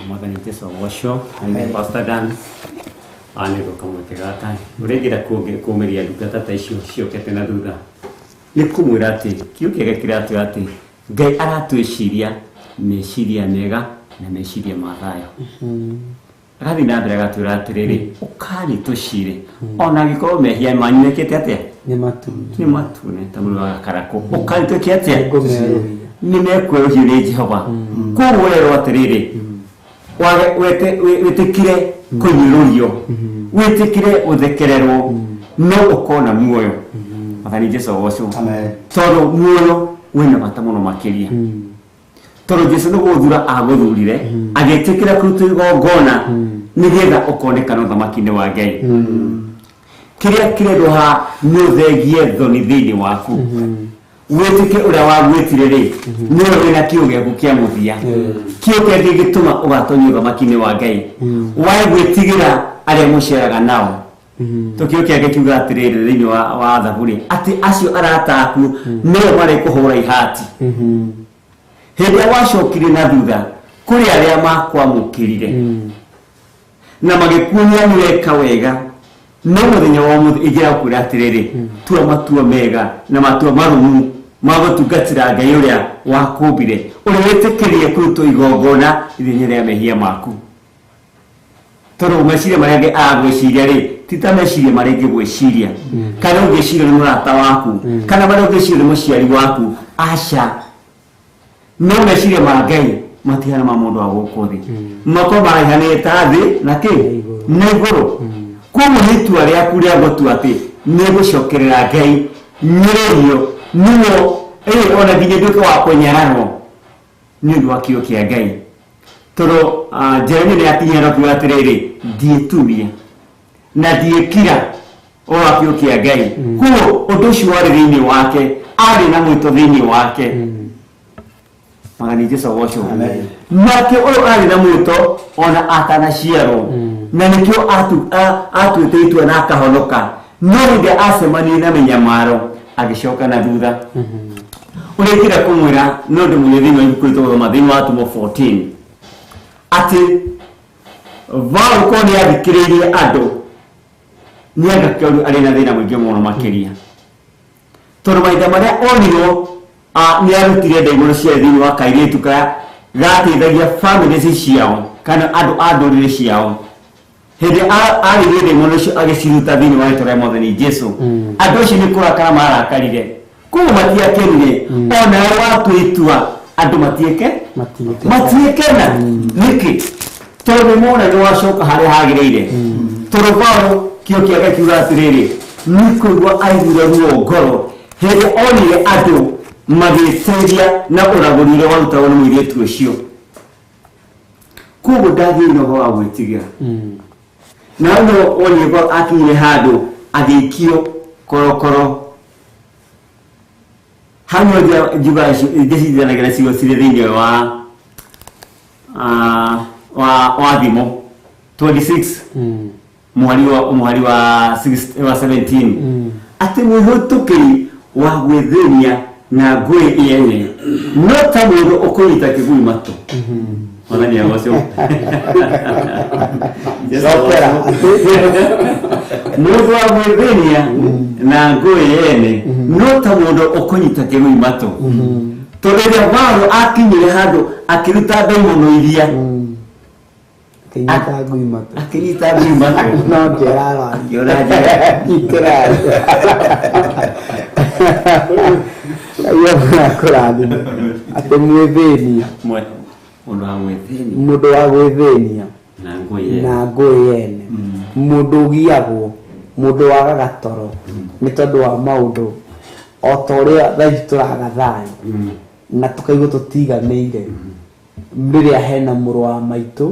Mwathani Jesu agocwo. Pastor Dan anĩrwo kamweke gaka ũrĩa ingĩenda kũmĩria ndungata ta icio ciokete na thutha nĩ kũmwĩra atĩ kiugo kĩega kĩratwĩra atĩ Ngai aratwĩciria meciria mega na meciria ma thayũ. Agathiĩ na mbere agatwĩra atĩrĩrĩ, ũkani tũcire ona angĩkorwo mehia manyu mekĩte atĩa nĩ matune ta mũrĩ wa gakarakũ, ũkani twĩke atĩa nĩ mekwerũhio nĩ Jehova. Koguo ũrerwo atĩrĩrĩ, wĩtĩkire kũnyũrũrio, wĩtĩkire gũthekererwo, no ũkona muoyo. Mwathani Jesu agocwo. Tondũ muoyo wĩna bata mũno makĩria, tondũ Jesu nĩ gũthura agũthurire agĩtĩkĩra kũrutwo igongona nĩgetha ũkonekana ũthamaki-inĩ wa Ngai. Kĩrĩa kĩrendwo haha nĩ ũthengie thoni thĩinĩ waku, wĩtĩke ũrĩa wagwĩtire rĩ nĩwe wĩna kĩo gĩaku kĩa mũthia, kĩo kĩrĩa kĩngĩtũma ũgatonyio ũthamaki-inĩ wa Ngai. Wae gwĩtigĩra arĩa mũceraga nao, tũkĩo kĩake kiuga atĩrĩrĩ thĩinĩ wa Thaburi atĩ acio arata aku nĩo marĩ kũhũra ihati. Hĩndĩ ĩrĩa wacokire na thutha kũrĩ arĩa makwamũkĩrire na magĩkuonia nĩ weka wega, no mũthenya wa ũmũthĩ ingĩra kwĩra atĩrĩrĩ, tua matua mega na matua marũmu ma gũtungatĩra Ngai ũrĩa wakũmbire, ũrĩa wĩtĩkĩrie kũrutwo igongona ithenya rĩa mehia maku. Tondũ meciria marĩa Ngai aragwĩciria rĩ ti ta meciria marĩa ingĩgwĩciria, kana ũngĩciria nĩ mũrata waku, kana marĩa ũngĩciria nĩ mũciari waku, aca. No meciria ma Ngai matihana ma mũndũ wa gũkũ thĩ, makorwo maraihanĩte ta thĩ na kĩ na igũrũ. Koguo nĩ itua rĩaku rĩa gũtua atĩ nĩ gũcokerera Ngai nyũrũrio nĩguo ona nginya nduĩke wa kũnyararwo nĩ ũndũ wa kĩo kĩa Ngai. Tondũ Jeremia nĩ akinyire na kuuga atĩrĩrĩ, ndiĩtumia na ndiĩkira ũhoro wa kĩo kĩa Ngai. Koguo ũndũ ũcio warĩ thĩinĩ wake, arĩ na mwĩto thĩinĩ wake. Mwathani Jesu agocwo. Nake ũyũ arĩ na mwĩto ona atanaciarwo, na nĩkĩo atuĩte itua na akahonoka, no rĩrĩa acemanirie na mĩnyamaro agĩcoka na thutha. Ũrĩa ingĩenda kũmwĩra no ndĩmwĩre thĩinĩ wa ibuku rĩtũ gũthoma thĩinĩ wa Atũmwo 14 atĩ Paũlũ korwo nĩ athikĩrĩirie andũ nĩ angĩakorirwo arĩ na thĩna mũingĩ mũno makĩria, tondũ mahinda marĩa onirwo nĩ arutire ndaimono ciarĩ thĩinĩ wa kairĩtu karĩa gateithagia bamĩrĩ ciao kana andũ a ndũrĩrĩ ciao. Hĩndĩ arĩirie ndaimono icio agĩciruta thĩinĩ wa rĩtwa rĩa Mwathani Jesu, andũ acio nĩ kũrakara marakarire, koguo matiakenire. Onawe watua itua andũ matiĩkena. Nĩkĩ? Tondũ nĩmona nĩ wacoka harĩa hagĩrĩire. Tondũ Paũlũ kĩo kĩake kiuga atĩrĩrĩ, nĩ kũigua aiguire ruo ngoro hĩndĩ onire andũ magĩteithia na ũragũri ũrĩa warutagwo nĩ mũirĩtu ũcio. Koguo ndathiĩ na ũhoro wa gwĩtigĩra. Na no wonire kwa akinyire handũ agĩikio korokoro hamwe njuga ingĩcithanagira ciugo cirĩ thĩinĩ wa thimo 26 mũhari wa 17 atĩ mwĩhũtũkĩri wa gwĩthĩnia na ngũĩ yene no ta mũndũ ũkũnyita kĩgui matũ. Mwathani agocwo. Cokera. Mũndũ wa gwĩthĩnia na ngũĩ yene no ta mũndũ ũkũnyita kĩgui matũ. Tondũ rĩrĩa Paulo akinyire handũ akĩruta ndaimono iria Akinyita ngui matũ. Akinyita ngui matũ. No njera. Akĩona njera. Nyitĩra. Ngai akũrathime. Atĩ mwĩthĩnia. Mũndũ wa gwĩthĩnia. Mũndũ wa gwĩthĩnia na ngũĩ yene. Na ngũĩ yene. Mũndũ ũgiagwo, mũndũ wagaga toro nĩ tondũ wa maũndũ o ta ũrĩa thaa ici tũraga thayũ na tũkaigua tũtiganĩire. Rĩrĩa hena mũrũ wa maitũ,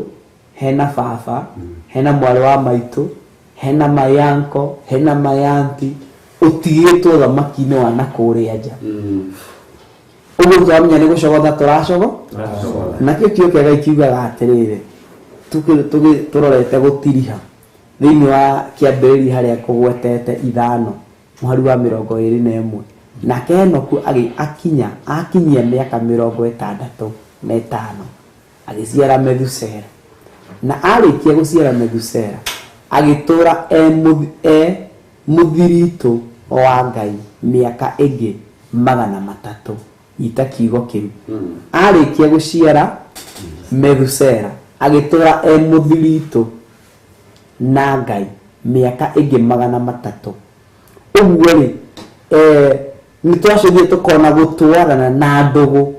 hena baba, hena mwarĩ wa maitũ, hena mayanko, hena mayanti, ũtigĩtwo thamaki-inĩ wa nakũrĩa nja. Ũguo tũramenya nĩ gũcogotha tũracogo nakĩo kĩo kĩa Ngai kiugaga atĩrĩrĩ, tũrorete gũtiriha thĩinĩ wa kĩambĩrĩria harĩa kũgwetete 5 mũhari wa 21. Nake Enoku akinyia mĩaka 65 agĩciara Methusela. Na arĩkia gũciara Methusela agĩtũũra e mũthiritũ wa Ngai mĩaka ĩngĩ 300. Ita kiugo kĩu. Arĩkia gũciara Methusela agĩtũũra e mũthiritũ na Ngai mĩaka ĩngĩ 300. Ũguo rĩ, nĩ twacũthire tũkona gũtwarana na ndũgũ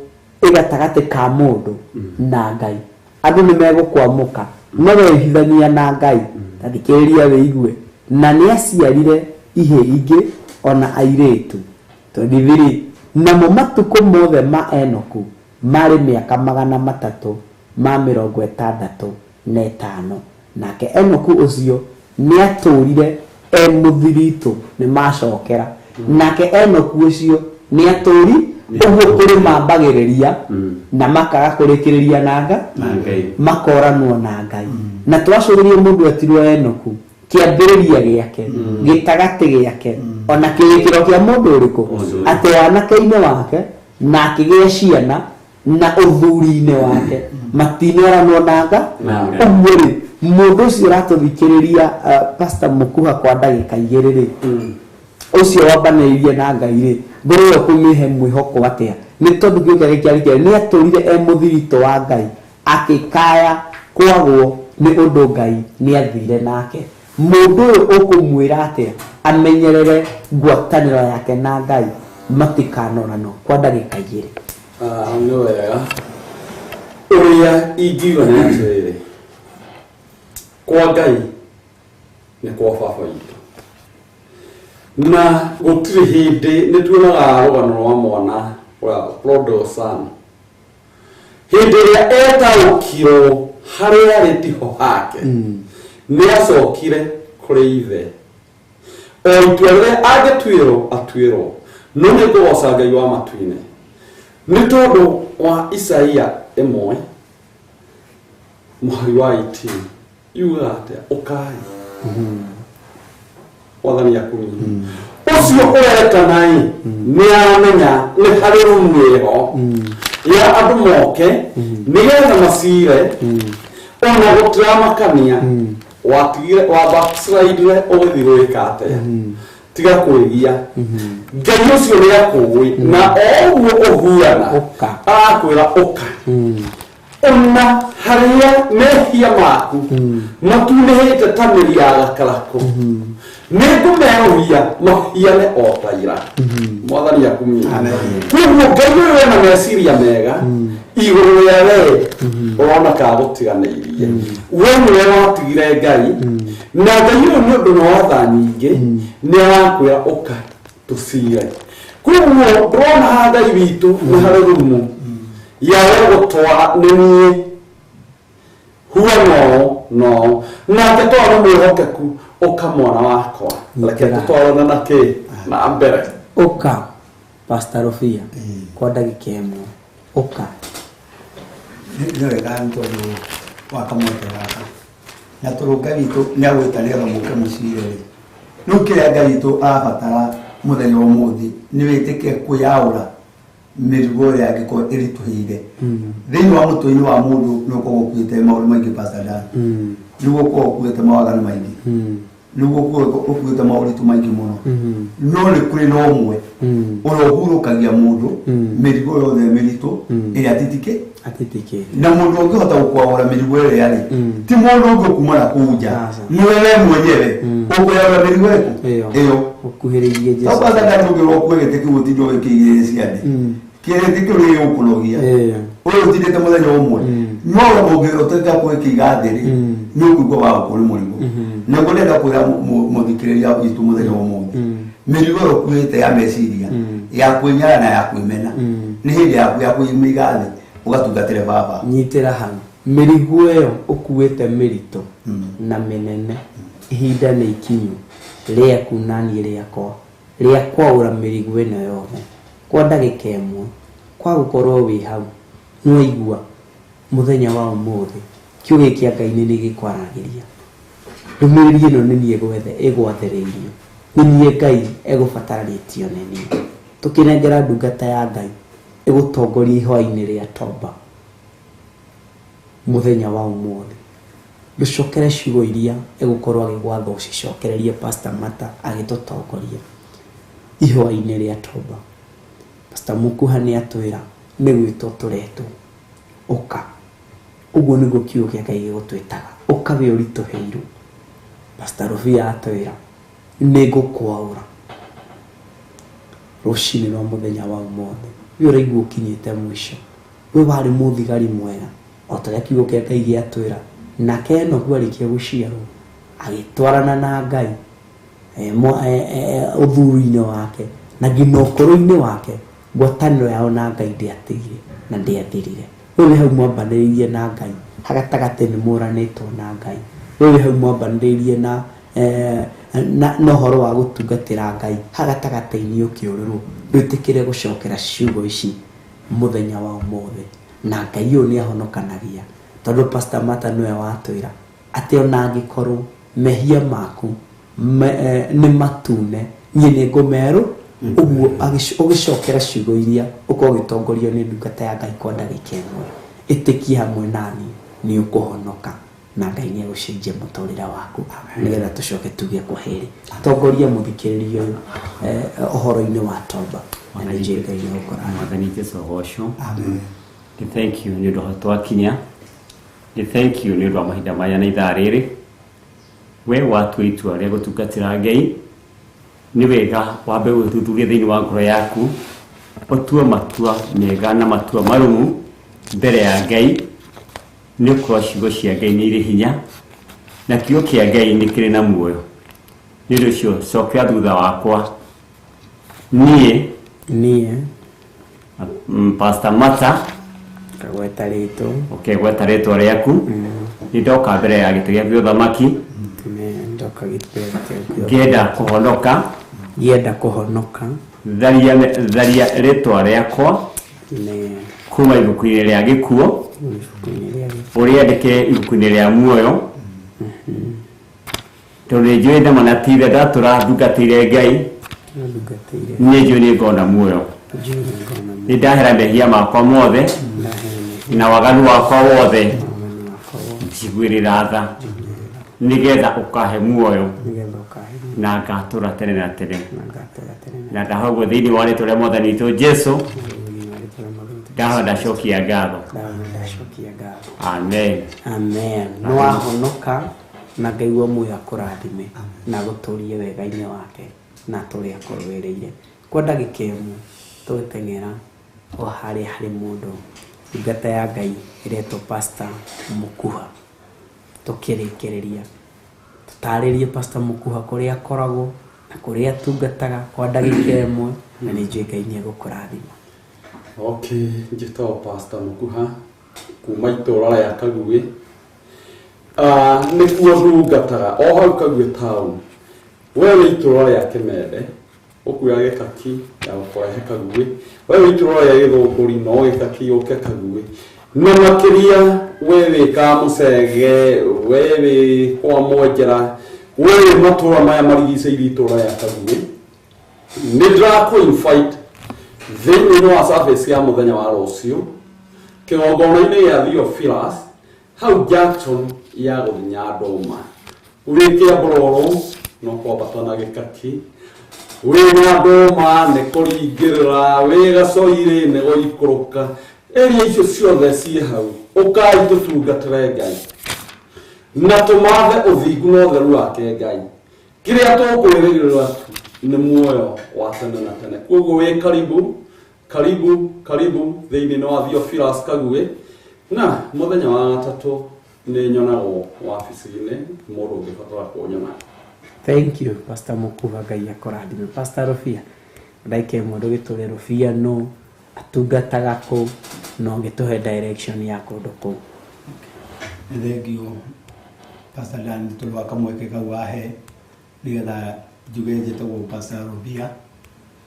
ĩgatagatĩ ka mũndũ na Ngai. Andũ nĩ megũkwamũka no wehithania na Ngai. Ta thikĩrĩria wĩigue. Na nĩ aciarire ihĩ ingĩ ona airĩtu. 23. Namo matukũ mothe ma Enoku marĩ mĩaka 365. Nake Enoku ũcio nĩatũũrire e mũthiritũ. Nĩ macokera. Nake Enoku ũcio nĩatũũri ũguo kũrĩ mambagĩrĩria na makaga kũrĩkĩrĩria na Ngai, makoranwo na Ngai. Na twacũrĩrie mũndũ etirwo Enoku kĩambĩrĩria gĩake, gĩtagatĩ gĩake, ona kĩrĩkĩro kĩa mũndũ ũrĩkũ, atĩ wanake-inĩ wake na akĩgĩa ciana na ũthuri-inĩ wake matinoranwo na Ngai. Ũguo rĩ, mũndũ ũcio ũratũthikĩrĩria Pastor Mũkuha kwa ndagĩka 2 rĩ, ũcio wambanĩrĩirie na Ngai rĩ, ngoro ĩyo kũmĩhe mwĩhoko atĩa? Nĩ tondũ kĩo kĩake kĩarĩ kĩerũ, nĩ atũũrire e mũthiritũ wa Ngai akĩkaya kwagwo nĩ ũndũ Ngai nĩ athire nake. Mũndũ ũyũ ũkũmwĩra atĩa amenyerere ngwatanĩro yake na Ngai matikanorano kwa ndagĩka 2? Nĩ wega. Ũrĩa ingiuga nĩ atĩrĩrĩ, kwa Ngai nĩ kwa baba witũ. Na gũtirĩ hĩndĩ nĩ tuonaga rũgano rwa mwana wa prodigal son. Hĩndĩ ĩrĩa etaũkirwo harĩa arĩ tiho hake, nĩ acokire kũrĩ ithe. O itua rĩrĩa angĩtuĩrwo atuĩrwo, no nĩ ngũgoca Ngai wa matu-inĩ. Nĩ tondũ wa Isaia 1 mũhari wa 18 yugaga atĩa? Ũkai. Mwathani akumie. Ũcio ũretana-ĩ nĩ aramenya nĩ harĩ rumu ĩho ya andũ moke nĩgetha macire ona gũtiramakania watigire wa backslide ũgĩthiĩ gwĩka atĩa. Tiga kwĩgia. Ngai ũcio nĩ akũĩ na o ũguo ũhuana arakwĩra ũka. Ona harĩa mehia maku matunĩhĩte ta mĩri ya gakarakũ, nĩngũmerũhia mahiane o ta ira. Mwathani akumie. Koguo Ngai ũyũ ena meciria mega igũrũ rĩa we ũrona ka gũtiganĩirie. We nĩwe watigire Ngai, na Ngai ũyũ nĩ ũndũ wa tha nyingĩ nĩ arakwĩra ũka tũcire. Koguo ndĩrona haha Ngai witũ nĩ harĩ rumu yawe gũtwara nĩ niĩ huo no nake tondũ nĩ mwĩhokeku ũka mwana wakwa, reke tũtwarane na kĩ na mbere. Ũka Pastor Rofia kwa ndagĩka 1. Ũka. Nĩ wega nĩ tondũ wa kamweke gaka na tondũ Ngai witũ nĩ agwĩta nĩgetha mũke mũcire rĩ, rĩu kĩrĩa Ngai witũ arabatara mũthenya wa ũmũthĩ nĩ wĩtĩke kwĩyaũra Mĩrigo ĩrĩa angĩkorwo ĩritũhĩire thĩinĩ wa mũtwe-inĩ wa mũndũ, nĩ ũkoragwo ũkuĩte maũndũ maingĩ, Pastor Dan, nĩguo ũkoragwo ũkuĩte mawaganu maingĩ, nĩguo ũkoragwo ũkuĩte maũritũ maingĩ mũno, no nĩ kũrĩ na ũmwe ũrĩa ũhurũkagia mũndũ mĩrigo yothe mĩritũ ĩrĩa atitike atitike. Na mũndũ ũngĩhota gũkwaũra mĩrigo ĩrĩa rĩ, ti mũndũ ũngĩ ũkuma na kũu nja, nĩwe we mwenyewe ũkũyaũra mĩrigo ĩku ĩyo ĩyo. Ũkuhĩrĩirie Jesu. Kwanza ndani ũngĩrwo ũkue gĩtĩ kĩu ũtinde ũgĩkĩigĩrĩra ciande, kĩrĩtĩ kĩu gĩgũkũnogia ũyũ ũtindĩte mũthenya ũmwe, no ũngĩhoteka kũgĩkĩiga thĩ rĩ, nĩ ũkũigua wa gũkũ nĩ mũrigo. Nĩguo ndĩrenda kwĩra mũthikĩrĩria witũ mũthenya wa ũmũthĩ, mĩrigo ĩyo ũkuĩte ya meciria, ya kwĩnyara na ya kwĩmena, nĩ hĩndĩ yaku ya kũmĩiga thĩ ũgatungatĩre baba. Nyitĩra hau, mĩrigo ĩyo ũkuĩte mĩritũ na mĩnene, ihinda nĩ ikinyu rĩaku na niĩ rĩakwa rĩa kwaũra mĩrigo ĩno yothe kwa ndagĩka ĩmwe, kwa gũkorwo wĩ hau nĩwaigua mũthenya wa ũmũthĩ kiugo gĩkĩ kĩa Ngai nĩ gĩkwaragĩria. Ndũmĩrĩri ĩno nĩ niĩ gwethe ĩgwathĩrĩirio, nĩ niĩ Ngai egũbataranĩtio nĩ niĩ. Tũkĩnengera ndungata ya Ngai ĩgũtongoria ihoya-inĩ rĩa toba mũthenya wa ũmũthĩ, ndũcokere ciugo iria ĩgũkorwo agĩgwatha ũcicokererie. Pastor Mata agĩtũtongoria ihoya-inĩ rĩa toba, Pastor Mũkuha nĩ atwĩra nĩ gwĩtwo tũretwo, ũka. Ũguo nĩguo kiugo kĩa Ngai gĩgũtwĩtaga, ũka wĩ ũritũhĩirwo. Pastor Rubia atwĩra nĩ ngũkwaũra rũcinĩ rwa mũthenya wa ũmũthĩ. We ũraigua ũkinyĩte mũico, we warĩ mũthigari mwega o ta ũrĩa kiugo kĩa Ngai gĩatwĩra, nake Enoku arĩkia gũciarwo agĩtwarana na Ngai ũthuri-inĩ wake na nginya ũkũrũ-inĩ wake, ngwatanĩro yao na Ngai ndĩatigire na ndĩathirire. We wĩ hau mwambanĩrĩirie na Ngai, hagatagatĩ nĩ mũranĩtwo na Ngai. We wĩ hau mwambanĩrĩirie na ũhoro wa gũtungatĩra Ngai, hagatagatĩ-inĩ ũkĩũrĩrwo, wĩtĩkĩre gũcokera ciugo ici mũthenya wa ũmũthĩ. Na Ngai ũyũ nĩ ahonokanagia, tondũ Pastor Mata nĩwe watwĩra atĩ ona angĩkorwo mehia maku nĩ matune, niĩ nĩ ngũmerũ. Ũguo ũgĩcokera ciugo iria ũkorwo ũgĩtongorio nĩ ndungata ya Ngai kwa ndagĩka ĩmwe, ĩtĩkie hamwe nani, nĩ ũkũhonoka na Ngai nĩ egũcenjia mũtũrĩre waku. Nĩgetha tũcoke tuge kwa heri, tongoria mũthikĩrĩria ũyũ ũhoro-inĩ wa toba, na nĩ njũĩ Ngai nĩ egũkũrathima. Mwathani Jesu agocwo. Nĩ thank you nĩ ũndũ wa twakinya, nĩ thank you nĩ ũndũ wa mahinda maya na ithaa rĩrĩ. We watua itua rĩa gũtungatĩra Ngai, nĩ wega wambe ũthuthurie thĩinĩ wa ngoro yaku, ũtue matua mega na matua marũmu mbere ya Ngai, nĩ ũkorwo ciugo cia Ngai nĩ irĩ hinya na kiugo kĩa Ngai nĩ kĩrĩ na muoyo. Nĩ ũndũ ũcio cokera thutha wakwa, niĩ niĩ Pastor Mata. Kagweta rĩtwa. Ũkegweta rĩtwa rĩaku, nĩ ndoka mbere ya gĩtĩ gĩa ũthamaki. Ndoka gĩtĩ gĩa Ngĩenda kũhonoka. Ngĩenda kũhonoka. Tharia tharia rĩtwa rĩakwa nĩ kuma ibuku-inĩ rĩa gĩkuũ, ibuku-inĩ rĩa gĩkuũ, ũrĩandĩke ibuku-inĩ rĩa muoyo, tondũ nĩ njũĩ nama na tithe ndatũra ndungatĩire Ngai, ndungatĩire, nĩ njũĩ nĩ ngona muoyo. Njũĩ nĩ ngona. Nĩ ndahera mehia makwa mothe na waganu wakwa wothe, njiguĩrĩra tha nĩgetha ũkahe muoyo nĩgetha ũkahe na ngatũra tene na tene. Na ngatũra tene. Na ndahoya ũguo thĩinĩ wa rĩtwa rĩa Mwathani witũ Jesu, ndahoya ndacokia ngatho. Ndahoya ndacokia ngatho. Amen. Amen. Nĩ wahonoka, na Ngai wa muoyo akũrathime na agũtũrie wega-inĩ wake na atũre akũrũĩrĩire. Kwa ndagĩka ĩmwe tũgĩteng'era o harĩa harĩ mũndũ ndungata ya Ngai ĩretwo Pastor Mũkuha, tũkĩrĩkĩrĩria tũtarĩrie Pastor Mũkuha kũrĩa akoragwo na kũrĩa atungataga kwa ndagĩka ĩmwe, na nĩ njũĩ Ngai nĩ egũkũrathima. Okay, njĩtagwo Pastor Mũkuha kuma itũũra rĩa Kaguĩ. Nĩkuo ndungataga o hau Kaguĩ town. We wĩ itũũra rĩa Kĩmende, ũkuoya gĩkaki ya gũkũrehe Kaguĩ. We wĩ itũũra rĩa Gĩthũngũri, no gĩkaki ũke Kaguĩ. Na makĩria we wĩ Kamũcege, we wĩ kwa Mwenjera, we wĩ matũũra maya marigicĩirie itũũra rĩa Kaguĩ, nĩ ndĩrakũ invite. Thĩinĩ wa service ya mũthenya wa rũciũ kĩgongona-inĩ gĩa Theophilus hau Jackson ya gũthiĩ Nyandũma. Wĩ Kĩamburũrũ no kwambata na Gĩkaki, wĩ Nyandũma nĩ kũringĩrĩra, wĩ Gacoirĩ nĩ gũikũrũka. Area icio ciothe ciĩ hau, ũkai tũtungatĩre Ngai na tũmathe ũthingu na ũtheru wake Ngai. Kĩrĩa tũkwĩrĩgĩrĩra tu nĩ muoyo wa tene na tene. Koguo wĩ karibu karibu karibu thĩinĩ wa Theophilus Kaguĩ. Na mũthenya wa gatatũ nĩ nyonagwo wabici-inĩ mũndũ ũngĩbatara kũnyona. Thank you Pastor Mukuha, Ngai akũrathime. Pastor Rũbia, ndagĩka ĩmwe ndũgĩtũre Rũbia nũ atungataga kũ na ũngĩtũhe direction ya kũndũ kũu. Nĩ thengio Pastor Dan tondũ wa kamweke kau wahe nĩgetha njuge njĩtagwo Pastor Rũbia,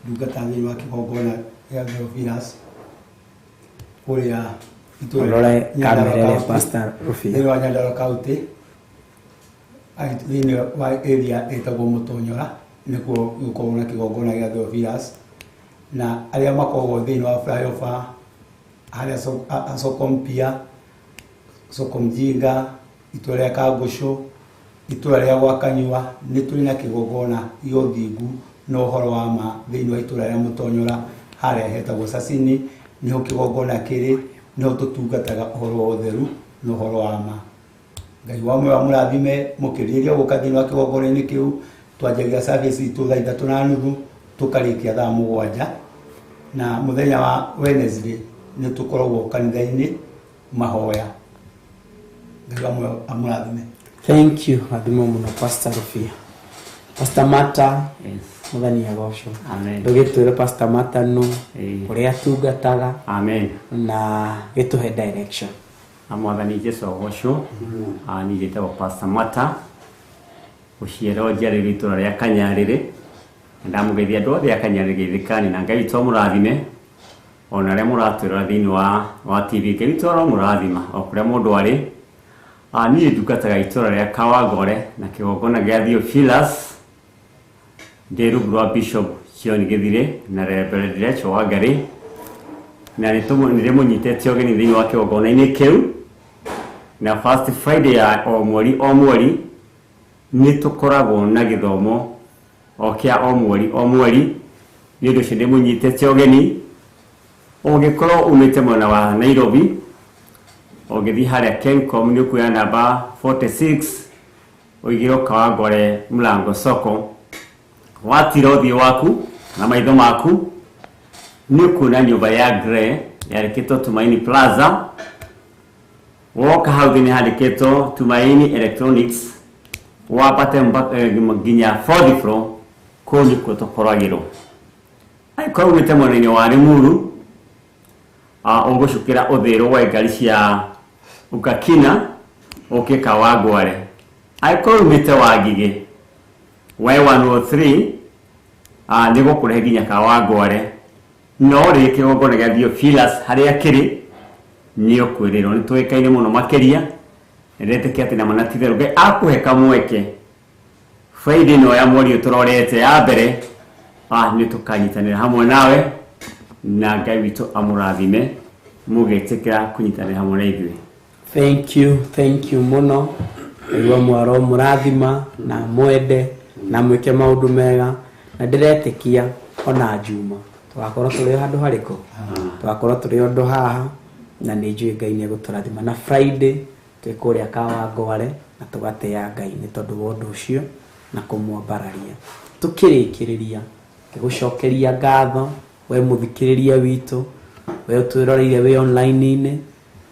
ndungata thĩinĩ wa kĩgongona gĩa Theophilus kũrĩa itũũra Ũrore Nyandarua kamera ĩrĩa County, Pastor Rũbia. thĩinĩ wa Nyandarua County, thĩinĩ wa area ĩtagwo Mũtonyora nĩkuo gũkoragwo na kĩgongona gĩa Theophilus, na arĩa makoragwo thĩinĩ wa flyover harĩa soko mpya, soko mjinga, itũũra rĩa Kangũcũ, itũũra rĩa Gwakanyua, nĩ tũrĩ na kĩgongona gĩa ũthingu na ũhoro wa ma thĩinĩ wa itũũra rĩa Mũtonyora harĩa hetagwo Sasini, nĩho kĩgongona kĩrĩ, nĩho tũtungataga ũhoro wa ũtheru na ũhoro wa ma. Ngai wa muoyo amũrathime mũkĩrĩrĩria gũka thĩinĩ wa kĩgongona-inĩ kĩu. Twanjagia service itũ thaa 3:30 tũkarĩkia thaa 7, na mũthenya wa Wednesday nĩ tũkoragwo kanitha-inĩ mahoya. Ngai wa muoyo amũrathime. Thank you, rathimo mũno Pastor Rũbia. Pastor Mata, Mwathani agocwo. Amen. Ndũgĩtwĩre Pastor Mata nũ, ũrĩa atungataga. Amen. Na gĩtũhe direction. Na Mwathani Jesu agocwo. Niĩ njĩtagwo Pastor Mata, gũciarwo njiarĩrwo itũũra rĩa Kanyarĩrĩ. Na ndamũgeithia andũ othe a Kanyarĩrĩ geithĩkani na Ngai witũ amũrathime ona arĩa mũratwĩrora thĩinĩ wa TV. Ngai witũ aromũrathima o kũrĩa mũndũ arĩ. Niĩ ndungataga itũũra rĩa Kawangore na kĩgongona gĩa Theophilus, ndĩ rungu rwa Bishop John Gĩthirĩ na Reverend Rachel Wangari, na nĩ ndĩmũnyitĩte ũgeni thĩinĩ wa kĩgongona-inĩ kĩu. Na first Friday ya o mweri o mweri nĩ tũkoragwo na gĩthomo o kĩa o mweri o mweri. Nĩ ũndũ ũcio ndĩmũnyitĩte ũgeni, ũngĩkorwo umĩte mwena wa Nairobi ũngĩthiĩ harĩa Kencom nĩ ũkuoya namba 46 ũigĩrwo Kawangware Mlango Soko, watira ũthiũ waku na maitho maku nĩ ũkuona nyũmba ya grey yandĩkĩtwo Tumaini Plaza. Woka hau thĩ nĩ handĩkĩtwo Tumaini Electronics, wambate nginya fourth floor, kũu nĩkuo tũkoragĩrwo. Angĩkorwo umĩte mwena-inĩ wa Limuru, ũgũcukĩra ũthĩrwo wa ngari cia Ukakina ũke Kawangware. Angĩkorwo umĩte Wangigĩ Y103, nĩ gũkũrehe nginya Kawangware. No rĩrĩ kĩgongona gĩa Theophilus harĩa kĩrĩ nĩ ũkwĩrĩrwo, nĩ tũĩkaine mũno makĩria. Ndĩretĩkia atĩ nama na ti itherũ Ngai akũhe kamweke Friday ĩno ya mweri ũyũ tũrorete ya mbere, nĩ tũkanyitanĩra hamwe nawe na Ngai witũ amũrathime mũgĩtĩkĩra kũnyitanĩra hamwe na ithuĩ. Thank you, thank you mũno. Ngai wa mwaro mũrathima na mwende na mwĩke maũndũ mega, na ndĩretĩkia ona Juma tũgakorwo tũrĩ handũ harĩkũ, tũgakorwo tũrĩ ũndũ haha, na nĩ njũĩ Ngai nĩ egũtũrathima. Na Friday twĩ kũrĩa Kawangware na tũgatĩa Ngai nĩ tondũ wa ũndũ ũcio na kũmwambararia. Tũkĩrĩkĩrĩria ngĩgũcokeria ngatho we mũthikĩrĩria witũ, we ũtwĩroreire wĩ online-inĩ,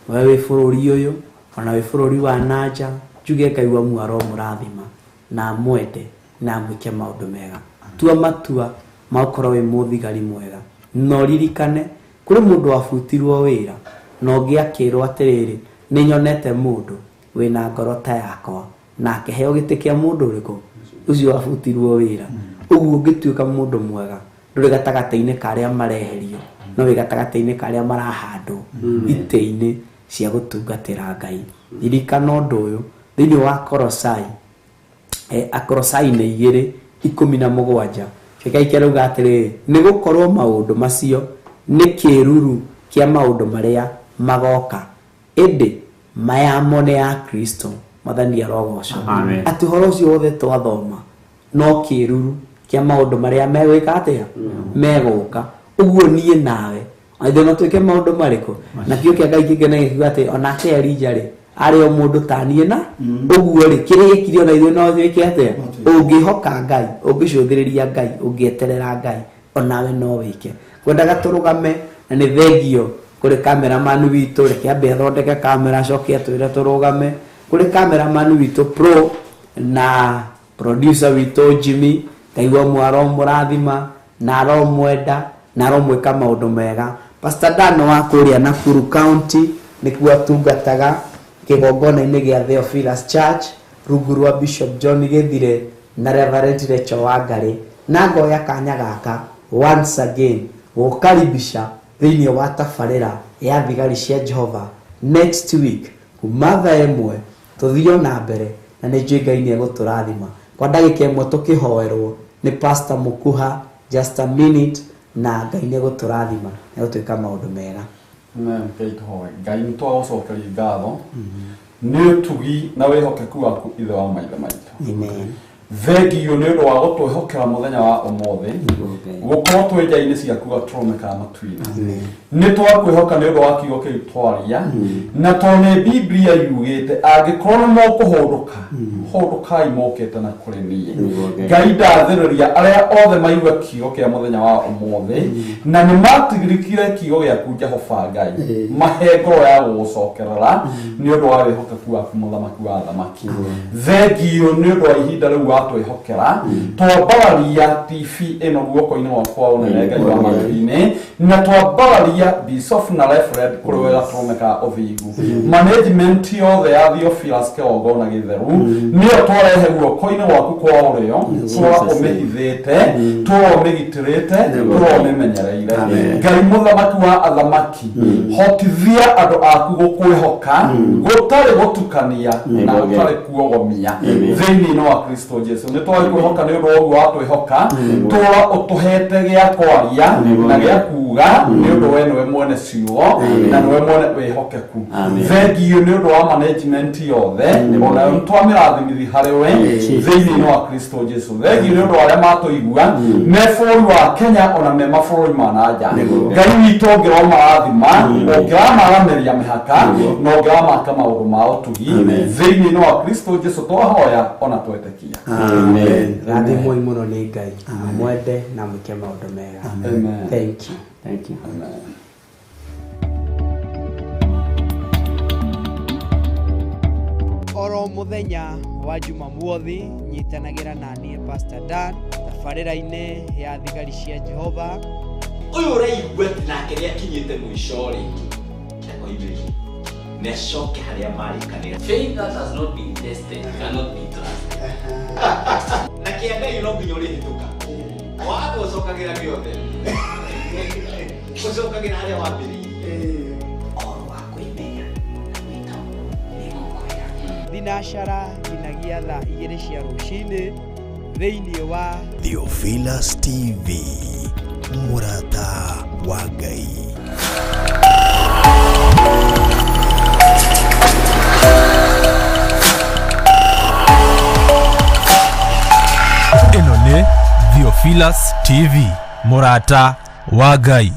we wĩ bũrũri ũyũ ona wĩ bũrũri wa nanja, njuge Ngai wa muoyo aromũrathima na amwende na amwĩke maũndũ mega. Tua matua ma gũkorwo wĩ mũthigari mwega, na ũririkane kũrĩ mũndũ wabutirwo wĩra na ũngĩ akĩrwo atĩrĩrĩ, nĩ nyonete mũndũ wĩna ngoro ta yakwa na akĩheo gĩtĩ kĩa mũndũ ũrĩkũ ũcio wabutirwo wĩra. Ũguo ũngĩtuĩka mũndũ mwega ndũrĩ gatagatĩ-inĩ ka arĩa mareherio, no wĩ gatagatĩ-inĩ ka arĩa marahandwo itĩ-inĩ cia gũtungatĩra Ngai. Ririkana ũndũ ũyũ thĩinĩ wa Kolosai, Akolosai nĩ 2:17, Gĩkai kĩrauga atĩrĩrĩ, nĩ gũkorwo maũndũ macio nĩ kĩruru kĩa maũndũ marĩa magoka, ĩndĩ mayamo nĩ ya Kristo. Mwathani arogocwo. Amen. Atĩ ũhoro ũcio wothe twathoma no kĩruru kĩa maũndũ marĩa megwĩka atĩa, megũka. Ũguo niĩ nawe ithe no twĩke maũndũ marĩkũ? Na kĩo kĩa Ngai kĩngĩ kiuga atĩ onake Elija rĩ, arĩ o mũndũ ta niĩ, na ũguo rĩ, kĩrĩa gĩkire ona ithuĩ no twĩke atĩa? Ũngĩhoka Ngai, ũngĩcũthĩrĩria Ngai, ũngĩeterera Ngai, onawe no wĩke. Kwendaga tũrũgame, na nĩ thengio kũrĩ cameraman witũ, reke ambe athondeke kamera acoke atwĩre tũrũgame. Kũrĩ cameraman witũ pro na producer witũ Jimmy, Ngai wa mwe aromũrathima na aromwenda na aromwĩka maũndũ mega. Pastor Dan wa kũrĩa Nakuru County nĩkuo atungataga kĩgongona-inĩ gĩa Theophilus Church rungu rwa Bishop John Gĩthire na Reverend Rachel Wangari. Na ngoya kanya gaka once again gũkaribisha thĩinĩ wa tabarĩra ya thigari cia Jehova next week kuma thaa 1 tũthiĩ na mbere, na nĩ njũĩ Ngai nĩ egũtũrathima. Kwa ndagĩka 1 tũkĩhoerwo nĩ Pastor Mukuha, just a minute, na Ngai nĩ egũtũrathima, nĩ egũtwĩka maũndũ mega. Amen. Ngai tũhoe. Ngai nĩ twagũcokeria ngatho nĩ ũtugi na wĩhokeku waku, ithe wa maithe maitũ. Amen. Thengio nĩ ũndũ wa gũtwĩhokera mũthenya wa ũmũthĩ gũkorwo twĩ nja-inĩ ciaku gatũrũme ka matu-inĩ. Nĩ twakwĩhoka nĩ ũndũ wa kiugo kĩu twaria, na tondũ nĩ Biblia yugĩte angĩkorwo nĩ mũkũhũndũka, hũndũkai mokĩte na kũrĩ niĩ. Ngai ndathĩrĩria arĩa othe maigua kiugo kĩa mũthenya wa ũmũthĩ na nĩ matigirikire kiugo gĩaku, Jehova Ngai, mahe ngoro ya gũgũcokerera nĩ ũndũ wa wĩhokeku waku, mũthamaki wa athamaki. Thengio nĩ ũndũ wa ihinda rĩu watwĩhokera. Twambararia TV ĩno guoko-inĩ gwaku kwa ũnene, Ngai wa matu-inĩ, na twambararia Bishop na Reverend kũrĩ we gatũrũme ka ũthingu. Management yothe ya Theophilus kĩgongona gĩtheru nĩyo twarehe guoko-inĩ gwaku kwa ũrĩo, tũra ũmĩhithĩte, tũra ũmĩgitĩrĩte, tũra ũmĩmenyereire. Ngai mũthamaki wa athamaki, hotithia andũ aku gũkwĩhoka gũtarĩ gũtukania na gũtarĩ kuogomia thĩinĩ wa Kristo Jesu. Nĩ twagĩkwĩhoka nĩ ũndũ wa ũguo watwĩhoka, tũra ũtũhete gĩa kwaria na gĩa kuga, nĩ ũndũ we nĩwe mwene ciugo na nĩwe mwene wĩhokeku. Thengio nĩ ũndũ wa management yothe, onayo nĩ twamĩrathimithi harĩ we thĩinĩ wa Kristo Jesu. Thengio nĩ ũndũ wa arĩa matũigua me bũrũri wa Kenya ona me mabũrũri ma na nja. Ngai witũ, ũngĩromarathima, ũngĩramaramĩria mĩhaka na ũngĩramaka maũndũ ma ũtugi thĩinĩ wa Kristo Jesu twahoya ona twetĩkia. Amen. Rathimwoi mũno nĩ Ngai, mwende na mwĩke maũndũ mega. Amen. Thank you. Thank you. Amen. Oro mũthenya wa Jumamothi nyitanagĩra na niĩ Pastor Dan tabarĩra-inĩ ya thigari cia Jehova. Ũyũ ũraigua atĩ nake nĩ akinyĩte mũico rĩ, akoimĩrie nĩ acoke harĩa marĩkanĩra. Faith that has not been tested cannot be trusted. Na kĩa Ngai no nginya ũrĩhĩtũka waga ũcokagĩra gĩothe, ũcokagĩra harĩa wambĩrĩirie. Ũhoro wa kwĩmenya na gwĩtagwo nĩngũkwĩra thinacara nginyagia thaa 2 cia rũcinĩ thĩinĩ wa Theophilus TV, mũrata wa Ngai. Ĩno nĩ Theophilus TV, mũrata wa Ngai.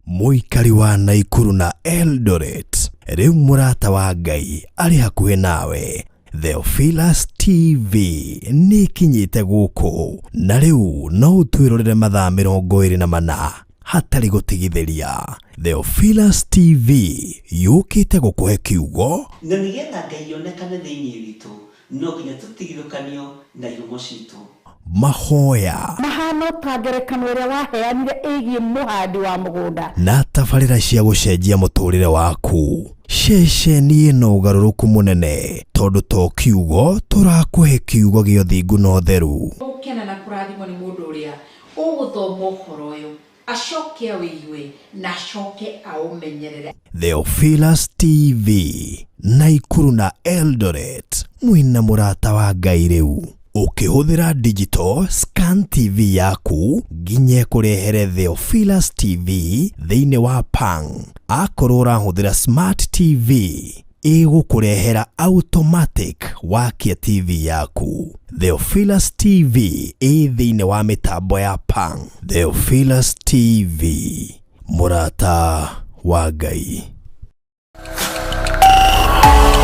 Mũikari wa Naikuru na Eldoret, rĩu mũrata wa Ngai arĩ hakuhĩ nawe. Theophilus TV nĩ ĩkinyĩte gũkũ, na rĩu no ũtwĩrorere mathaa 24 hatarĩ gũtigithĩria. Theophilus TV yũkĩte gũkũhe kiugo na nĩgetha Ngai onekane thĩinĩ witũ, no nginya tũtigithũkanio na ihumo citũ, mahoya mahano ta ngerekano ĩrĩa waheanire ĩgiĩ mũhandi wa mũgũnda na tabarĩra cia gũcenjia mũtũrĩre waku. Ceceni ĩno ũgarũrũku mũnene, tondũ to kiugo tũrakũhe, kiugo gĩa ũthingu na ũtheru. Gũkena na kũrathimwo nĩ mũndũ ũrĩa ũgũthoma ũhoro ũyũ, acoke awĩigue na acoke aũmenyerere. Theophilus TV, Naikuru na Eldoret, mwĩna mũrata wa Ngai rĩu. Ũkĩhũthĩra digital scan TV yaku nginya ĩkũrehere Theophilus TV thĩinĩ wa Pang. Akorwo ũrahũthĩra smart TV ĩgũkũrehera automatic wakia TV yaku. Theophilus TV ĩ thĩinĩ wa mĩtambo ya Pang. Theophilus TV, mũrata wa Ngai.